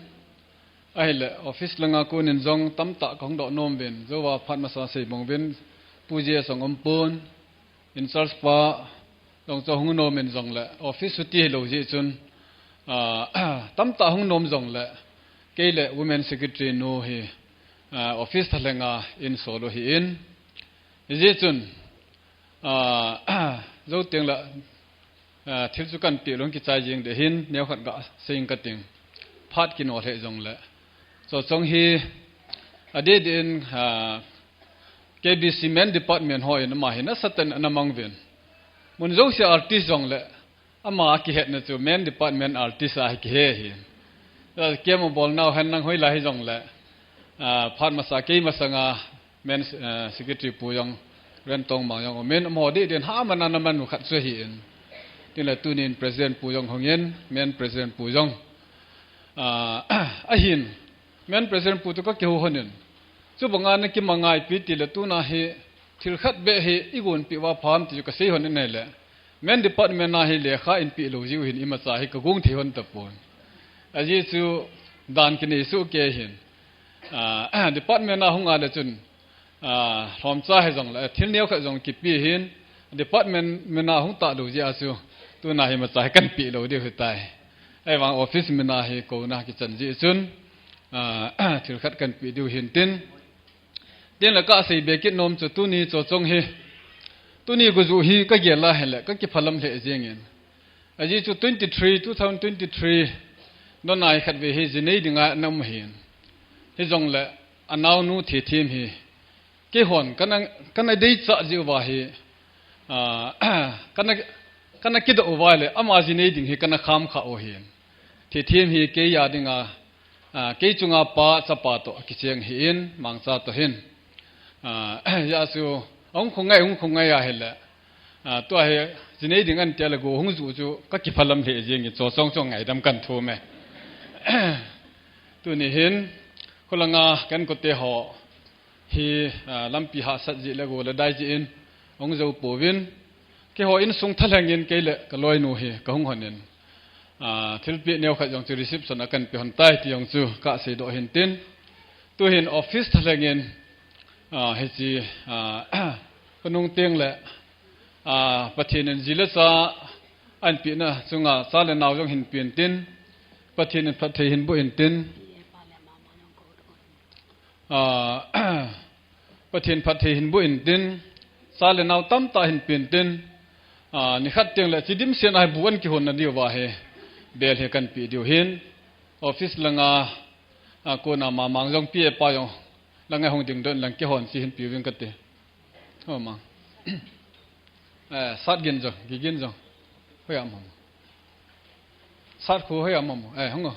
ahile office langa konin jong tamtah kahung doh nom uvin, jouva phat masa seibong uvin, Pu J S jong umpon, in charge pa jong chu hung nom in jongle, office chuti hilou jeh chun, ah, tamtah hung nom jongle, kei le Women Secretary nu hi, ah, office thalhenga einsol u ahin. Hijeh chun, ah, jou teng le, ah, thil chu kahin peh lou kichai jing ding ahin, neokhat gasei ing kating. Phat kinol lheh jongle, chochong hi adeh deh in, ah, K B C Men Department hon ama hi nasatah in ana mang uvin. Mun jousea artist jongle, ama kihetna chu Men Department artist ahi kihe ahi. Kei ma bol nau hen nang hoilai hijongle, ah, phat masa kei masanga Men, ah, Secretary pu jong, Reverend Tongmang jong umin, amaho deh deh in hamana ana man u khat chu ahin. Tin le tunin President pu jong hungin, Men President pu jong, ah, ahin, Men President pu toh kakihou lhonin, chubanga nakimangaipi tile tuna hi thil khat beh hi eigonpeh uva pham ti chu kasei lhonin ahile, Men Department a hi lekha eipeh lou jeh u hin imacha hi kagong thei lhon tapon. Ajeh chu dan kinei soh kei hin, ah, Department a hung a le chun, ah, lhomcha hijongle, thil neokhat jong kipe hin, Department, men a hung talou jeh a chu, tuna hi imacha hi kahin peh lou diu ahitai. Ahivang office men a hi kouna kichan jeh chun, ah, thil khat kahin peh diu ahin tin. Tin le kasei be kit nom chu tuni chochong hi, tuni gojuh hi kagel a ahile, kakiphalam lheh jengin. Ajeh chu twenty three, two thousand twenty three, dona hi khatvei hi jinei dinga ana um ahin. Hijongle, anaonu Thethem hi, keihon kana, kana deichat jeh uva hi, ah, kana, kana kidoh uva le, ama jinei ding hi kana kham kha u ahin. Thethem hi kei a dinga, ah, kei chunga pa chapa toh akicheng ahin, Mangcha toh hin. Ah, hijeh a chu, ahung khongai, ahung khongai ahile, ah, tua hi, jinei ding ahin ti le go hung juh chu, kakiphalam lheh jengin, chochong chu ngaidam kahin thum e. Tuni hin, khulanga kainkote ho hi, ah, lampi hahsat jeh le go le dai jeh in, ahung jou pouvin, keiho insung thalhengin kei le kaloinu hi kahung lhonin, ah, thilpeh neokhat jong chu reception a kahin pe lhon tai ti jong chu kasei doh ahin tin. Tuhin office thalhengin, ah, hiche, ah, kanung teng le, ah, Pathen in ji le cha ahin pehna chunga cha le nao jong hin pen tin, Pathen in phatthei hin boh in tin. Ah, Pathen phatthei hin boh in tin, cha le nao tamtah hin pen tin, ah, nikhat teng le chi dimset a hi bu ahin kihon na diuva hi, bel hi kahin peh diu ahin, office langa, ah, kona Mamang jong P A pa jong, langa hung dingdoh in lang kihon chi hin peuving kate. Ho Mang. Eh, Satgin jong, Gigin jong. Hoiya um ham? Satkhu hoiya um ham? Eh, hung o.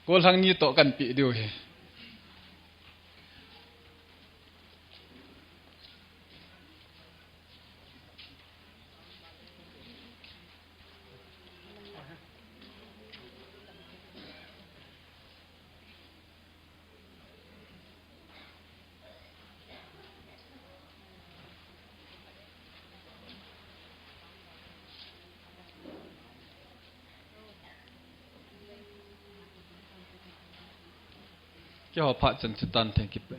Golhang ni toh kan peh diu ahi. Keiho phat chan chu tan theng kipe.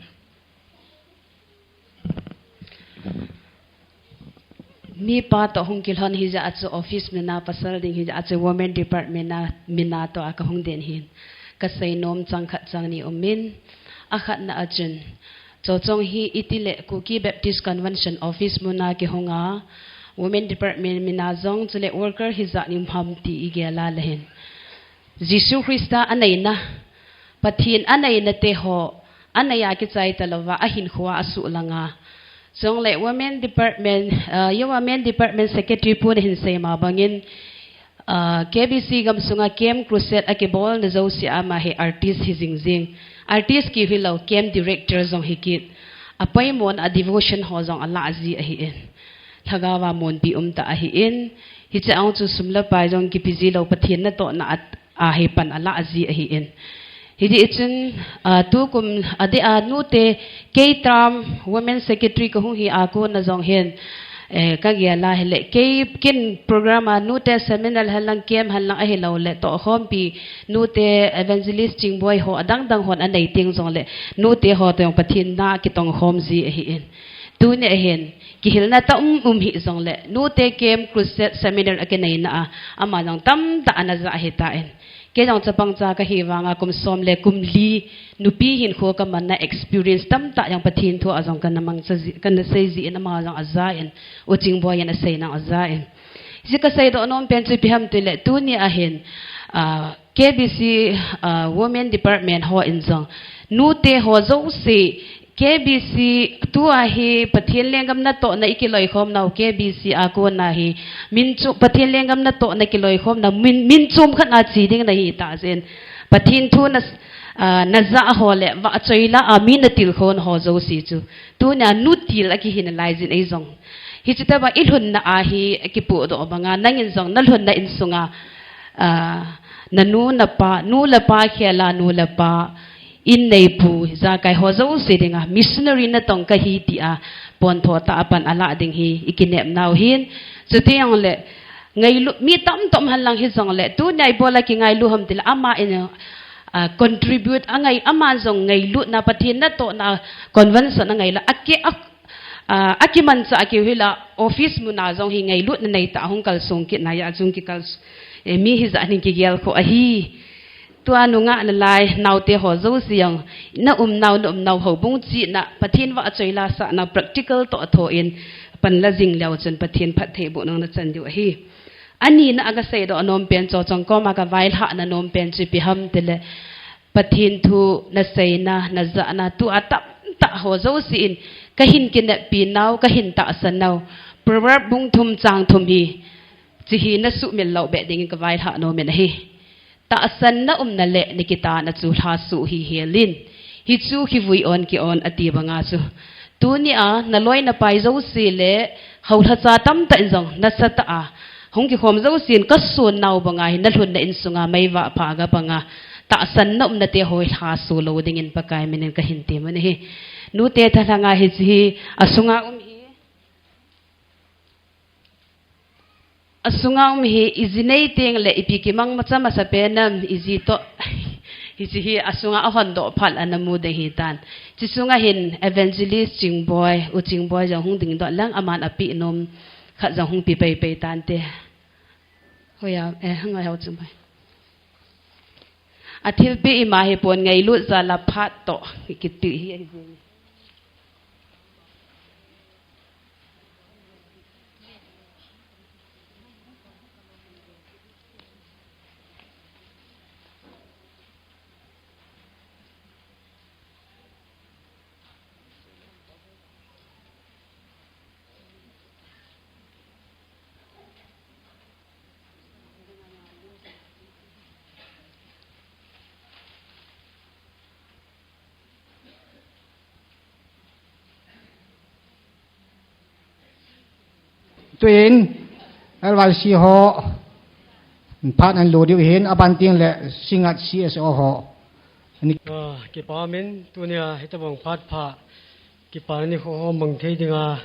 Mipa toh hung kilhon hijeh a chu office mina pasal ding hijeh a chu women department a mina toh a kahung den hin. Kasei nom chang khat chang ni umin. Akhatna a chun. Chochong hi itile Kuki Baptist Convention office muna kihunga. Women department mina jong chule worker hijat ni um ham ti igel a le hin. Jesu Christa aneina, Pathen aneina teho, anei a kichai talouva, ahinkhoa asuh langa. Chule women department, ah, women department secretary pu nahin sei ma bangin, ah, K B C gamsunga camp crusade akibolna jouse ama hi artist hi jingjing. Artist keu hilou, camp director jong hi kit. Apoimona devotion ho jong alah ji ahin. Lhagaova monpi umtah ahin. Hiche a chu sum le pai jong kipe ji lou Pathen natohna a, ahi pan alah ji ahin. Hiti chun, ah, tukum adeh a nute kei term women secretary kahung hi a kona jong hin, eh, kagel a hile kei kin program a nute seminar henlang camp henlang ahilouleh tohkhompi nute evangelist Chingboi ho adang dang hon anei teng jongle nute ho toh jong Pathen na kitong khom ji ahin. Tuni ahin, kihilna tam um hijongle, nute camp crusade seminar akineina a, ama jong tamtah ana ja ahitan. Kei jong chapang cha kahi vanga kum som le kum li, nupi hinkho kamanna experience tamtah jong Pathen thu a jong kana mangcha ji, kana sei jin ama jong ajan, U Chingboi in asei nang ajan. Hiche kasei doh nom pen chu ipi ham tile, tuni ahin, ah, K B C, ah, Women Department hon jong, nute ho jouse, K B C tua hi Pathen lenggam natohna ikiloikhom nau K B C a kona hi, min chu Pathen lenggam natohna kiloikhomna min, min chom khat a che ding nahi tah jeh in. Pathen thu na, ah, naja ho le vahchoi la a mi natilkhou ho jouse chu. Tunia nutil akihi nalai jin eijong. Hiche tobang ilhunna a hi kipohdoh banga, nangin jong nalhunna insunga, ah, nanu napa, nu le pa khel a nu le pa, in neipu, ijakai ho jouse dinga, missionary natong kahi tia, pontho tah a pan alah ding hi, ikinepnau hin. Chuti jongle, ngailu, mi tamtah um henlang hijongle, tunia ibola kingailu ham tile, ama in, ah, contribute angai, ama jong ngailutna Pathen natohna convention angailou, ake, a, ah, akimanchah keu hila, office muna jong hi ngailutna neitah a hung kalsong kitna a jong kikal, eh, mi hijat nin kigel kho ahi. Tua nungah nalai, naote ho jouse jong, na umnau, na umnau houbung chihna, Pathen vahchoi la sahna, practical toh thoh in, pan la jing leu chun Pathen phattheiboh nung nachan diu ahi. Anina a kasei doh nom pen chu, chongkoma kavailhahna nom pen chu ipi ham tile, Pathen thu naseina, najahna, tua tamtah ho jouse in, kahin kineppi nau, kahin tahsan nau. Proverb bung thum chang thum hi, hiche hi nasuhmil lou beh dingin kavailhah nomin ahi. Tahsanna umna le nikitahna chu lhaso hi helin. Hichu kivui on ki on ati banga chu. Tunia naloi napai jouse le haolhacha tamtah in jong nasatah a hung kikhom jousen kason nau banga hi nalhunna insunga meivah pha aga panga tahsanna umna te ho lhaso lou dingin Pakai minin kahin temun ahi. Nute thalhanga hiche hi asunga um hi. Asunga um hi, iji nei tengle ipi kimang macha masapen ham, iji toh, hiche hi asunga ahondoh phat ana mu ding hitan. Hiche sunga hin Evangelist Chingboi, U Chingboi jong hung dingdoh lang aman apeh nom khat jong hung pe peipei tante. Hoiya, eh, hung hoi hao Chingboi. Athilpeh ima hipon ngailut jal a phat toh, kiti hi ahi jeng. Tuin L Y C ho phat an lo diu hin, aban ting le Singngat C S O ho. Ani- Ah, kipa min tunia hitabang phat pha kipa ni ho ho mang thei dinga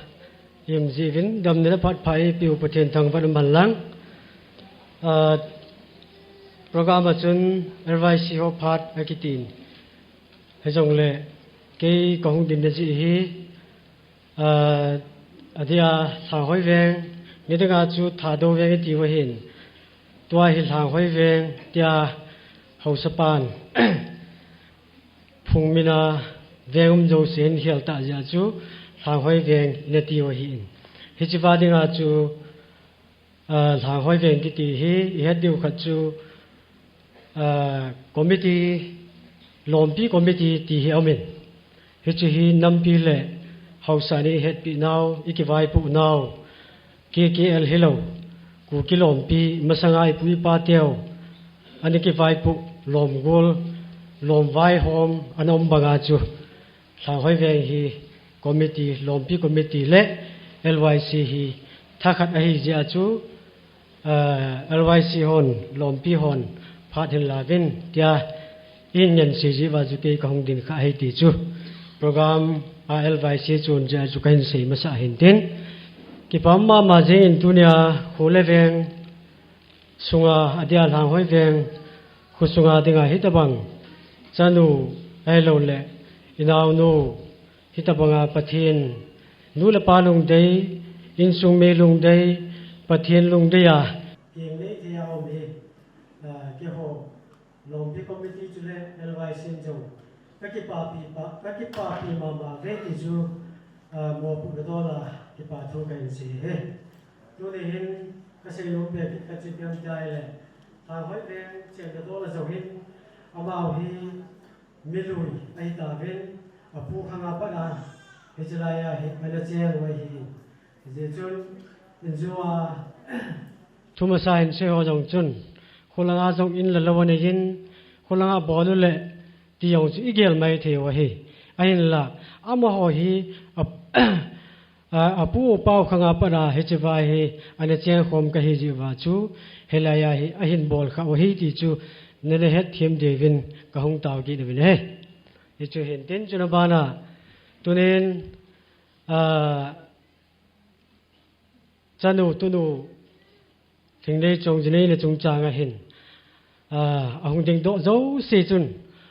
im jivin, damna phat pha i piu Pathen thangvah man lang. Ah, program a chun L Y C ho phat akitin. Hijongle kei kahung dinna ji hi, ah, adia Lhanghoi veng, nidanga chu Thadou veng iti u ahin. Tua hi Lhanghoi veng tia haosapan phungmina veng um jouse hin khel tah jeh a chu Lhanghoi veng ina ti u ahin. Hiche va dinga chu, ah, Lhanghoi veng kiti hi ihet diu khat chu, ah, committee, Lompi committee ti hi aumin. Hiche hi nampi le haosa ni ihetpi nau, ikivaipoh nau, K K L hilou, Kuki Lompi masanga ipu ipa teu ani kivaipoh lomgol, lomvai hom ana um banga chu Lhanghoi veng hi committee, Lompi committee le L Y C hi thakhat ahi jeh a chu, ah, L Y C hon, Lompi hon phat hin lauvin tia in ngen sei jeh uva chu kei kahung ding kha ahi ti chu program a L Y C chun jeh a chu kahin sei masa ahin tin. Kipa mama jingin tunia kho le veng sunga adia Lhanghoi veng kho sunga dinga hitabang chanu ahilou le inaonu hitabanga Pathen nu le pa lungdei, insung mi lungdei, Pathen lungdei a. Keng nei thei a um hi, ah, keiho Lompi committee chule L Y C in jong kakipapi pa, kakipapi mama ve ti chu, ah, mopohna dola kipa thu kahin sei e. Tuni hin kasei nom peh kit khat chu ipi ham tia ahile, Lhanghoi veng chenna dola jong hin, amaho hi milui ahitauvin, apu khanga pat a hiche laiya hi ana cheng u ahi. Hijeh chun, injua thumasa hin sei ho jong chun, kholanga jong in la lou anei in, kholanga bol u le ti jong chu igel mai thei u ahi. Ahinla, amaho hi a, a, apu apau khanga pat a hiche va hi ana cheng khom kahi jeh uva chu, hilaiya hi ahin bol kha u ahi ti chu nana hetthem diuvin kahung tao kit uvin ahi. Hichu hintin chuna bana tunin, ah, chanu tunu Lhingleichong jinei le chungchang a hin, ah, ahung dingdoh jouse chun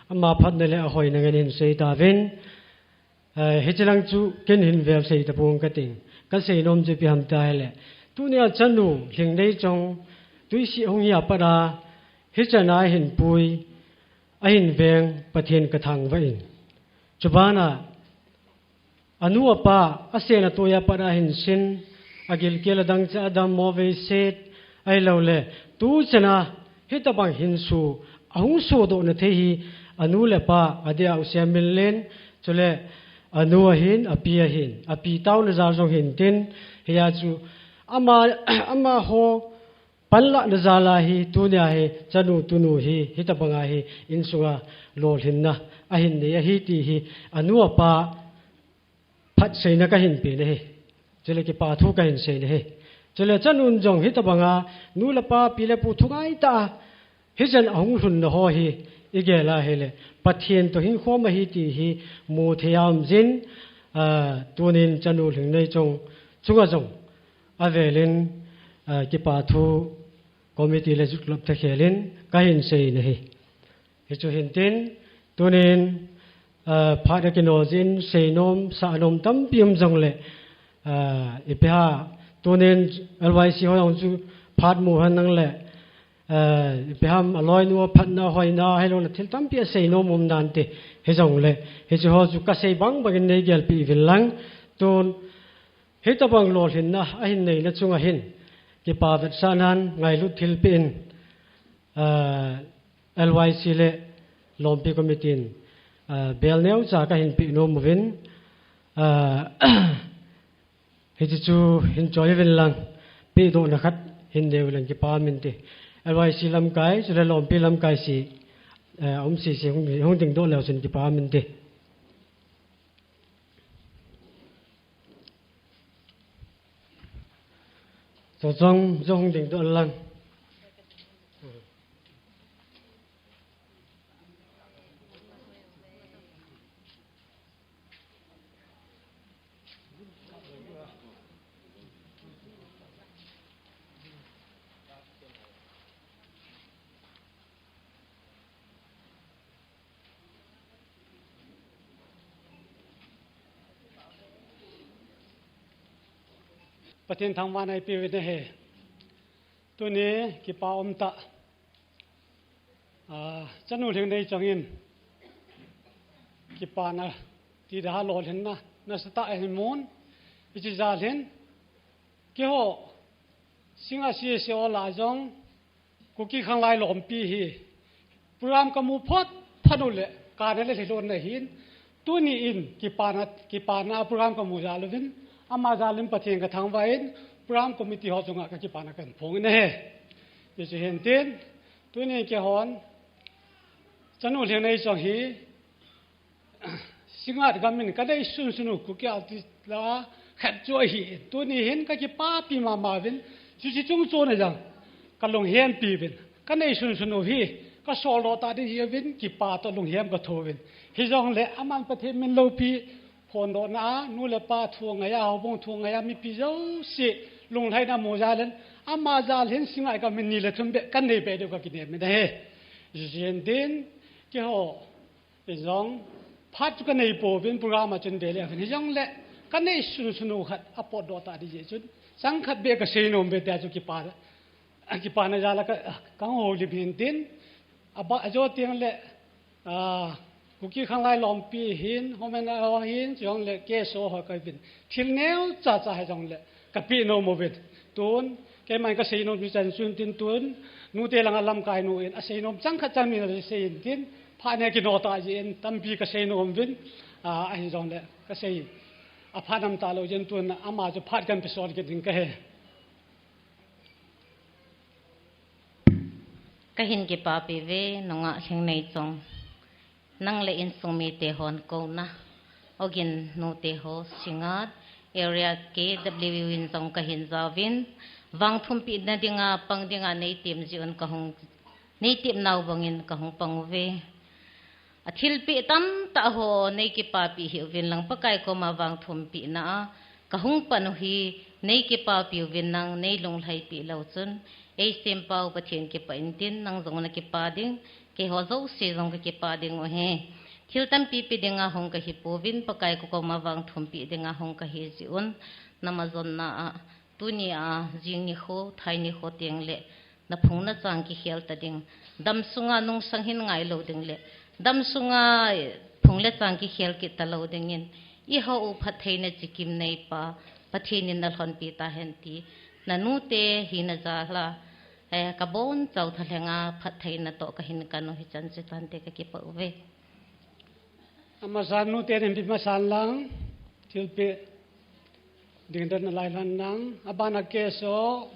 ama phatna le ahoina ngen hin sei tauvin, ah, hiche lang chu ken hin vel sei tapong kating. Kasei nom chu ipi ham tia ahile, tunia chanu Lhingleichong tuisih hung hi apat a, hichan a ahin pui, ahin veng Pathen kathangvah in. Chubana anu apa, asen atoi apat a ahin sin, agilkel adang cha adam mo vei set, ahilou le, tuchan a, hitabang hinso, ahung sodoh na thei hi, anu le apa, adia u Siamminlen, chule, anu ahin, api ahin, api taona jal jong hintin, hia chu, ama, amaho, panlahna jal a hi, tunia hi, chanu tunu hi, hitabanga hi, insunga lolhinna ahin nei ahi ti hi, anu apa phatseina kahin pe na hi. Chule kipa thu kahin sei na hi. Chule chanun jong hitabanga, nu le pa, pi le pu thungai tah a, hichan ahung lhunna ho hi, igel a ahile, Pathen toh hin khom ahi ti hi, mu thei a um jin, ah, tunin chanu Lhingneichong chunga jong, avelin, ah, kipa thu committee le Youth Club thakhelin kahin sei na hi. Hichu hintin, tunin, ah, phat akino jin seinom, sahnom tampi um jongle, ah, ipi ham, tunin L Y C ho jong chu phat mu hen nang le, ah, ipi ham aloinu aphatna, ahoina, ahilou le thil tampi aseinom um nante, hijongle, hichu ho chu kasei bang bangin nei gelpeh uvin lang, tun, hitabang lolhinna ahin neina chunga hin, kipa vetsahnan ngailut thilpeh in, ah, L Y C le Lompi Committee in, ah, bel neocha kahin pe nom uvin, ah, hiche chu hin choi uvin lang, pehdohna khat hin nei uvin lang kipa min te. L Y C lamkai, chule Lompi lamkai si, eh, um sisi hung, hung dingdoh leu chun kipa min te. Jong jong ding doh lang. Pathen thangvahna ipeuvin ahi. Tuni kipa umtah. Ah, chanu Lhengneichong in kipana ti daha lolhinna nasatah ahin mun. Hiche jal hin keiho Singngat C S A lah jong Kuki Khanglai Lompi hi program kamu phot phat uleh kana le lhilon na hin, tuni in kipana, kipana program kamu jal uvin, ama jal in Pathen kathangvah in, program committee ho chunga kakipana kahin phong in ahi. Hiche hin tin, tuni in keihon chanu Lhengneichong hi Singngat gam in kanei sunsun u Kuki artist lah a khat chu ahi. Tuni hin kakipapi mama uvin, chuche chung chon a jong kalunghempi uvin, kanei sunsun u hi kasoldoh tah ding ahiuvin, kipa toh lunghem katho uvin. Hijongle aman Pathen min loupi phondohna a, nu le pa thu angai a, houbung thu angai a, mipi jouse lunglhaina mu jal in, ama jal hin Singngat gam in ni le thum beh kanei beh diu kakinem in ahi. Jin din, keiho Ijong, phat chu kanei pouvin program a chun vele uvin. Hijongle, kanei sunsun u khat apotdoh tah ding jeh chun, chang khat beh kasei nom uve tia chu kipa, kipana jal a ka, kahung houlim hin tin, aba, ajo teng le, ah, Kuki Khanglai Lompi hin, Homen a ho hin, chujongle, K S O ho kauvin. Thil neocha cha hijongle, kapeh nom uvin. Tun, keiman kasei nom chu chan chun tin tun, nute langa lamkai nu in, asei nom chang khat chang ni asei in tin, phat ne kino tah jeh in, tampi kasei nom uvin, ah, ahijongle, kasei aphat nam talou jeh in tun, ama chu phat kahin pe sot kit ding kahi. Kahin kipapi uve, nungah Lhengneichong. Nang le insung mite hon kouna. Ogin nute ho Singngat, Area K W in jong kahin jaovin. Vangthumpina dinga, pang dinga neitem jeh un kahung, neitem nau bangin kahung pang uve. Athilpeh tamtah ho neikipapi hih uvin lang Pakai koma vangthumpina a kahung pan u hi neikipapi uvin lang neilunglhaipi lou chun, eisempau Pathen kipah in tin nang jong nakipa ding, keiho jouse jong kakipa ding u ahi. Thil tampi pe dinga hung kahi pouvin Pakai koma vangthumpeh dinga hung kahi jeh un, namajonna a, tuni a, jing nikho, thai nikho teng le, naphung nachang kikhel ta ding. Damsunga nungsang hin ngai lou ding le, damsunga, eh, phung le chang kikhel kit talou dingin, eiho u phattheina chikim neipa, Pathen in nalhonpi tahen ti, nanute hina jal a, eh, kabonchau thalhenga phattheina toh kahin kan u hichan chu tante kakipah uve. Amasan nute nin bi masan lang, thilpeh ding dan alai lan lang, abana K S O,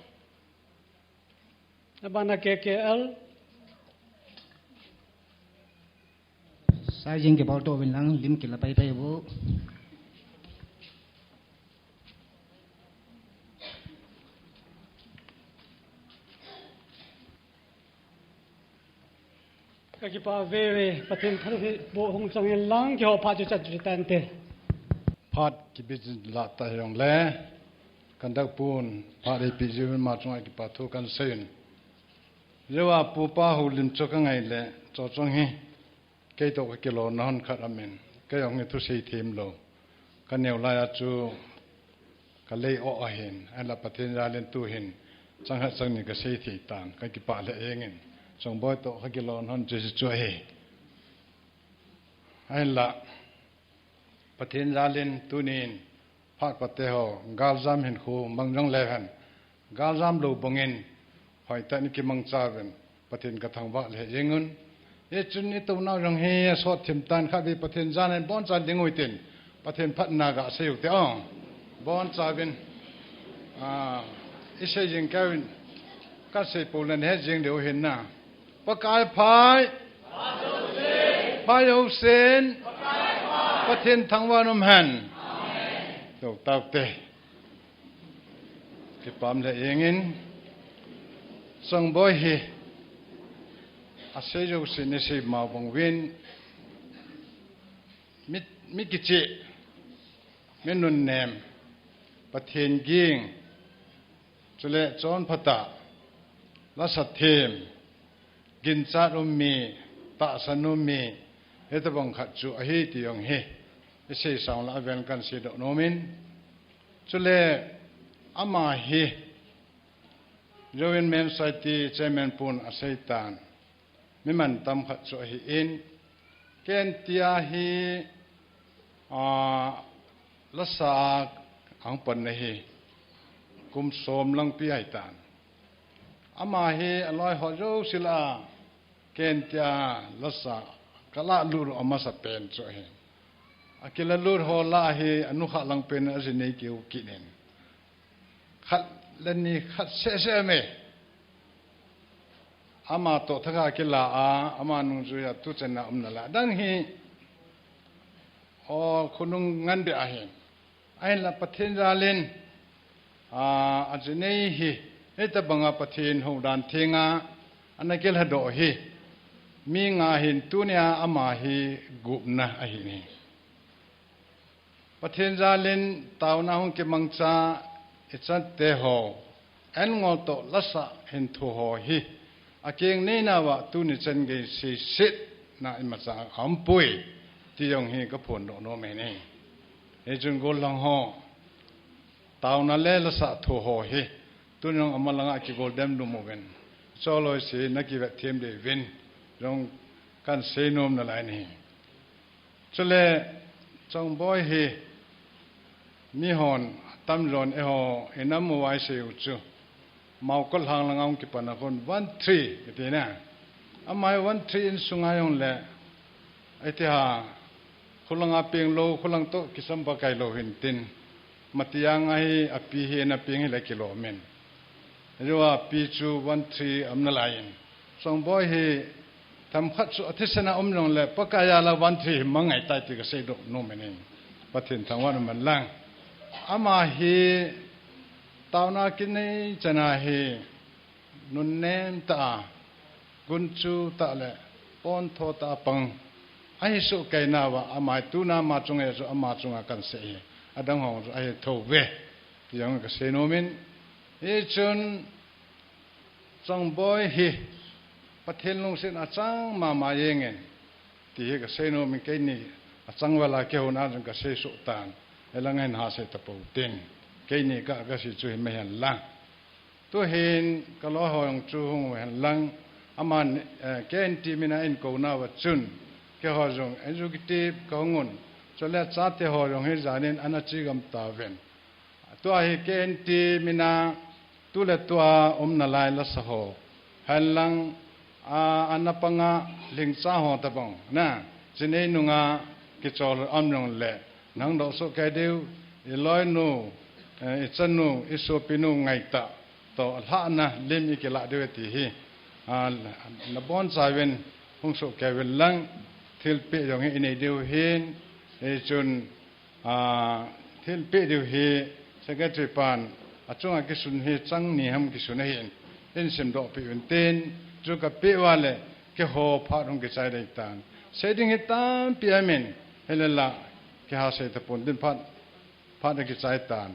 abana K K L. Sai jing kibol to uvin lang, lim kila pai pai bu. Kakipah uve, Pathen thangvah in boh hung chang in lang, keiho phat chu chan chu tante. Phat kibe jing lah tah hijongle, conductor pun phat eipeh jeh uvin ama chunga kipa thu kahin seiyin. Jeh a pupa houlim chu kangai le, chu chang hi. Keitoh kakilona hon khat amin. Kei jong hi thusei them lou. Kaneo lai a chu kalei o ahin. Ahinla Pathen jal in tuhin. Chang khat chang ni kasei thei tan. Kakipah lheh jengin. Chongboi toh kakilona hon chu chu ahi. Ahinla Pathen jal in tunin phat pate ho, galjam hinkho mang jong leu hen. Galjam lou bangin, hoitah in kimangcha uvin, Pathen kathangvah lheh jeng un. Hichun itounau jong hi asot thim tan khatvei Pathen jal in boncha ding u hitin. Pathen phatna gasei u hite o. Boncha uvin. Ah, isei jing kei uvin. Kasei pou le nahet jing diu ahin na. Pakai phai. Phai jousen. Pathen thangvah in um hen. Tou tau te. Kipah le ingin, Chongboi hi asei jouse ni sei mau bang uvin, mi, mi kichih, mi nunnem, Pathen ging, chule chonphatah, lasa them, ginchat um mi, tahsan um mi, hitabang khat chu ahi ti jong hi isei sang le avel in kan seidoh nom in, chule ama hi Joint Men's Society Chairman pun asei tan, mi mantam khat chu ahi in, K N T a hi, a, lasa a ahung pan na hi kum som lang pi ahi tan. Ama hi aloi ho jouse lah a K N T a lasa kalah lut amasapen chu ahi. Akilah lut ho lah a hi anukha lang pen aji nei keu kit in, khat le ni khat seh seh me. Ama toh thakhat kila a, ama nungjui a tuchan a um nalai. Adang hi, o, khonung ngan beh ahi. Ahinla Pathen jal in, a, aji nei hi, hitabang a Pathen houdan theng a ana kilhadoh hi, mi nga ahin, tunia ama hi gupna ahi in. Pathen jal in taona hung kimangcha ichate ho, an ngol toh lasa hin thu ho hi, akeng nei nauva tuni chan gei seiset na imacha aumpoi, ti jong hi kaphondoh nom e. Hichun gollhang ho, taona le lasa thu ho hi, tuni jong ama langa kigol dem lum uvin, choloi se na kivet them deh uvin jong kan sei nom nalai in ahi. Chule, Chongboi hi, mihon atamjon eiho, inam uva isei u chu, Maokol hang langa hung kipan a khun one three kiti na. Ama hi one three insunga jong le, iti ha, khulanga peng lou, khulang toh kisam Pakai lou hin tin, mati anga hi api hi ana peng hi le kilom in. Ajeh a pi chu one three aum nalai in. Chongboi hi themkhat chu athisan a um jong le Pakai jal a one three hi mang ngai tai ti kaseidoh nom e. Pathen thangvah in um hen lang. Ama hi taona kinei chan a hi nunnem tah a, gunchu tah le pontho tah a pang ahi soh kei nauva, ama hi tuna ama chunga chu ama chunga kan sei hi, adang ho chu ahi thou ve, ti jong kasei nom in. Hichun Chongboi hi Pathen lungset in achang mama jeng in, ti hi kasei nom in, keini achang val a keiho na jong kasei soh tan, hilang hin hasei tapou tin, keini ka, kasei chu hi mai hen lang. Tuhin kaloi ho jong chu hung uhen lang, aman, eh, K N T min a eikou nauva chun, keiho jong executive kahung un, chule chate ho jong hi jan in ana che gam tauvin. Tua hi K N T min a tu le tua um nalai lasa ho, hen lang, a, ana panga lhingcha ho tabang na, chinei nunga kichol um jong le, nahung doh soh kei diu, iloinu, eh, ichanu, isopinu ngaitah toh alhahna lim ikilah diu ti hi, a, nabonchauvin hung soh kei uvin lang, thilpeh jong hi inei diu hin, hichun, a, thilpeh diu hi secretary pan achunga kisun hi chang ni ham kisun ahin, in simdoh peh uvin tin, chu kapeh uva le keiho phat hung kichai dei tan. Sei ding hi tampi aumin, hile la kihasei tapon tin phat, phat akichai tan.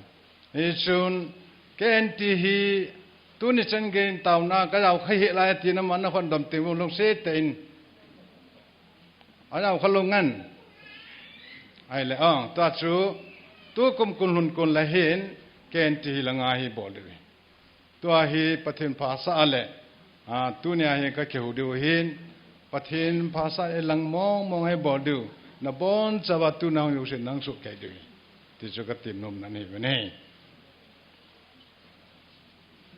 Hichun K N T hi tuni chan gei in taona kajao kha hih lai ati na, man na khon dom teng u lungset tah in ajao kha lou ngan. Ahile, ong, tua chu tukum kun lhun kun le hin K N T hi langa hi bol diu hi. Tua hi Pathen phasah a le, a, tunia hi kakihou diu hin, Pathen phasah a lang mong mong hi bol diu, nabonchauva tuna hung jouse nahung soh kei diu hi, ti chu katem nomna ahi uve.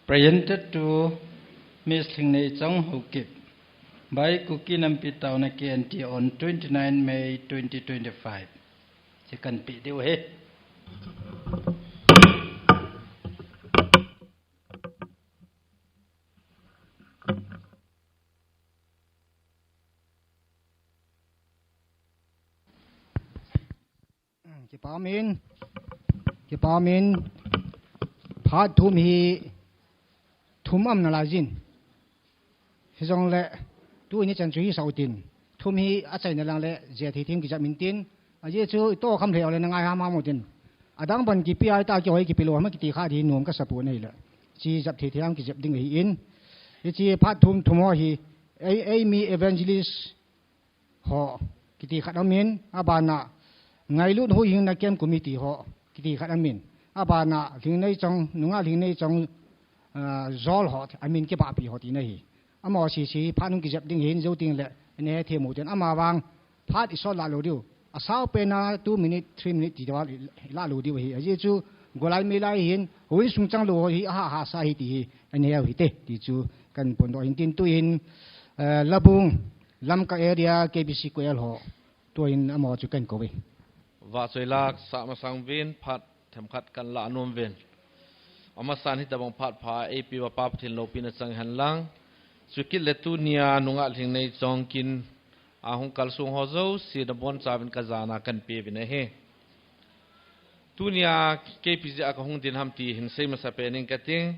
Presented to Miss Lhingneichong Haokip by Kuki Nampi Taona K N T on twenty-nine May twenty twenty-five. Second pi diu hi. Kipa min. Kipa min. Phat thum hi thum am nalai jin. Hijongle, tuni chan chu hisah utin. Thum hi achaina lang le, jia thei thei kijep intin. Ajeh chu, ito kham lheh le nangai ham ham utin. Adang ban kipe a ita kihoi kipe lou ham kiti kha di nom kasa pon ahile. Chi jep thei thei ham kijep ding ahin. Hichi phat thum thum ho hi, ei, ei mi evangelist ho, kiti khat amin, abana, ngailut huhhingna camp committee ho, kiti khat amin, abana, Lhingneichong, nungah Lhingneichong, ah, jol ho, amin kibahpi ho tina hi. Amaho sese, phat nung kijep ding hin, jou teng le, ine he themu ten, amavang, phat isol lah lou diu. Asao pena, two minute, three minute, ti deuh, ilah lou diu hi. Ajeh chu, golai meilai hin, houin sung chang lou ho hi, aha, aha sa hi ti hi, ine he u hite, ti chu, kan phondoh hin tin tuin, eh, Labung, Lamka area K B C K L ho, tuin amaho chu kan kou ve. Vahchoi lah sah masang uvin phat themkhat kan lah nom uvin. Amasan hitabang phat pha eipeuva Pa Pathen loupina chang hen lang. Chukit le tunia nungah Lhingneichong kin ahung kalsong ho jouse nabonchauvin kajana kan pe uvin ahi. Tunia kei ipi jeh a kahung din ham ti hin sei masa pen ing kating.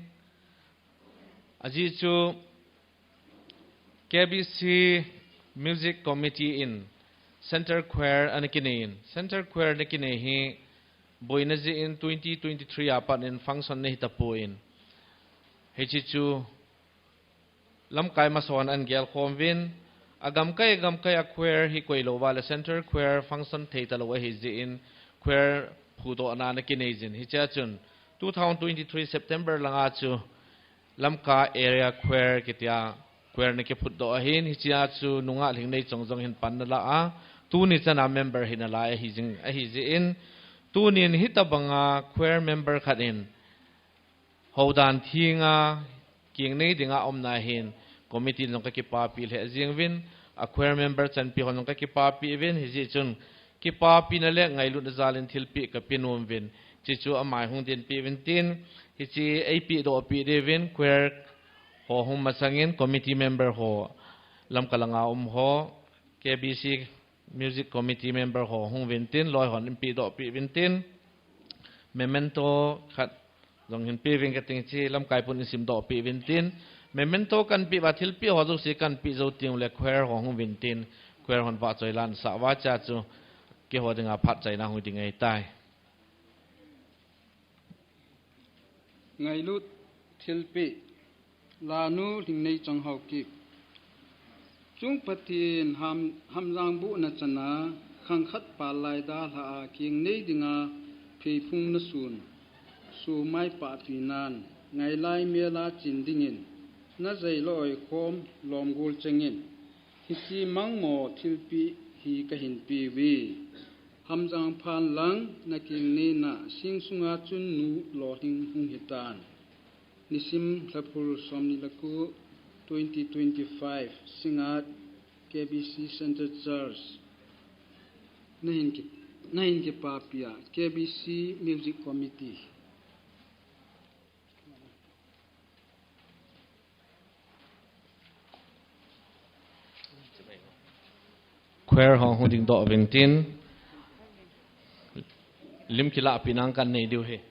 Ajeh chu K B C Music Committee in Center Choir ana kinei in, Center Choir ana kinei hi boina jeh in twenty twenty-three a pat in function ana hita pon. Hichi chu lamkai masa hon ana gelkhom uvin, agamkai, agamkai a choir hi koi lou uva le Center Choir function thei talou ahi jeh in choir phudohna ana kinei jin. Hichea chun two thousand twenty-three September langa chu Lamka Area Choir kitia choir ana kiphutdoh ahin, hichea chu nungah Lhingneichong jong hin pan ana la a, tuni chana member hi ana la ahi jing, ahi jeh in, tunin hitabanga choir member khat in houdan thenga kingnei dinga umna hin committee jong kakipapi lheh jing uvin, a choir member chanpi hon jong kakipapi uvin, hijeh chun kipapina le ngailutna jal in thilpeh kape nom uvin, hichu amai hung dinpeh uvin tin, hichi eipehdoh peh diuvin choir ho hung masang in committee member ho, Lamka langa um ho, K B C Music Committee member ho hung uvin tin, loi hon hin pehdoh peh uvin tin, memento khat jong hin pe uvin kating, hichi lamkai pun in simdoh peh uvin tin, memento kan peh uva thilpeh ho jouse kan peh jou teng ule choir ho hung uvin tin, choir hon vahchoi lah sah uva, hichea chu keiho dinga phat chaina hung ding ahitai. Ngailut thilpeh, Lanu Lhingneichong Haokip. Chung Pathen ham, hamjang bohna chana khang khat pal lai dalha a kingnei dinga pheiphung nasun, sumai pahpi nan, ngailai mel a chin dingin, najei loi khom lom gol chengin, hichi mangmo thilpeh hi kahin pe uve. Hamjang phan lang nakingnei na sing sunga chun nu lolhing hung hitan. Nisim Lhaphul somni le ko, twenty twenty-five, Singngat, K B C Central Church. Nahin ki, nahin kipapi a, K B C Music Committee. Choir ho hung dingdoh uvin tin, lim kilahpeh nan kan nei diu ahi.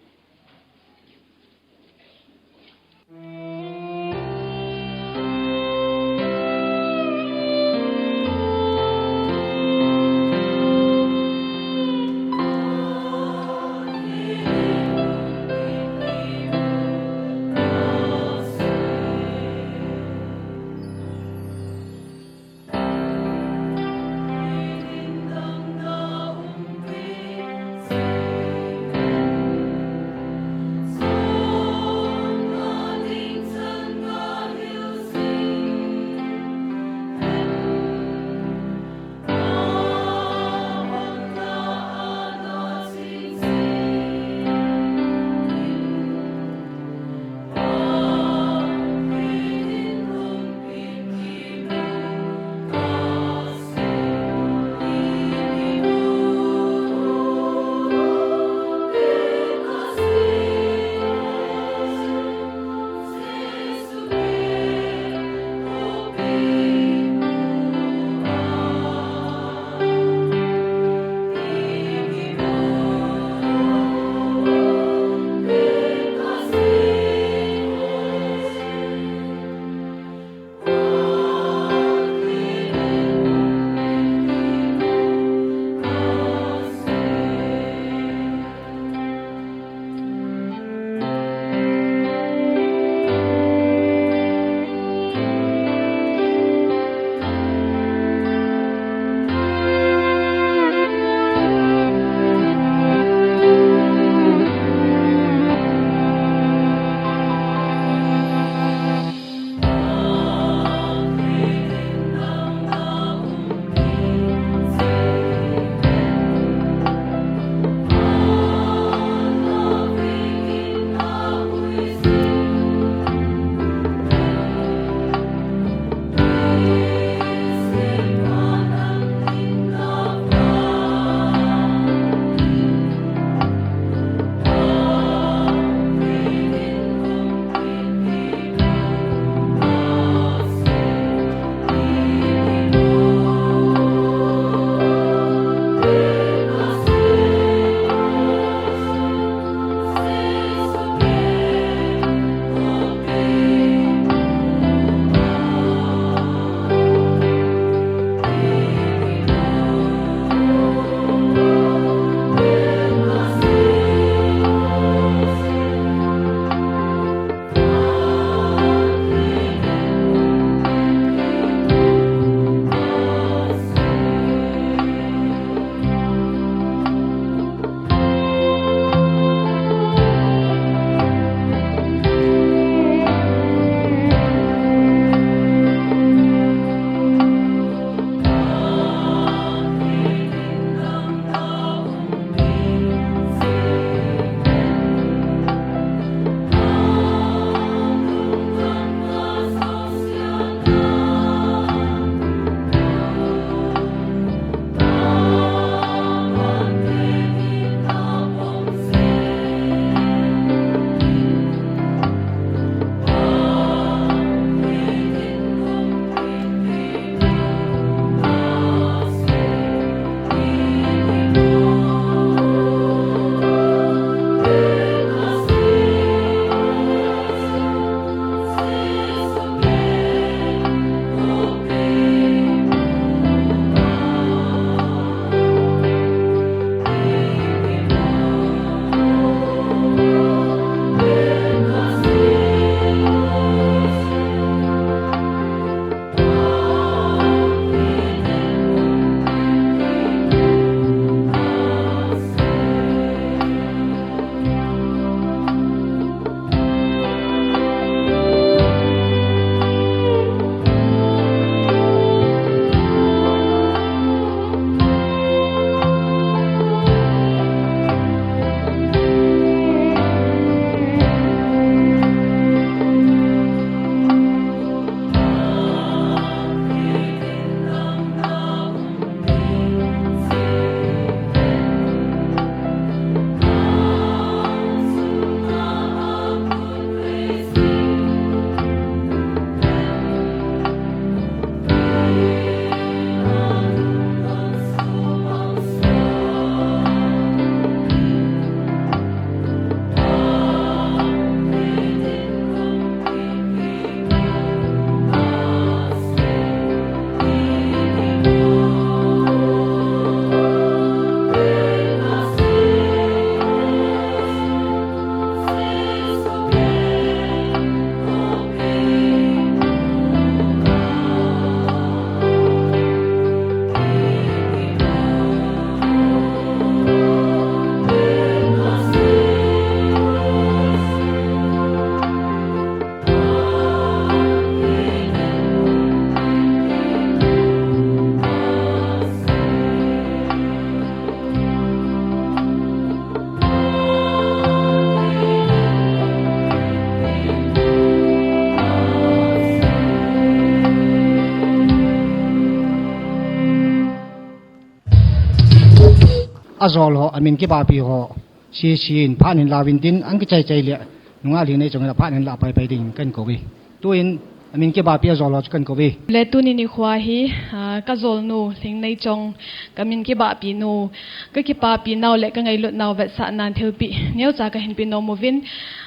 Ajol ho, amin kibapi ho, C C in phat in lauvin tin, ang kichai chai le, nungah Lhingneichong in phat in la pai pai ding kahin kou e. Tuin, amin kibapi ajol ho chu kahin kou e. Le tuni nikho hi, ah, kajolnu, Lhingneichong, kamin kibapi nu, kakipapi nau le kangailut nau vetsahnan thilpeh neocha kahin pe nom uvin,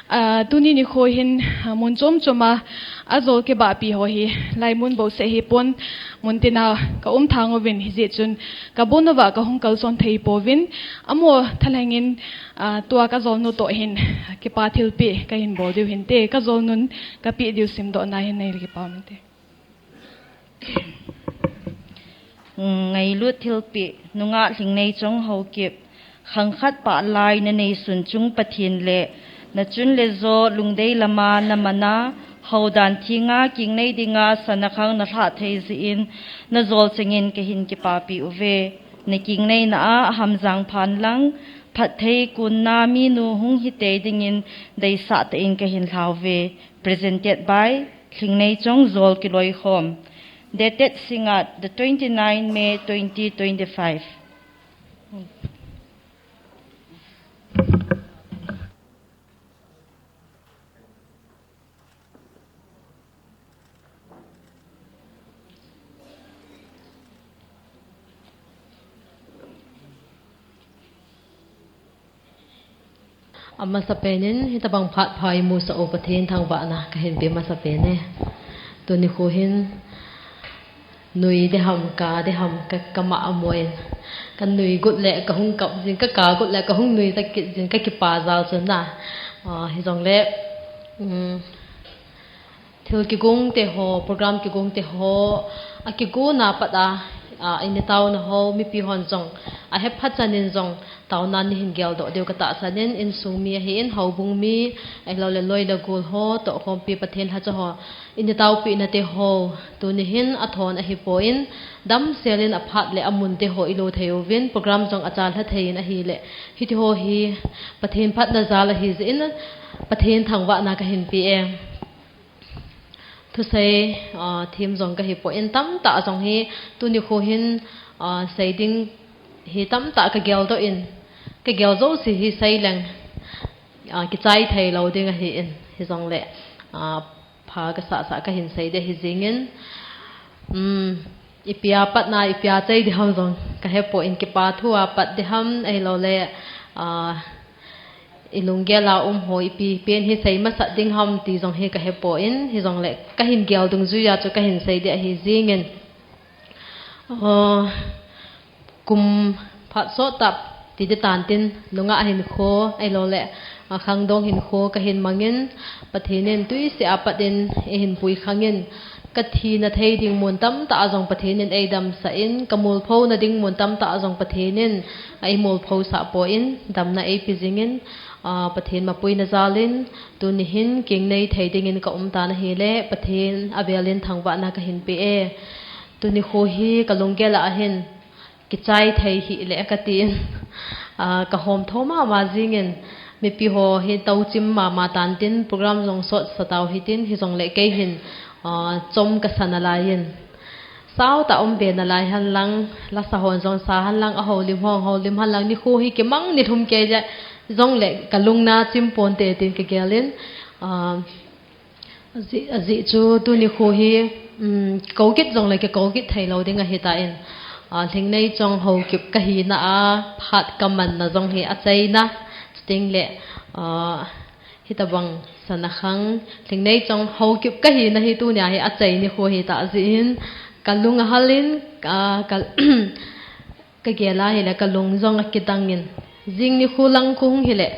ah, tuni nikho hin, ah, mun chom chom a, ajol kibapi ho hi, laimun bouseh hipon, mun tina kaum thang uvin, hijeh chun, kabon uva kahung kalson thei pouvin, amaho thalheng in, ah, tua kajolnu toh hin, kipa thilpeh kahin bol diu hinte, kajolnun kapeh diu simdohna hin neile kipa uvinte. Ngailut thilpeh, nungah Lhingneichong Haokip, khang khat pah lai nanei sun chung Pathen le, nachun le jo lungdei lama naman a, houdan thenga kingnei dinga sana khang nalhah thei jeh in, najol chengin kahin kipapi uve. Nakingneina a hamjang phan lang, phatthei konna minu hung hitei dingin deisah tah in kahin lhauve. Presented by Lhingneichong Jol Kiloikhom. Dated Singngat, the twenty-nine May twenty twenty-five. Amasapen in, hitabang phat pha imusah u Pathen thangvahna kahin pe masapen e. Tuni nikho hin, nui ding ham, ka ding ham, ka, kama amoin. Kanui got le kahung kap jin, kaka got le kahung nui ta kit jin, kakipa jal chun na. Ah, hijongle, um, thil kigong te ho, program kigong te ho, akigong na pat a, ah, in taona ho, mipi hon jong, ahe phat chan in jong, taona nahin geldoh diu katahsan in, insung mi ahin, houbung mi, ahilou le loi le gol ho, tohkhompi Pathen lhacha ho, in taopina te ho, tuni hin athon ahipon, damsel in aphat le amun te ho ilo thei uvin, program jong achalha thei in ahile, hiti ho hi Pathen phatna jal ahi jeh in, Pathen thangvahna kahin pe e. Thusei, ah, thim jong kahi poi, tamtah jong hi, tuni nikho hin, ah, sei ding hi tamtah kagel doh in, kagel jouse hi sei leng, ah, kichai thei lou ding ahin, hijongle, ah, pha kasah sah kahin sei ding ahi jingin, um, ipi a pat na, ipi a chai ding ham jong kahe poi, kipa thu a pat ding ham, ahilou le, ah, ilunggel a um ho ipi pen hi sei masat ding ham ti jong hi kahe poi, hijongle kahin gel dungjui a chu kahin sei ding ahi jingin. Ah, kum phat sot tah ti ding tan tin, nungah hinkho, ahilou le, ah, khangdong hinkho kahin mangin, Pathen in tuisih a pat in eihin puikhangin, kathina thei ding mun tamtah jong Pathen in eidamsah in, kamolphona ding mun tamtah jong Pathen in eimolphosah poi, damna eipe jingin, ah, Pathen mapuina jal in, tuni hin kingnei thei dingin kaum tan ahile, Pathen avel in thangvahna kahin pe e. Tuni nikho hi kalunggel a hin, kichai thei hih le katin, ah, kahomtho mama jingin, mipi ho hi touchim mama tan tin, program jong sot sa tau hitin, hijongle kei hin, ah, chom kasa nalai in, sao tah um be nalai hen lang, lasa hon jong sa hen lang, ahoulim hon houlim hen lang, nikho hi kimang nilhum kei le, jongle kalung na chim ponte tin kagel in, ah, Ajeh, ajeh chu tuni nikho hi, um, kikou kit jongle kikou kit thei lou ding ahitan, ah, Lhingneichong Haokip kahina a phat kamanna jong hi achaina, chuteng le, ah, hitabang sana khang, Lhingneichong Haokip kahina hi tunia hi achai nikho ahitah jeh in, kalung ahal in, ah, ka, kagel a hile kalung jong akidang in. Jing nikho lang kahung hile,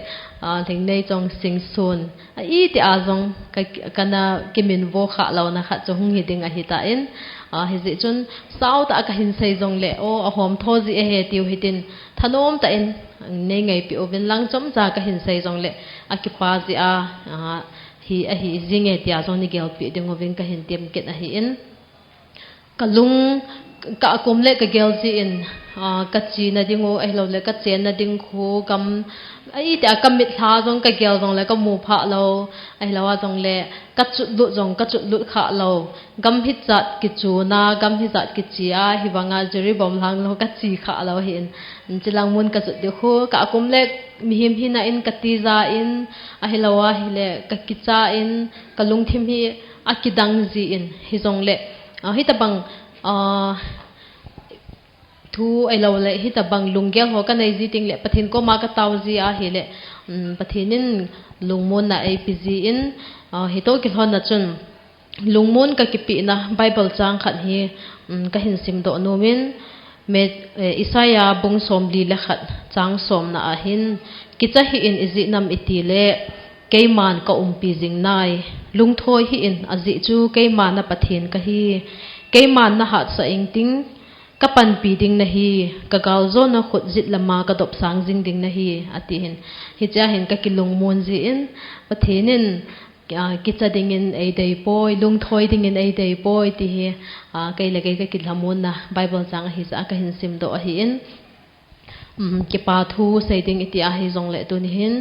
ah, Lhingneichong Singson, a iti a jong ka, kana kiminvo khah louna khat chu hung hi ding ahitan, ah, hijeh chun sao tah a kahin sei jongle, o, ahomtho jeh ahi tiu hitin, thanom tah in nei ngaipi uvin lang, chomcha kahin sei jongle, akipa jeh a, ah, hi ahi jinge tia jong nei gelpi ding uvin kahin temkit ahin. Kalung, ka kum le ka gel jin, ah, ka chena ding u, ahilou le ka chenna ding khu gam, ai, tia ka mitlha jong ka gel jong le ka mu pha lou, ahilou a jong le ka chut lut jong ka chut lut kha lou. Gam hijat kichuna, gam hijat kichia, hivanga jiri bom lang lou ka chi kha lou hin. Chilang mun ka chut ding khu, ka kum le mihem hina in ka tija in, ahilou a hile ka kicha in, ka lungthim hi akidang jin, hijong le, ah, hitabang, ah, thu ahilou le, hitabang lunggel ho ka nei ji teng le, Pathen koma ka tao ji ahile, um, Pathen in lungmonna eipe jin, ah, hitoh kilhonna chun, lungmon ka kipehna Bible chang khat hi, um, ka hin simdoh nom in, Met-, eh, Isaiah bung somli le khat chang somna a hin, kicha hih in ijeh inem itile, keiman ka umpi jing nai, lungthoi hih in ajeh chu keiman na Pathen kahi, keiman na hatsah ing ting, ka panpi ding nahi, ka galjona khut jet lama ka dopsang jing ding nahi, ati hin. Hichea hin ka kilungmon jin, Pathen in, ah, kicha dingin eidei poi, lungthoi dingin eidei poi, ti hi, ah, kei le kei ka kilhamonna Bible chang ahi jeh a ka hin simdoh ahin. Um, kipa thu sei ding iti ahi jong le tuni hin,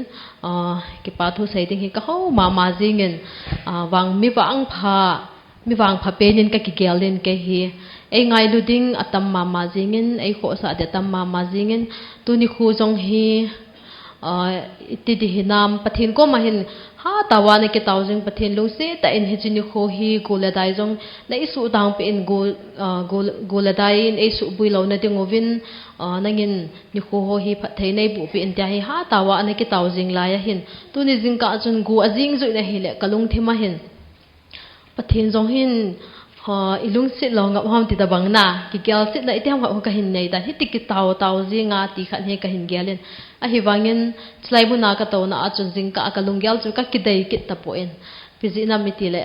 ah, kipa thu sei ding hi ka ho mama jingin, ah, vang mi vangpha, mi vangpha penin ka kigel in kei hi. Ei ngailu ding atam mama jingin, ei khohsah ding atam mama jingin, tuni khu jong hi, ah, iti ding hinam, Pathen koma hin hatah a na kitao jing, Pathen lungset tah in hiche nikho hi go le dai jong nei suh tang peh in go, ah, go, go le dai in ei suboi louna ding uvin, ah, nangin nikho ho hi phatthei nei boh peh in tia hi hatah a na kitao jing lai ahin. Tuni jingkah chun go ajing juh in ahile ka lungthim a hin, Pathen jong hin, ha, ilungset lou ngap ham ti tabang na, kigelsetna iti ham khat ka hin nei tan, hiti kitao tao jinga ti khat hi ka hin gel in. Ahivangin, chulai muna ka touna a chun jingkah a ka lunggel chu ka kidei kit tapon. Ipi jeh inem itile,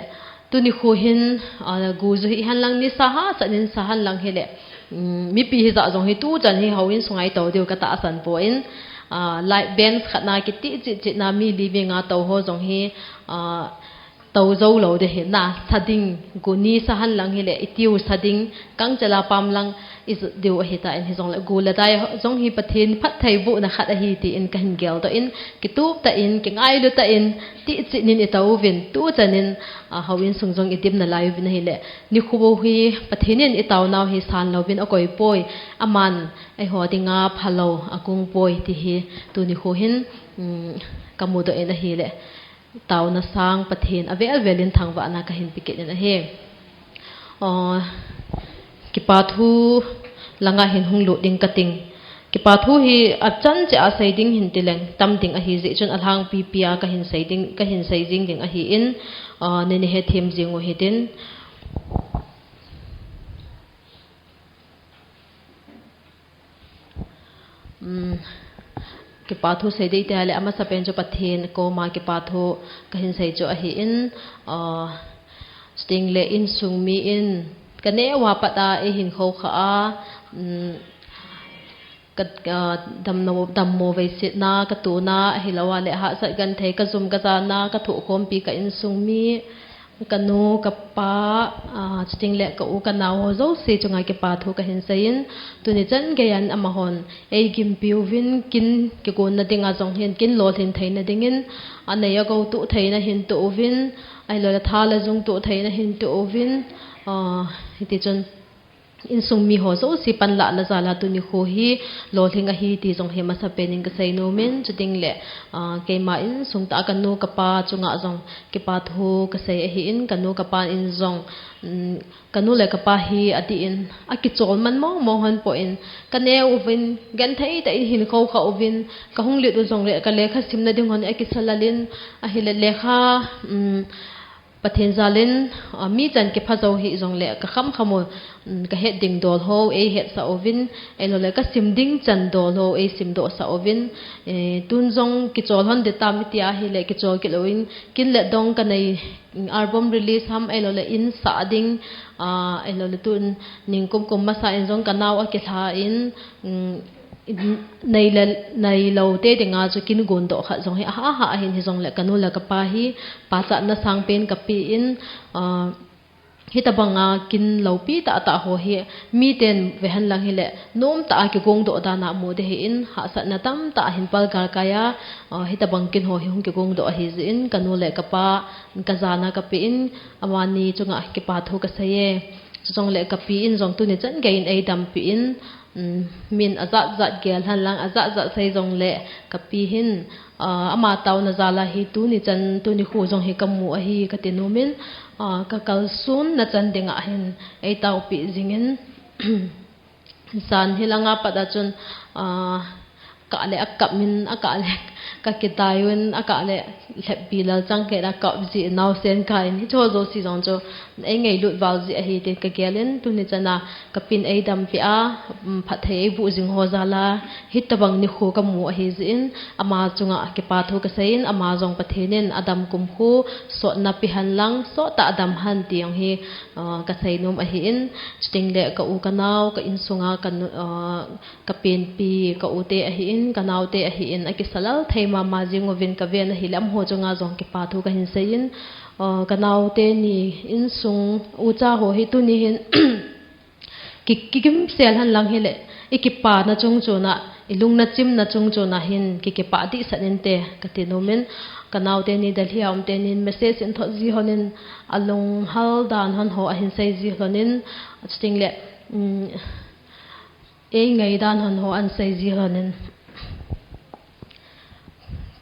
tuni khu hin, ah, go ju hih hen lang nisa hahsat in sa hen lang hile, um, mipi hijat jong hi tuchan hi houin sunga i tou diu ka tahsan pon, ah, light bench khat na kiti chet chet na mi li vinga tou ho jong hi, ah, tou jou lou ding ahi na, sa ding, go nisa hen lang hile, i tiu sa ding, kangchel a pam lang i jot diu ahitan, hijong le go le dai jong hi Pathen phattheibohna khat ahi tin ka hin geldoh in, kitup tah in, kingailu tah in, tihchet in i tou uvin, tuchan in, ah, houin sung jong i dim nalai uvin ahile, nikho hi Pathen in i taonau hi san louvin akoi poi, aman eiho dinga phalou akung poi ti hi, tuni khu hin, um, ka mudoh in ahile. Taona sang Pathen avel vel in thangvahna ka hin pe kit in ahi. Aw, kipa thu langa hin hung lut ding ka ting. Kipa thu hi achan cheh a sei ding hin tileng tam ding ahi jeh chun alhangpi pi a ka hin sei ding, ka hin sei jing ding ahin, aw, nei hethem jing u hitin. Um, kipa thu sei ding tia le amasapen chu Pathen koma kipa thu ka hin sei chu ahin, ah, chuteng le insung mi in ka neo a pat a eihin khoukhah a, um, ka, ah, dammo, dammo veisetna ka tona ahilou a le hahsat genthei ka jum ka jana ka thohkhompi ka insung mi, ka nu, ka pa, ah, chuteng le ka u, ka nao ho jouse chunga kipa thu ka hin seiyin, tuni chan geiyin amahon eigimpi uvin, kin kigonna dinga jong hin, kin lolhin theina dingin, anei agou toh theina hin toh uvin, ahilou le tha le jung toh theina hin toh uvin, ah, hiti chun, insung mi ho jouse panlahna jal a tuni kho hi lolhing ahi ti jong hi masapen in ka seinom in, chuteng le, ah, keima insung tah a ka nu ka pa chunga jong kipa thu ka sei ahin, ka nu ka pa in jong, um, ka nu le ka pa hi adih in akichol man mong mong hon poi, ka neo uvin, genthei tah in hin khoukhah uvin, ka hung lut u jong le ka lekha simna ding hon akisalal in, ahile lekha, um, Pathen jal in, ah, mi chan kipha jou hih jong le, ka khamkham u, um, ka het ding dol ho eihetsah uvin, ahilou le ka sim ding chan dol ho eisimdohsah uvin, eh, tun jong kichol hon ding tam iti ahile, kichol kit louvin, kin le dong ka nei, album release ham, ahilou le in sah ding, ah, ahilou le tun ningkum kum masa in jong ka nao akilha in, um, nei le, neilou te dinga chu kin gondoh khat jong hi aha aha ahin, hijong le ka nu le ka pa hi pachatna sangpen ka pe in, ah, Hitabanga kin loupi tah tah ho hi, miten vehenlang hile, nomtah a kigongdoh dan a mu ding ahin, hahsatna tamtah ahin palgal kai a, ah, hitabang kin ho hi hung kigongdoh ahi jeh in, kanu le kapa, kajana kapen, amani chunga kipathu kasei e. Chujongle kapi in jong tuni chan geiyin eidampi in, um, min ajat jat gel henlang, ajat jat sei jongle kapi hin, ah, ama taona jal a hi tuni chan, tuni khu jong hi kamu ahi kati nom in, ah, kakalsonna chan dinga hin eitaopi jingin, jan hilanga pat a chun, ah, akah le akap min, akah le kakidai un, akah le lheppi lalchang kei a kap jeh naosen kai in, hiche jouse jong chu eingailut val jeh ahi tin kagel in, tuni chan a kapin eidampi a, um, phatthei eiboh jing ho jal a, hitabang nikho kamu ahi jeh in, ama chunga kipathu kasei in, ama jong Pathen in adam kumkhu sotna pe henlang, sottah adam hen ti jong hi, ah, kasei nom ahin, chutengle ka u ka nao, ka insunga ka nu, ah, kapenpi, ka u te ahin, ka nao te ahin, akisa lel thei mama jing uvin kaven ahile, amaho chunga jong kipathu kahin sei in, ah, ka nao teni insung ucha ho hi tuni hin, ki, kikimsel henlang hile, ikipana chung chun a, ilungna chimna chung chun a hin, ki, kipah dehset inte, kati nom in, ka nao teni Delhi a um tenin message ahin thot ji lhonin, alunghel dan lhon ho ahin sei ji lhonin, chutengle, um, eingai dan lhon ho ahin sei ji lhonin,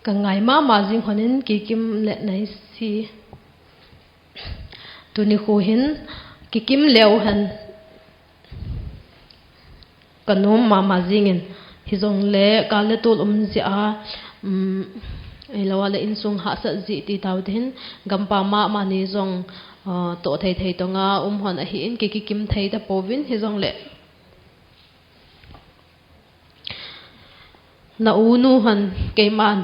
kangai mama jing lhonin, kikim le nahi si. Tuni khu hin kikim leu hen kanom mama jingin, hijongle kal le tol um jeh a, um, ahilou le insung hahsat jeh ti tao ding hin, gampam a amani jong, ah, toh thei thei tonga um lhon ahin, ki, kikim thei tapouvin, hijongle na u nu lhon keiman,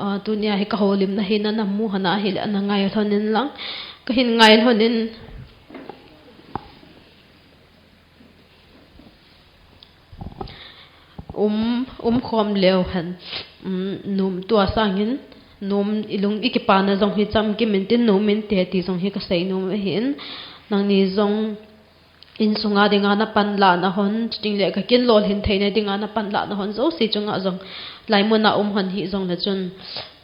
ah, tunia hi kahoulimna hi nana mu lhon ahile, ana ngai lhonin lang, kahin ngai lhonin, um, umkhom leu hen, um, nom tua sangin, nom ilung ikipana jong hi chamkim intin, nom inte ti jong hi kasei nom ahin, nangni jong insunga dinga napanlah nahon, chutengle ka kin lolhin theina dinga napanlah nahon jouse chunga jong, hilai muna um lhon hijongle chun,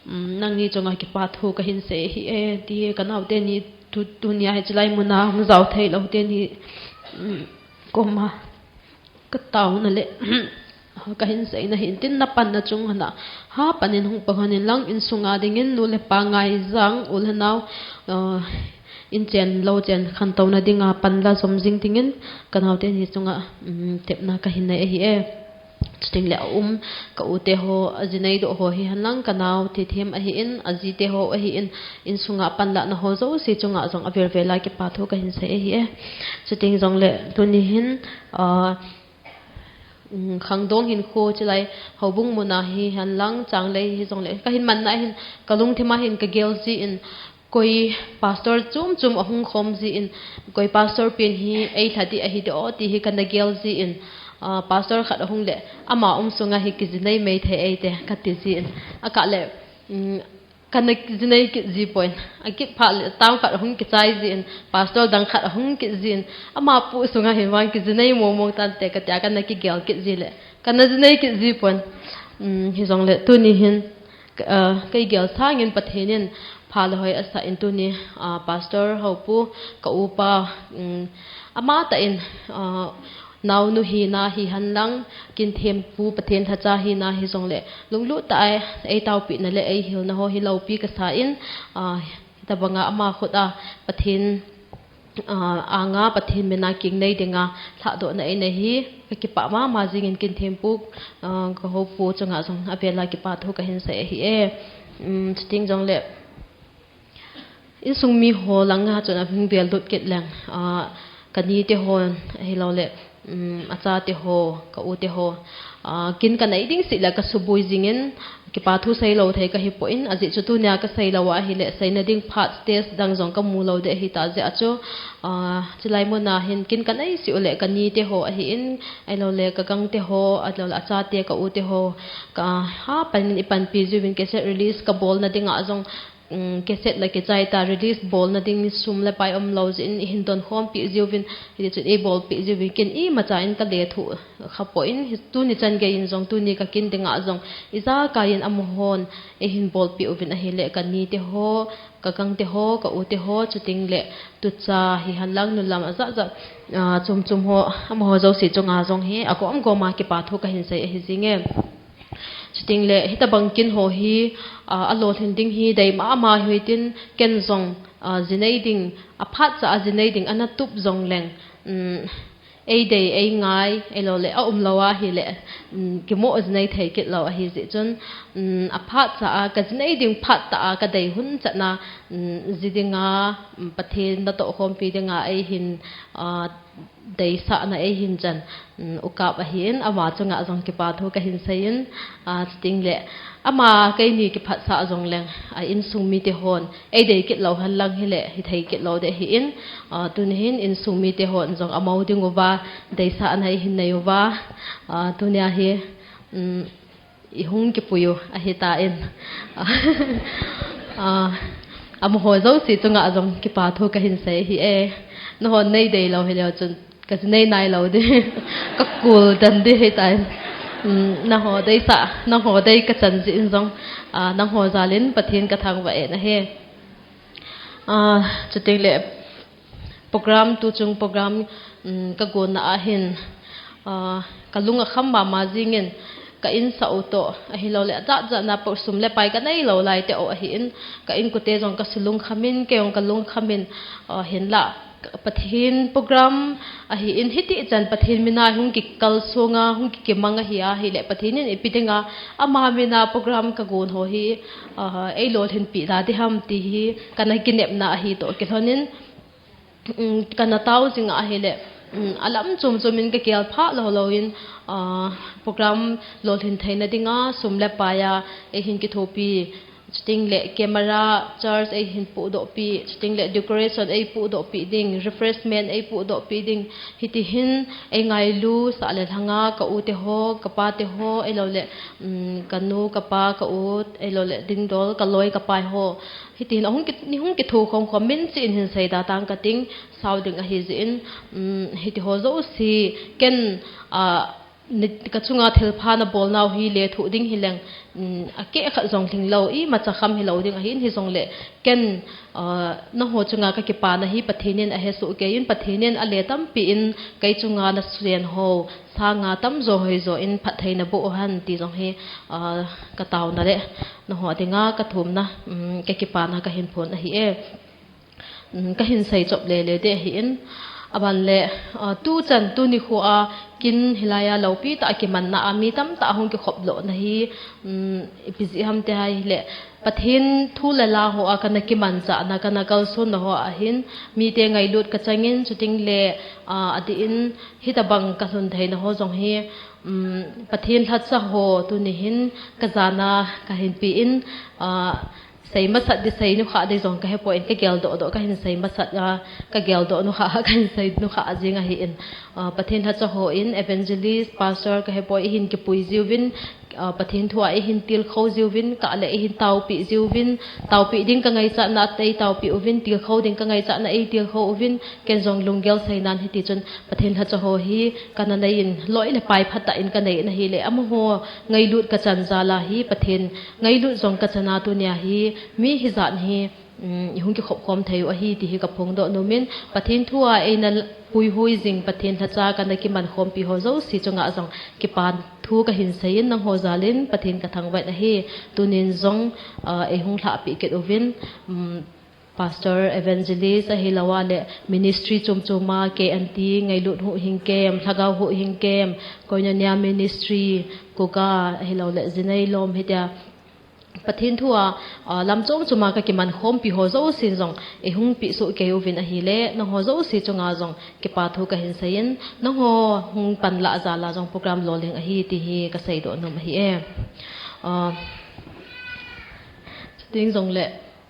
um, nangni chunga kipathu kahin sei ahi e, ti ka nao teni tu, tunia hiche lai muna hung jao thei lou teni, um, koma ka taona le, kahin seina hin tin, napanna chung lhon a, hapan in hung pang lhonin lang, insunga dingin nu le pa ngaijang, u le nao, ah, inchen louchen khantouna dinga panla jom jing dingin, ka nao teni chunga, um, tepna kahin nei ahi e. Chutengle a um, ka u te ho, ajinei doh ho hihen lang, ka nao thithem ahin, aji te ho ahin, insunga panlahna ho jouse chunga jong avel vel a kipathu kahin sei ahi e. Chuteng jongle tuni hin, ah, um, khangdong hinkho chulai houbung muna hihen lang, changlei hijongle, kahin manna hin, kalungthim a hin kagel jin, koi pastor chom chom ahung khom jin, koi pastor pen hi eilha ding ahi de o ti hi kana gel jin, ah, pastor khat ahung le, ama um sunga hi kijinei mei thei eite kati jin, akah le, um, kana jinei kit ji poi, akit phat le tang khat ahung kichai jin, pastor dang khat ahung kit jin, ama pu sunga hi vang kijinei mong mong tante katia kana kigel kit ji le, kana jinei kit ji poi, um, hijongle tuni hin, Ka, ah, kei gel sangin Pathen in pha le hoi asah in tuni, ah, pastor hopu ka upa, um, amatah in, ah, naonu hina hihen lang, kinthempu Pathen lhacha hina hijongle, lunglut tah a eitaopina le eihilna ho hi loupi kasa in, ah, hitabanga ama khut a Pathen ah, anga Pathen mina kingnei dinga lhahdohna einei hi, kakipah mama jingin kinthempu, ah, ka hopu chunga jong avel a kipathu kahin sei ahi e. Um, chuteng jongle, insung mi ho langa chun ahung vel lut kit leng, ah, ka ni te ho, ahilou le, um, acha te ho, ka u te ho, ah, kin kanei ding seh le kasuboi jingin, kipathu seilou thei kahi poi, ajeh chu tunia kaseilou ahile, seina ding phat stage dang jong kamu lou ding ahitah jeh a chu, ah, chulai muna hin kin kanei seh u le, ka ni te ho ahin, ahilou le, ka gang te ho, ahilou le, acha te, ka u te ho, ka hapan in eipanpi jiuvin cassette release kabolna dinga jong, um, cassette la kichai ta, release bolna ding sum le pai umlou jeh in, ihin donkhompi jiuvin, hiti chun eibolpi jiuvin, ken imacha in kale thu kha poi, tuni chan gei in jong, tuni ka kin dinga jong, ijakai in amahon eihin bolpi uvin ahile, ka nite ho, ka gangte ho, ka ute ho, chuting le tucha hihen lang nulam ajat jat, ah, chom chom ho, amaho jouse chunga jong hi, agom gom a kipa thu kahin sei ahi jinge. Chuting le, hitabang kin ho hi, ah, alolhin ding hi dei mama hitin, ken jong, ah, jinei ding, aphat cha a jinei ding ana tup jong leng, um, eidei, eingai, eilou le, aumlou ahile, um, kimo jinei thei kit lou ahi jeh chun, um, aphat cha a, ka jinei ding phat tah a, ka dei hun chan a, um, ji dinga, um, Pathen natoh khompi dinga, eihin, ah, deisahna eihin chan, um, ukap ahin, ama chunga jong kipa thu kahin sei in, ah, chuting le, ama keini kiphatsah jong leng, a insung mite hon, eidei kit lou hen lang hile, hithei kit lou ding ahin, ah, tuni hin insung mite hon jong amo ding uva, deisahna eihin nei uva, ah, tunia hi, um, ihung kipui u ahitan. Ah, amaho jouse chunga jong kipa thu kahin sei ahi e. Nahon neidei lou hileu chun, ka jinei nailou ding. Ka kul den ding ahitan. Um, nangho deisah, nangho dei kachan jeh in jong, ah, nangho jal in Pathen kathangvah in ahi. Ah, chuting le, program, tuchung program, um, kagonna ahin, ah, kalung akham mama jingin, ka insah u toh, ahilou le, ajat jat na po sum le pai kanei lou lai teu ahin, ka inkote jong kasulung khamin, kei jong kalung khamin, ah, hinla, Pathen program ahin, hiti chan Pathen mina hung kikalsong a, hung kikimang ahi ahile, Pathen in ipi dinga, ama mina program kagon ho hi, ah, eilolhinpi da ding ham ti hi, kana kinepna ahi toh kilhonin, um, kana tao jing ahile, um, alam chom chom in kagel pha lou lou in, ah, program lolhin theina dinga, sum le pai a, eihin kithopi, chuting le camera charge eihin pudohpi, chuting le decoration eipudohpi ding, refreshment eipudohpi ding, hiti hin eingailu sah le lhanga, ka ute ho, ka pate ho, eilou le, um, kanu, kapa, ka u, eilou le dingdol, kaloi, kapai ho. Hiti hin ahung ki, ni hung kitho khom khom min chi in hin seida tang kating, sao ding ahi jeh in, um, hiti ho jouse, ken, ah, ni, kachunga thilpha nabolnau hi lethuh ding hileng, um, akeh khat jong lhinglou, imacha kham hilou ding ahin, hijongle, ken, ah, nangho chunga kakipana hi Pathen in ahesoh kei in, Pathen in ale tampi in kei chunga nasen ho sanga tamjo hoijo in phatthei naboh u hen ti jong hi, ah, kataona le nangho dinga kathumna, um, kakipana kahin phon ahi e. Um, kahin sei chop lele ding ahin, aban le, ah, tuchan, tuni khoa kin hilai a loupi tah a kimanna a mi tamtah hung kikhop lohna hi, um, ipi jeh ham ti ahile, Pathen thu le la hoa kana kimanchahna, kana kalsonna hoa hin, mite ngailut kachangin, chuting le, ah, adeh in, hitabang kalhun theina ho jong hi, um, Pathen lhacha ho tuni hin kajana kahin pe in, ah, sei masat ding, sei nukha ding jong kahepoi, kageldoh doh kahin sei masat a, kageldoh nukha, kahin sei nukha jing ahin, ah, Pathen lhacha hon evangelist, pastor kahepoi, ihin kipui jiuvin, ah, Pathen thua eihin tilkhou jiuvin, kah le eihin taopi jiuvin, taopi ding kangaichatna eitaopi uvin, tilkhou ding kangaichatna eitilkhou uvin, ken jong lunggel seinan hiti chun Pathen lhacha ho hi kana nei in, loi le pai phatah in kanei in ahile, amaho ngailut kachan jal a hi Pathen ngailut jong kachana tunia hi mi hijat hi, um, ihung kikhop khom thei u ahi ti hi kaphongdoh nomin, Pathen thua eina puihui jing Pathen lhacha kana kiman khompi ho jouse chunga jong kipa thu kahin sei in, nangho jal in Pathen kathangvah in ahi. Tunin jong, ah, eihung lhahpi kit uvin, um, pastor, evangelist ahilou a le ministry chom chom a, K N T, Ngailut Huhhing Camp, Lhagao Huhhing Camp, Koinonia Ministry, Kuga ahilou le Jineilom hitia Pathen thua, ah, lam chom chom a kakiman khompi ho jousen jong eihung pehsoh kei uvin ahile, nangho jouse chunga jong kipa thu kahin sei in, nangho hung panlah jal a jong program lolhing ahi ti hi kaseidoh nom ahi e. Ah, chuting jongle,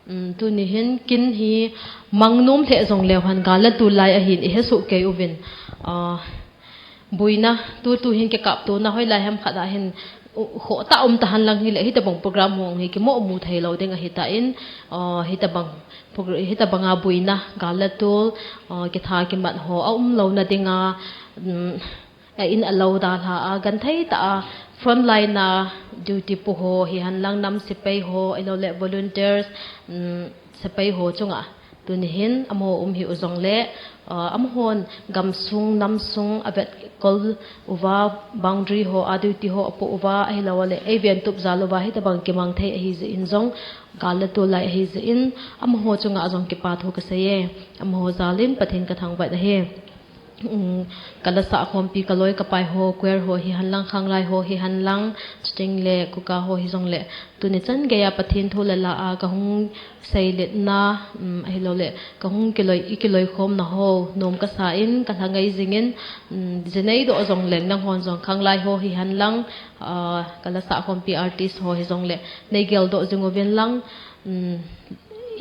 um, tuni hin kin hi mang nom lheh jongleu hen, gal le tul lai ahin ihesoh kei uvin. Ah, boina, tutu hin kikaptona hoilai ham khat a hin, Khoh ta um ta han lang hile, hitabang program hong hi kimo mu thei lo ding ahi ta in, uh, hitabang, progr-, hitabanga buina, gal le tul, uh, kitha kimat ho a um lo na dinga, um, a in a lo da hla a, gan thei ta a, frontline a duty pu ho hi han lang, nam sipai ho, ilo le volunteers, um, sipai ho chunga. Tuni hin, amaho um hi u jong le, uh, amahon gamsung, namsung, a vet kol uva, boundary ho, a duty ho, a pu uva, ahi lo le, ei ven tup jal uva, hitabang kimang thei ahi jeh in jong, gal le tul lai ahi jeh in, amaho chunga jong kipa thu ka sei e, amaho jal in Pathen ka thangvah na hi. Um, ka la sah khompi, ka loi ka pai ho, choir ho hi han lang, khanglai ho hi han lang, chuting le kuka ho hi jong le, tuni chan gei a Pathen thu le la a ka hung seilet na, um, ahi lo le, ka hung kiloi, i kiloi khom na ho, nom ka sa in, ka hla ngai jing in, um, jinei doh jong leng nang hon jong khanglai ho hi han lang, uh, ka la sah khompi artist ho hi jong le, nei gel doh jing uvin lang, um,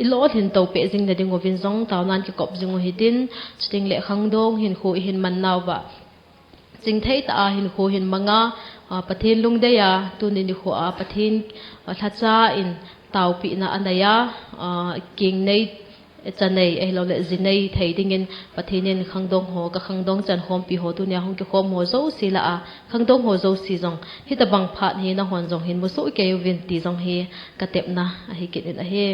i lo thin to pe jing na ding uvin jong, tao nan kikop jing u hitin, chuting le khangdong hin khu i hin man nau va. Ching thei ta a hin khu hin manga, a, Pathen lungdei a, tuni ni khu a Pathen, a, thacha in taupina a nei a, a, king nei, cha nei, ahi lo le, ji nei thei dingin Pathen in khangdong ho, ka khangdong chan khompi ho, tuni a hung kikhom ho jouse la a, khangdong ho jouse jong, hitabang phat hi na hon jong hin musoh kei uvin ti jong hi ka tepna ahi kit in ahi.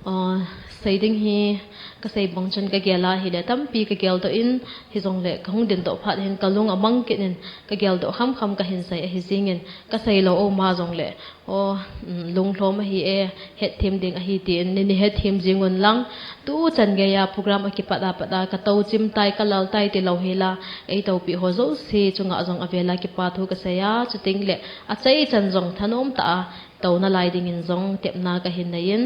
Aa, sei ding hi, ka sei bang chun ka gel a hile, tampi ka gel doh in, hi jong le, ka hung din doh phat hin, ka lung a mang kit in, ka gel doh kham kham ka hin sei ahi jing in, ka sei lo o ma jong le, o, um, lung lhom ahi e, het thim ding ahi ti in, ni ni het thim jing un lang, tu chan gei a program a kipat a pat a, ka to chim tai, ka lal tai ti lo hi la, ei topi ho jouse chunga jong a vel a kipa thu ka sei a, chuting le, a chei chan jong thanom ta a, to na lai ding in jong tepna ka hin nei in,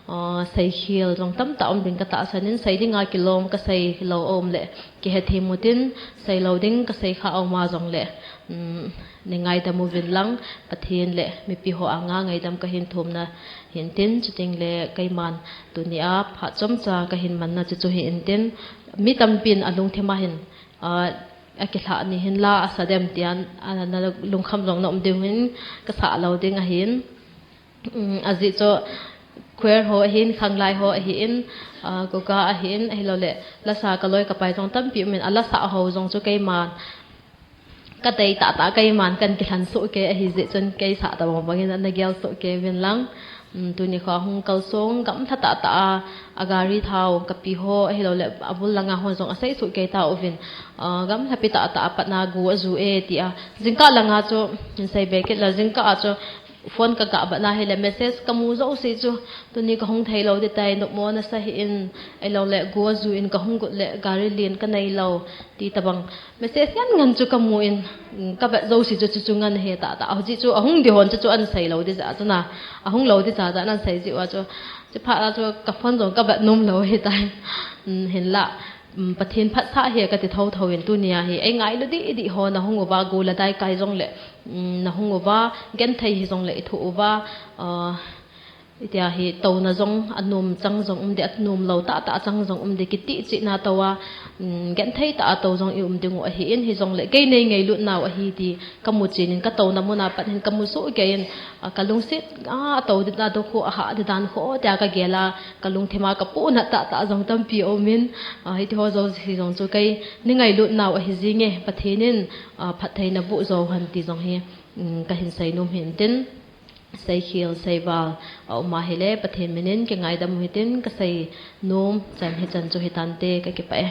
aa, sei khel jong tam ta um ding ka tahsan in, sei ding a kilom ka sei lo um le, kihe thim u tin, sei lo ding ka sei kha um a jong le, um, ni ngaidam uvin lang, Pathen le mipi ho a nga ngaidam ka hin thum na hin tin, chuting le keiman tuni a phat chomcha ka hin man na chu chu hi in tin, mi tampin a lungthim a hin, aa, a kilhah ni hin la a sa dem ti a, a na lungkham jong na um ding hin ka sa lo ding ahin. Um, a ji chu choir ho ahin, khanglai ho ahin, aa, kuka ahin, ahi lo le, la sa ka loi ka pai jong tampi um in, a la sa ho jong chu keiman, ka tei ta ta keiman kan kilhan soh kei ahi jeh chun kei sa ta bang bang in a na gel soh kei uvin lang. Um, tuni kho hung kal song, gamla ta ta a, a gari thao ka pi ho, ahi lo le, a bul langa ho jong a sei soh kei ta uvin, aa, gamla pi ta ta a pat na gu a ju e ti a. Jingkah langa chu, in sei be kit la, jingkah a chu, phone ka gah bat na hile message ka mu jouse chu, tuni ka hung thei lo di tai, nopmo na sa hi in, ahi lo le, gu a ju in ka hung got le, gari lien ka nei lo, ti tabang. Message ngan ngan chu ka mu in, mm, ka vet jouse chu, chu, chu ngan he ta ta. Ahu ji chu, a hung di hon chu, chu an sei lo di ja chu na, a hung lo di ja ja nan sei ji u a chu, chu phat a chu ka phone jong ka vet nom lo hi tai. Mm, hin la, um, Pathen phatsah hi ka ti tho tho in tuni a hi. Ei ngailu di di ho na hung uva gu la dai kai jong le, um, na hung uva, gen thei hi jong le i thu uva, uh, itia hi to na jong a nom chang jong um di, a nom lo ta ta chang jong um di, kiti chi na to a, um, gen thei ta a to jong i um ding u ahi in hi jong le kei nei ngailut nau ahi ti ka mu chin in ka to na mun a pat hin ka mu soh kei in, a, ka lungset a, a to di na do kho a ha di dan kho tia ka gel a, ka lungthim a ka pu na ta ta jong tampi um in, a, hiti ho jouse jong chu kei ni ngailut nau ahi jing e, Pathen in, a, phattheina bu jo han ti jong hi, um, ka hin sei nom hin tin, sei khel, sei val, a um a hile, Pathen min in ki ngaidam u hitin, ka sei nom chan hi chan chu hi tante, ka kipah e.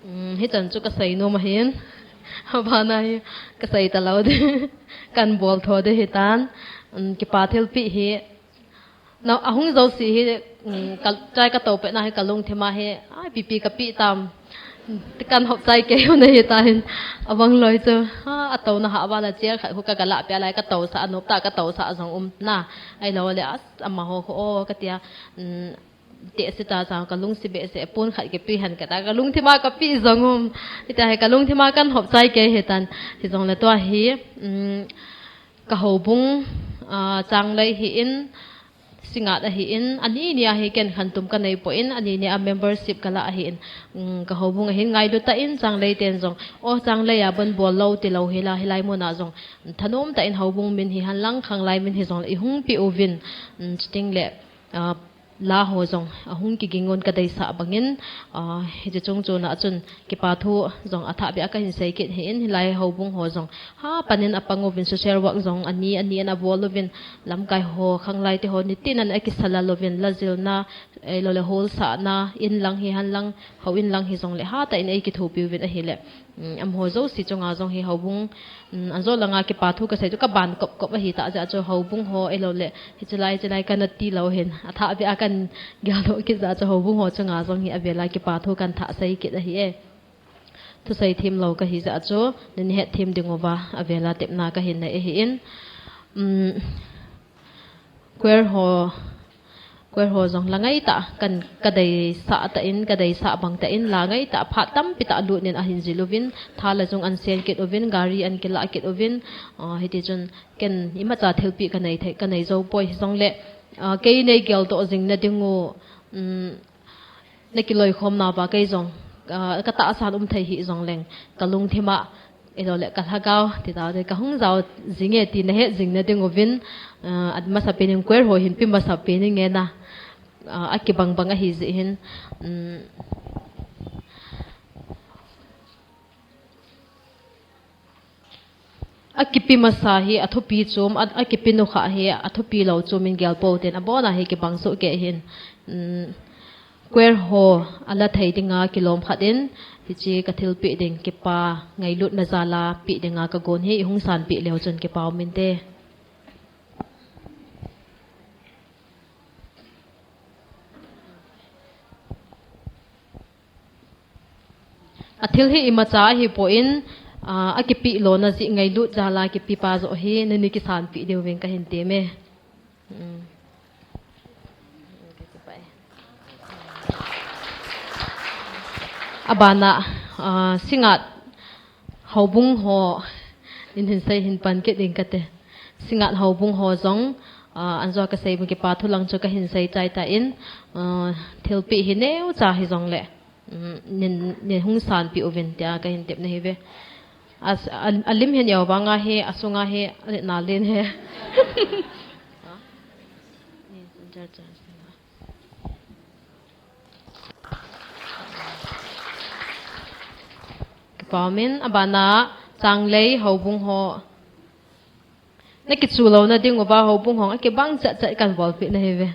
Um, hi chan chu ka sei nom ahin. Abana hi ka sei ta lo di. Kan bol tho di hi tan. Um, kipa thilpi hi. Na, a hung jouse hi, um, ka, chai ka to pe na hi ka lungthim a hi. Ai, pipi ka pi tam. Kan hop chai kei u na hi ta hin. Abang loi chu. Ha, a to na ha ba la chair khat khu ka ga la pe lai ka to sa, a nop ta ka to sa jong um na. Ahi lo le a, amaho khu o ka tia. Um, te si ta sa ka lung si be se pun khat ke pi han ka ta ka lungthim a ka pi jong um. Ita he ka lungthim a kan hop chai kei he tan. Hi jong le tua hi, um, ka houbung, ah, chang lei hi in, Singat ahin, ani ni ahi ken khantum kanei poi, ani ni a membership kala ahin, um, ka houbung ahin ngailut tah in Changlei ten jong, o Changlei a bon bol lou tilou hila, hilai mun a jong, thanom tah in houbung min hihen lang, khanglai min hijong le, i hung pe uvin, um, chuting le, ah, la ho jong, ahung kiging un kadeisah bangin, ah, hiche chung chun a chun, kipa thu jong athah beh a kahin sei kit ahin, hilai houbung ho jong, ha, panin apang uvin social work jong, ani, ani ana bol uvin, lamkai ho, khanglai te ho, nitin an akisala louvin, la jilna, eh, lou le hol sahna, in lang hihen lang, hou in lang hijong le, hatah in eikithopi uvin ahile. Um, amaho jouse chunga jong hi houbung, um, anjo langa kipa thu kasei chu kaban kop kop ahi tah jeh a chu houbung ho, eh, lou le, hiche lai, hiche lai kana tilou hin, athah beh a kan geldoh kit jeh a chu houbung ho chunga jong hi avel a kipa thu kan thah sei kit ahi e. Thusei thim lou kahi jeh a chu, nei hethem diu va, avel a tepna kahin nei ahin. Um, choir ho, choir ho jong la ngaitah, kan, kadeisah tah in, kadeisah bang tah in, la ngaitah, phat tampi tah lut in ahin jil uvin, tha le jung an sen kit uvin, gari an kila kit uvin, ah, hiti chun, ken imacha thilpeh kanei thei, kanei jou poi hijong le, ah, kei nei geldoh jing na diu, um, na kiloikhom nauva kei jong, ah, katahsan um thei hijong leng, kalungthim a, eh, lou le, kalhagao, ti tah le, kahung jao jing e, ti nahet jing na diuvin, ah, amasapen in choir ho hin pe masapen in ngen a, ah, akibang bang ahi jeh hin, um, akipe masa hi athupi chom, a, akipe nukha hi athupi lou chom in gel pou ten abon a hi kibang soh kei hin. Um, choir ho ala thei dinga kilom khat in, hiche ka thilpeh ding kipa ngailutna jal a peh dinga kagon hi, i hung sanpeh leu chun kipa um inte. Athil hi imacha ahipon, ah, akipeh lona jeh ngailut jal a kipe pa joh hi, nei nei kisanpeh diuvin kahin tem e. Hmm. Abana, ah, Singat houbung ho, in hin sei hin pan kit ding kate. Singat houbung ho jong, ah, anjo kasei bang kipa thu lang chu kahin sei chai tan, ah, thilpeh hi neocha hijong le, um, nei, nei hung sanpeh uvin tia kahin tepna ahi ve. As, a, alim hi neo vang ahi, asunga hi, aneh nalai e. Kipa um in, abana Changlei houbung ho. Nei kichu louna diuva houbung ho akibang chat chat kan bolpeh na ahi ve.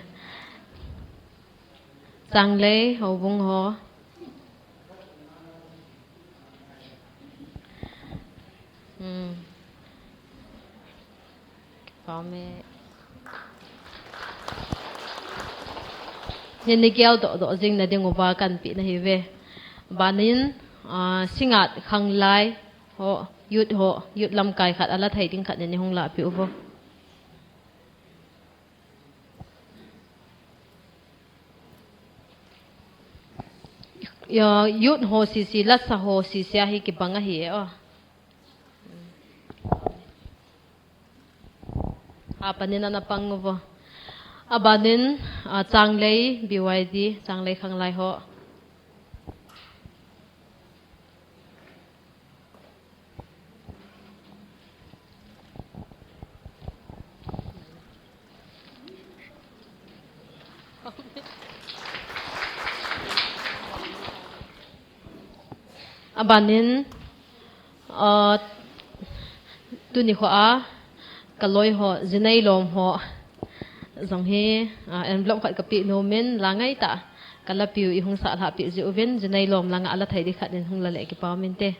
Changlei houbung ho. Hmm. Kipa um e. Nei nei geldoh doh jing na diuva kan peh na ahi ve. Banin, ah, Singat khanglai ho, youth ho, youth lamkai khat, ala thei ding khat nei nei hung lahpeh uvo. Ya, youth ho sese, lasa ho sese ahi kibang ahi e, o. Apanin ana pang uvo. Abanin, ah, Changlei B Y D, Changlei khanglai ho. Abanin, ah, tuni khoa, kaloi ho, jinei lom ho, jong hi, ah, envelope khat kapeh nom in, la ngaitah, kala peh u i hung sah lhah peh jeh uvin, jinei lom langa ala thei ding khat in hung la le kipa um inte.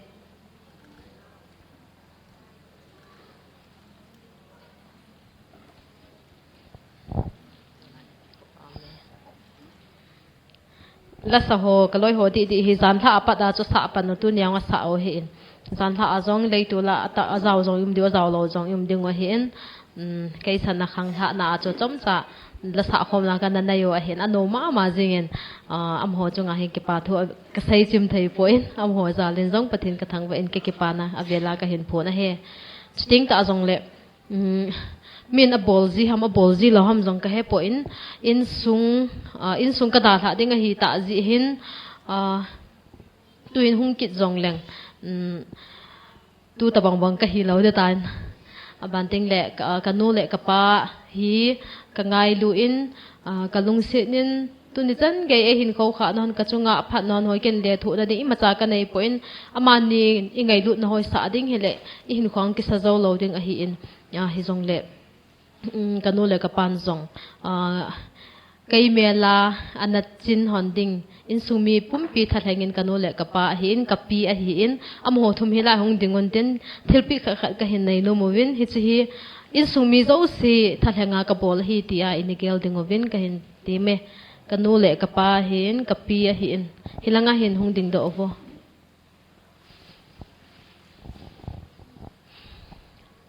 Lasa ho, kaloi ho didi hi janlhah apat a chu sah pan u tuni a hung sah u ahin. Janlhah a jong leitol a, ata, ajao jong i um diu, ajao lou jong i um diu ahin. Um, kei sana khanglhahna a chu chomcha la sah khom la kana nei u ahin. Anom mama jingin, ah, amaho chunga hin kipa thu kasei chim thei poi. Amaho jal in jong Pathen kathangvah in kakipana avel a kahin phong ahi. Chuting tah jong le, Um, min abol ji ham, abol ji lou ham jong kahepoi, insung, ah, insung kadalhah ding ahi tah jeh hin, ah, tuin hung kit jongleng, um, tu tabang bang kahi lou ding tan. Aban teng le, ka, kanu le kapa hi kangailu in, ah, kalungset in, tuni chan gei eihin khoukhah nahon kachunga aphat nahon hoi ken lethuhna ding imacha kaneipoi, amani ingailutna hoi sah ding hile, ihinkho kisa jou lou ding ahin, ah, hijongle, um, kanu le kapan jong, ah, kei mela ana chin hon ding, insung mi pumpi thalheng in kanu le kapa ahin, kapi ahin, amaho thum hilai hung ding untin, thilpeh khat khat kahin neinom uvin, hiche hi insung mi jouse thalhenga kabol ahi tia inagel ding uvin kahin teme. Kanu le kapa ahin, kapi ahin, hilanga hin hung dingdoh uvo.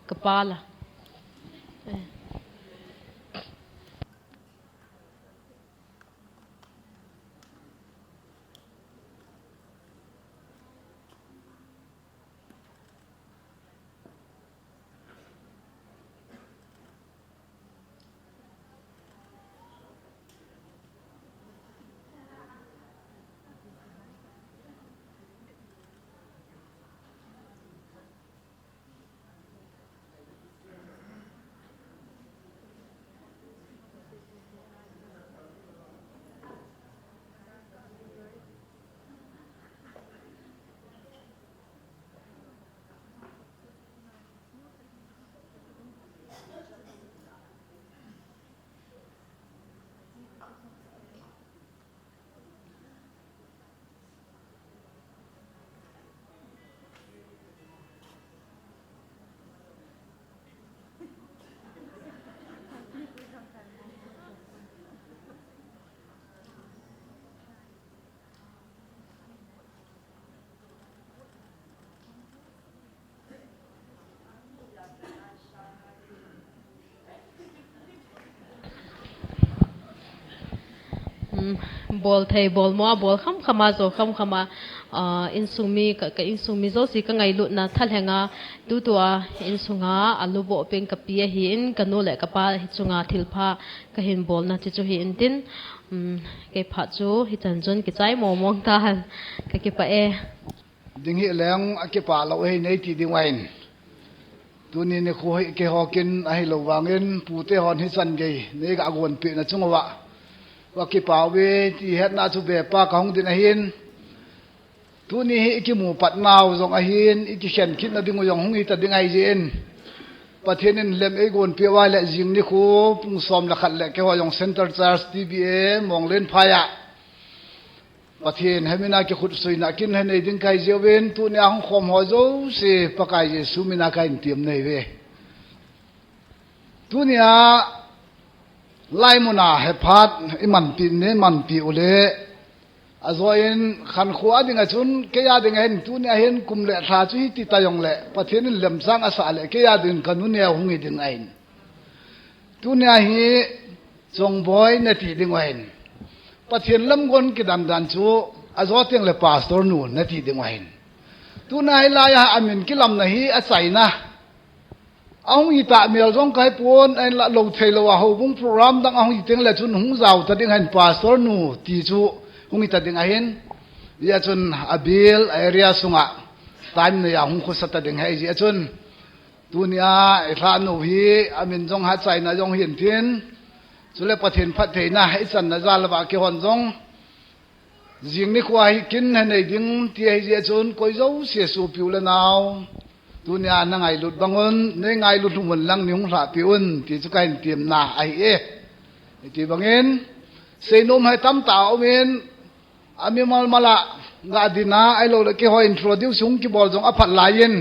Kapa la. Eh. Hmm, bol thei, bol mo, bol kham khama, jo kham khama, ah, insung mi, ka, ka insung mi jouse kangailutna thalhenga, tutua insunga aluboh pen kapi ahin, kanu le kapa hichunga thilpha kahin bolna chu chu hi intin, um, kei phat chu hichan chun kichai mong mong tan, kakipah e. Ding hileng akipah lou ahi nei ti ding uva hin. Tuni nikho hi keiho kin ahilou vangin pute hon hichan gei nei ga gonpeh na chung uva, va kipah uve ti hetna chu vepa kahung din ahin. Tuni hi ikimu pat nau jong ahin, ikikhen kit na ding u jong hung hita ding ahi jeh in, Pathen in lem eigonpeh uva le jing nikho pung som le khat le keiho jong Central Church T B A Monglenphai a Pathen hemina kikhutsuina kin henei ding kahi jeh uvin, tunia hung khom ho jouse Pakai Jesu mina kahin temna ahi uve. Tunia laimun a hephat imanpi, nei manpi u le, ajo in khankho a dinga chun, kei a dinga hin, tunia hin kum le lha chu hiti ta jongle, Pathen in lemchang asah le, kei a dingin kanu neo hung hi ding ahin. Tunia hi Chongboi nati ding uva hin. Pathen lam gon kidan dan chu ajo teng le pastor nu nati ding uva hin. Tuna hilai a amin kilamna hi achaina. Ahung hita mel jong kahe pon, ahinla lou thei lou a houbung program dang ahung hi teng le chun hung jao ta ding ahin pastor nu ti chu hung hita ding ahin. Hijeh chun abil a area sunga time nei a hung khosa ta ding ahi jeh chun. Tunia ilhah nu hi, amin jong ha chaina jong hin tin. Chule Pathen phattheina ichanna jal uva keihon jong. Jing nikho hi kin henei ding ti ahi jeh chun koi jouse sopi u le nao. Tunia na ngailut bang un, nei ngailut lhum un lang nei hung lhahpi un ti chu kahin temna ahi e. Hiti bangin, seinom hi tamtah aum in, amimal mal a, ga dina, ahilou le keiho introduce hung kibol jong aphat lai in.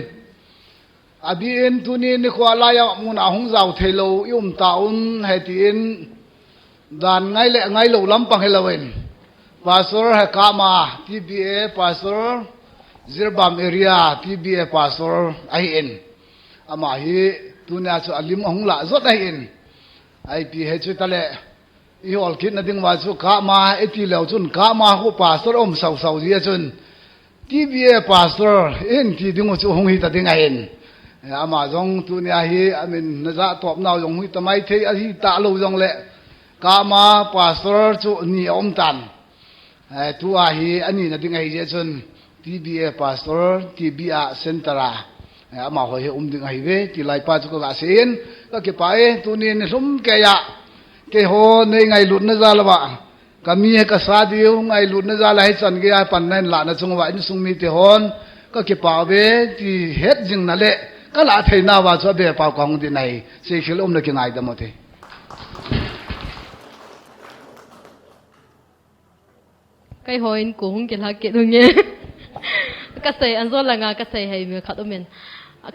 Abih in tuni nikho a lai a mun a hung jao thei lou i um ta un, hiti in dan ngai le ngai lou lampang hilou in. Pastor Hekama, T B A Pastor, Jiribam area, T B A Pastor ahi in. Ama hi tunia chu alim ahung lah jot ahi in. Ipi hichu tale. I hol kit na ding uva chu kama, i ti leu chun kama khu pastor um sau sau jeh a chun, T B A pastor in ti ding u chu hung hita ding ahin. Eh, ama jong tunia hi amin naja topnau jong hui tamai thei ahi talou jongle, kama pastor chu ni aum tan. Eh, tua hi ani na ding ahi jeh chun, T B A pastor, T B A center a, eh, amaho hi um ding ahi ve, ti lai pa chu ka ga sei in, ka kipah e, tuni ni lhum keiya, keiho nei ngailutna jal uva, ka mi ka sa diu ngailutna jal a hichan geiya panna in lahna chung uva insung mite hon, ka kipah ve, ti het jing na le, ka lah theina uva chu abe pau ka hung ding ahi, seikhel umna kingaidam u te. Keiho in ko hung kilhah kit u nge. Ka sei, an jo langa ka sei hei mi khat umin.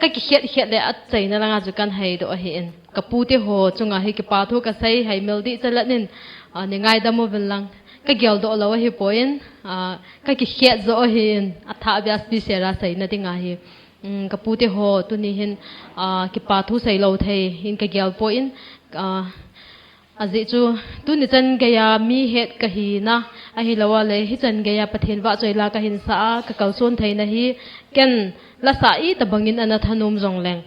Ka kikhet khet le achaina langa chu kan heidoh ahi in. Ka pute ho chunga hi kipa thu ka sei hei mel dih chalat in, ah, nei ngaidam uvin lang. Ka geldoh lou ahi poi in, ah, ka kikhet jo ahi in. Athah bia special a seina ding ahi. Um, ka pute ho tuni hin, ah, kipa thu sei lou thei in ka gel poi in, ah, Ajeh chu, tuni chan geiya mi het ka hina, ahilou le, hichan geiya Pathen vahchoi la ka hin sa a, ka kalson theina hi, ken la sa itobang in ana thanom jongleng.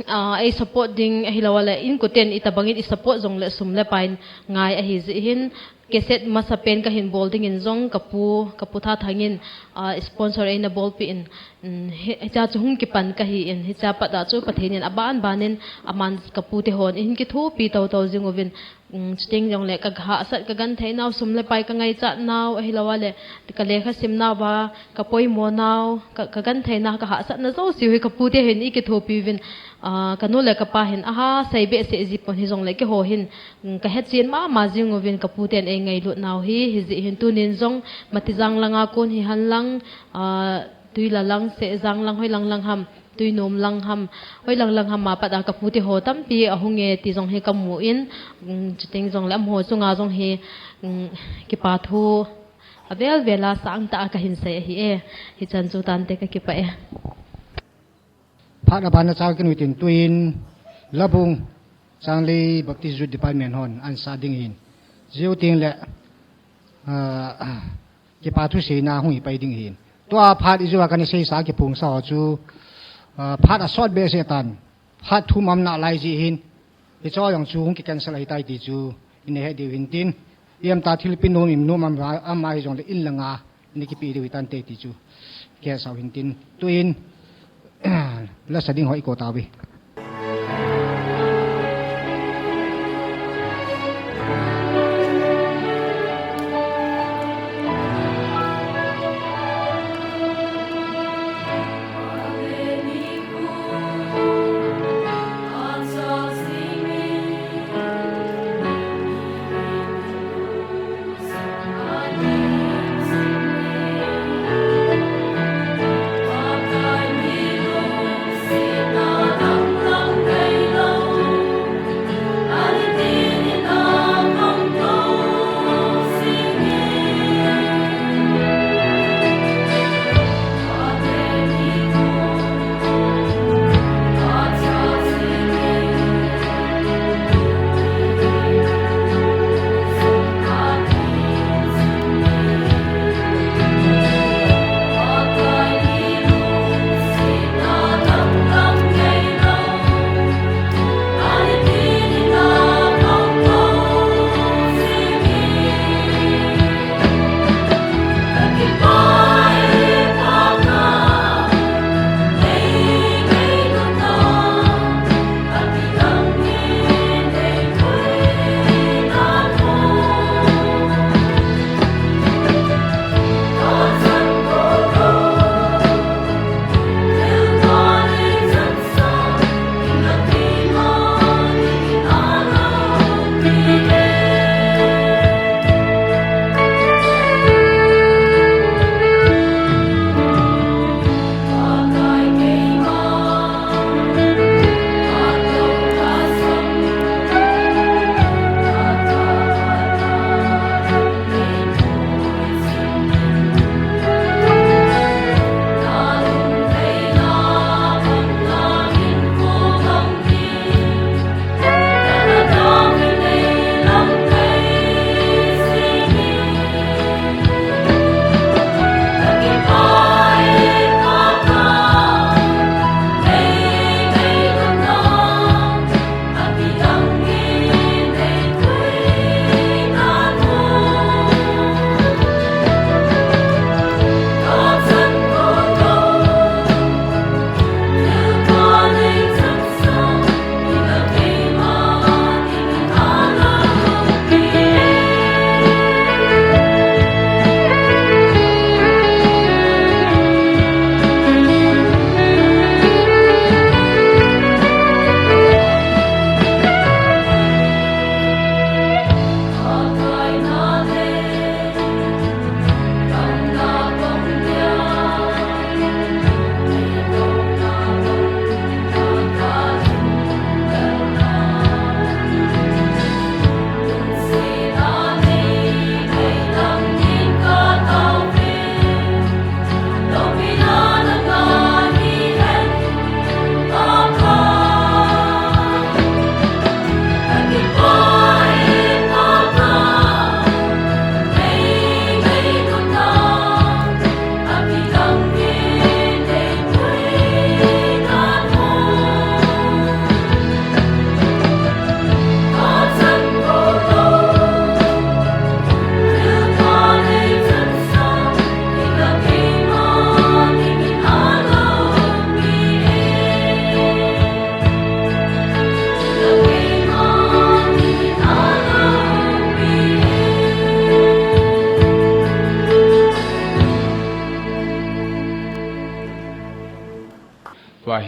Ah, ei support ding, ahilou le, inkoten itobang in i support jongle sum le pai in ngai ahi jeh hin, cassette masa pen ka hin bol ding in jong ka pu, ka pu Thathang in, ah, sponsor eina bolpeh in, um, hi, hicha chu hung kipan ka hi in, hicha pat a chu Pathen in aban ban in aman ka pute hon eihin kithopi toto jing uvin, um, chuteng jongle ka hahsat ka genthei nau sum le pai ka ngaichat nau ahilou le, ka lekha sim nauva ka poimo nau, ka, ka genthei na ka hahsatna jouse hi ka pute hin eikithopi uvin, ah, ka nu le ka pa hin aha sei behseh ji pon hijongle keiho hin, um, ka hechen mama jing uvin ka puten ei ngailut nau hi, hijeh hin tunin jong Matijang langa kon hihen lang, ah, Tuila lang, Sehjang lang, hoilang lang ham, Tuinom lang ham, hoilang lang ham a pat a ka pute ho tampi ahung e ti jong hi ka mu in, um, chuteng jongle amaho chunga jong hi, um, kipa thu avel vel a sangtah a ka hin sei ahi e, hichan chu tante ka kipah e. Phat aban a cha ka nutin tuin Labung Changlei Baptist Youth Department hon an sa ding hin. Jiu ting le, ah, kipa thu seina hung hi pai ding hin. Tua phat ijou a kana seisa kiphongsa ho chu, ah, phat asot behseh tan. Phat thum aum nalai jeh hin. Hicho jong chu hung ki cancel ahitai ti chu. Ina he diu hin tin. Iam ta thilpi nom im nom am, ama hijongle in langa. Ina kipe diu hitante ti chu. Kei sao hin tin. Tuin. La sa ding ho i ko tauve.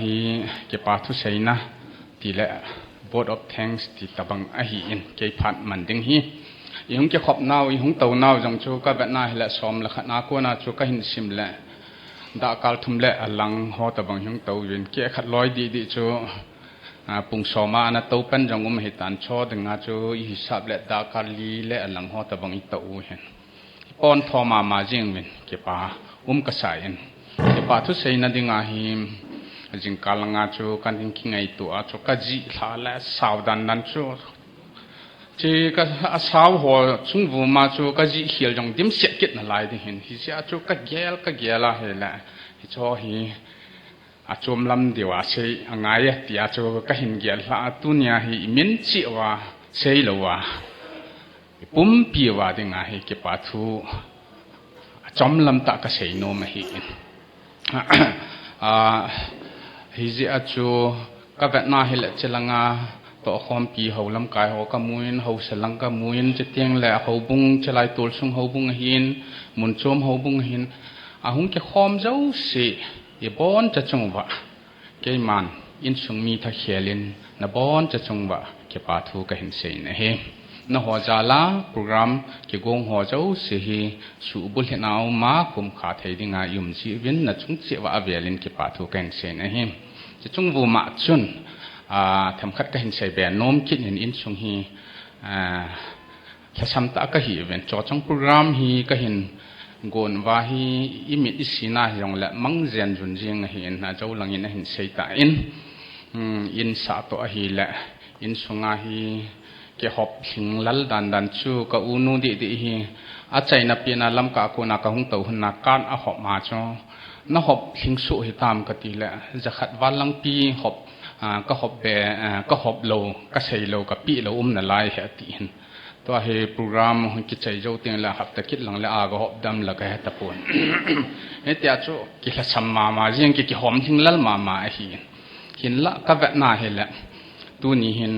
Hi kipa thuseina ti le vote of thanks ti tabang ahi in, kei phat man ding hi. I hung kikhop nau, i hung tou nau jong chu ka vetna hi le som le khat na kona chu ka hin sim le dahkal thum le alang ho tabang hung tou vin, kei khat loi di di chu, a, pung som a ana tou pen jong um hi tan, cho dinga chu i hisap le dahkal li le alang ho tabang i tou u hin. Pon tho mama jing vin kipa um ka sa in. Kipa thuseina dinga hi jingkal langa chu kan in kingaito a chu ka jih lha le sau dan dan chu. Chi ka a sau ho chung vuma chu ka jih hial jong dim siat kit na lai ding hin. Hi sia chu ka gel, ka gel a hi le. Hi cho hi a chom lam diu a sei a ngai a tia chu ka hin gel lha a, tunia hi i min chi uva sei lo a. I pumpi uva dinga hi kipa thu a chom lam tah ka sei nom ahi in. A, hi jeh a chu ka vetna hi le chi langa tohkhompi ho lamkai ho ka mu in, ho se lang ka mu in, chi tiang le houbung, chi lai tol sung houbung ahi in, mun chom houbung ahi in, a hung kikhom jouse, i bon cha chung uva. Keiman, insung mi tha khel in, na bon cha chung uva, kipa thu ka hin sei na hi. Na ho jal a, program kigong ho jouse hi, subul hi nau ma kum kha thei dinga i um ji vin, na chung chi uva a vel in kipa thu ka hin sei na hi. Chi chung vuma chun, a, themkhat ka hin sei be nom kit in insung hi, a, Lhasam tah ka hi uvin, chochang program hi ka hin gon uva hi i mit i sina hi jong le mang jen jun jing ahi in, a jo lang in a hin sei ta in, um, in sa toh ahi le, in sunga hi kihop lhing lal dan dan chu ka u nu di di hi a chaina pina lam ka kona ka hung tou hun na kan a hop ma chu na hop lhing su hi tam ka ti le, jakhat val lang pi hop, a, ka hop be, a, ka hop lo, ka sei lo, ka pi lo um na lai he ti hin. Tua hi program kichai jo teng le hapta kit lang le a ka hop dam la ka he ta pon. Hitia chu kilhasam mama, jing ki kihom thing lal mama ahi. Hinla ka vetna hi le. Tuni hin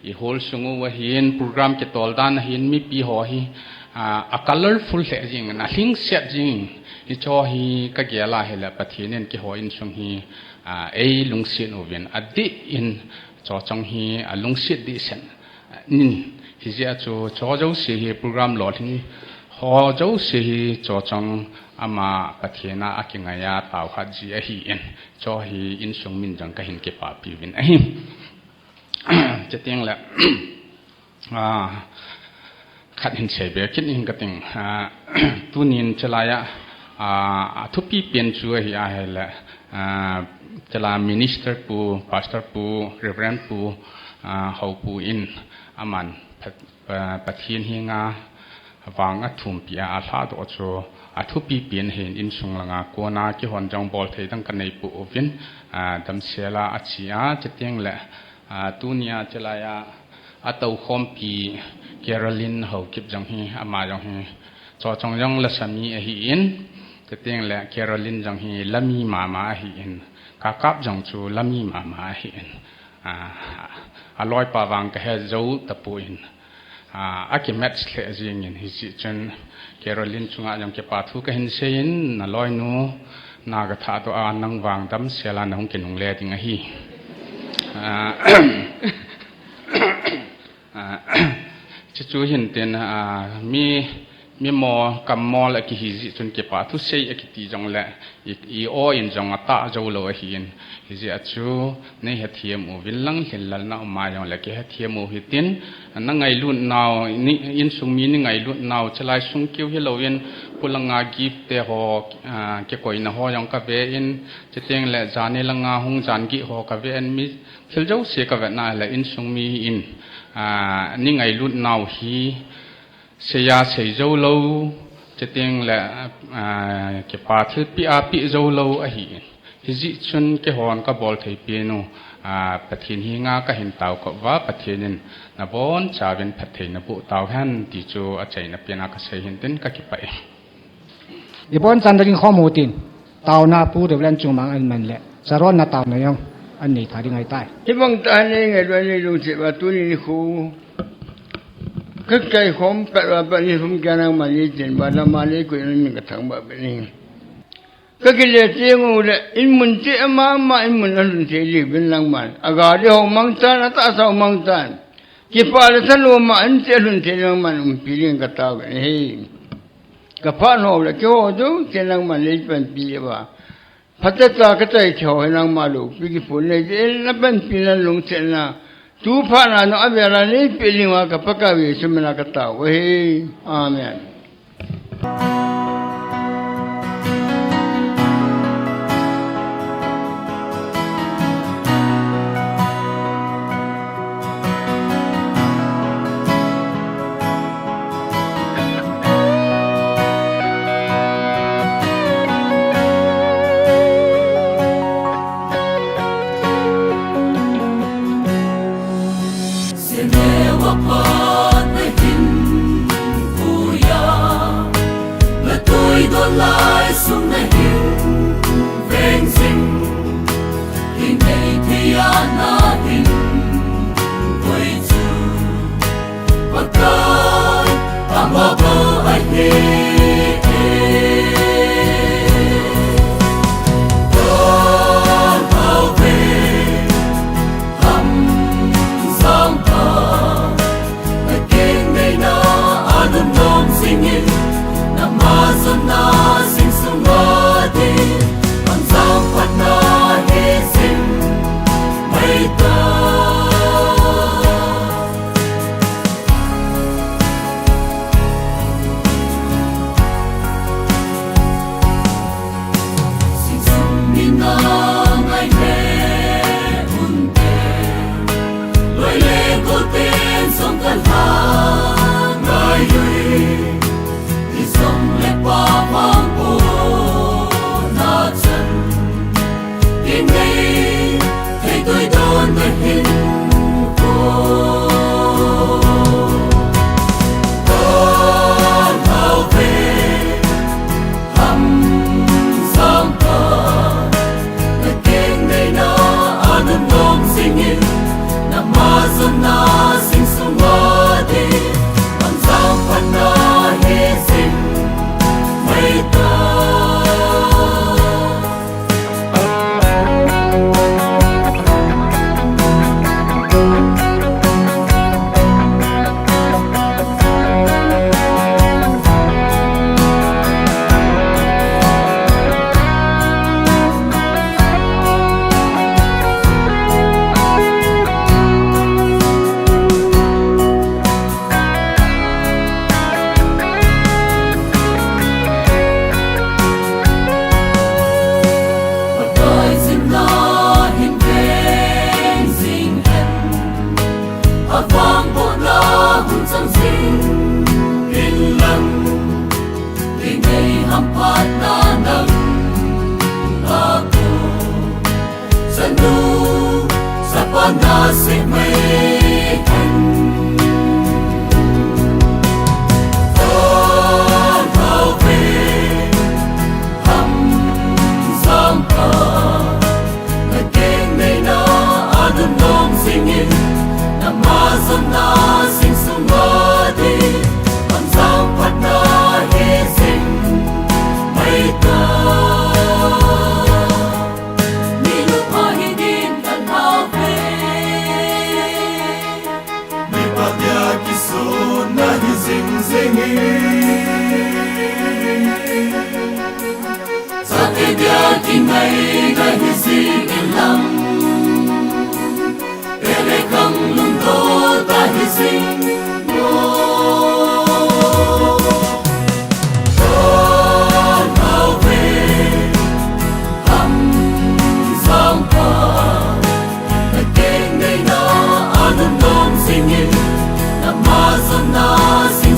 i hol sung uva hin program kitol dan a hin mipi ho hi, a, a colorful hle jing, a lhingset jing. Hi cho hi ka gel a hi le Pathen in kihou in sung hi, a, ei lungset uvin a di in chochang hi a lungset di sen. Nin, hi jeh a chu cho jouse hi program lolhing ho jouse hi chochang ama Pathen a a kingai a tao khat ji ahi in, cho hi insung min jong ka hin kipapi uvin ahi. Chuteng le, a, khat hin sei be kit ning ka ting, a, tunin chalai a, a, a thupi pen chu ahi a hi le, a, chala minister pu, pastor pu, reverend pu, a, ho pu in aman Pat-, Pa-, Pathen henga vang a thumpi a, a lhadoh chu a thupi pen hin insung langa kona kihon jong bol thei dang ka nei pu uvin, a, damsel a a chi a, chuteng le, a, tunia chalai a, a toukhompi Caroline Haokip jong hi, ama jong hi, chochang jong lasa mi ahi in, chuteng le Caroline jong hi lami mama ahi in, kakap jong chu lami mama ahi in, a, a loipa vang ka he jou ta pu in, a, a ki match hle jing in hi si chun Caroline chunga jong kipa thu ka hin sei in, na loinu, na ka thadoh a nang vang damsel a na hung kinungle ding ahi. A, a, chu chu hin tin, a, mi, mi mo, kam mo le kihi ji chun kipa thu sei a kiti jong le, i, i o in jong a ta jou lo ahi in, hi jeh a chu, nei hethem uvin lang lhin lal na um a jong le kihethem u hitin, na ngailut nau, ni, insung mi ni ngailut nau, chalai sung keu hi lo in, pulanga gift te ho, a, kikoina ho jong ka ve in, chuteng le jani langa hung jan gih ho ka ve in, mi thil jouse ka vetna le insung mi in, a, ni ngailut nau hi, Sei a sei jou lo, chuteng le, a, kipa thilpi a pi jou lo ahi. Hi jeh chun kihon ka bol thei pen u, a, Pathen henga ka hin tao kop uva, Pathen in na bon chauvin phatthei na boh tau hen ti chu a chaina pen a ka sei hin tin ka kipah e. I bon chan ding khom u tin. Taona Pu Reverend Chungmang an man le, Saron na taona jong an nei tha ding ahi tai. Hibang tah nei ngailut nei lungset uva tuni nikho. Ka kaikhom pet uva pat ni thum kei nangma nei chen uva lama nei koi na min ka thang ba be ni. Kakile teng uleh, in mun cheh mama, in mun alhun thei diuvin nangman. Agari ho mang tan, atahsa ho mang tan. Kipah le thanom a in cheh alhun thei nangman umpi ding kataovin ahi. Kaphat nom le keiho jouse nangman neipanpi uva. Phatecha kachai thei ho hi nangma loupi kiphong nei jeh in napanpina lungsetna. Tu phat na nung avel a neipeh ding uva ka Pakai Jesu mina katao u ahi. Amen. Sene wa pa na hin kuya, na tui do lai sung na hin veng sing. Hinei thei a na hin koi chu, Pakai ama bou ahi e. Kong hau ve, ham sang pa. Na keng neina a lungnom singin, na ma jona sing sunga ding, pan jang phatna hi sing mai ta. Sing sung mina ngai le un te. Loi le gol ten jong ka lha ngai ui. Ni jong le pa vang pona chan. Kin nei thei tui don na hin ko. Kong hau ve. Ham sang pa, na keng neina a lungnom singin, na ma jona sing sunga ding, pan jang phatna hi sing mai ta. Pakai jin na hin veng jing hen. Avang bou na hun chang jing in lang. Ti nei hamphat na nang a ko. Chanu, chapa na sih mai hen. Kong hau ve, ham sang pa. Na keng neina a lungnom singin, na ma jona sing sunga ding, pan jang phatna hi sing mai ta. Ni nu pa hi din kan hau ve. Mipa dia kisun na hi jing jing e. Chate dia kingai na hi jing in lang. Pele khang lungdon ta hi jing mo. Kong hau ve, ham sang pa. Na keng neina a lungnom singin, na ma jona sing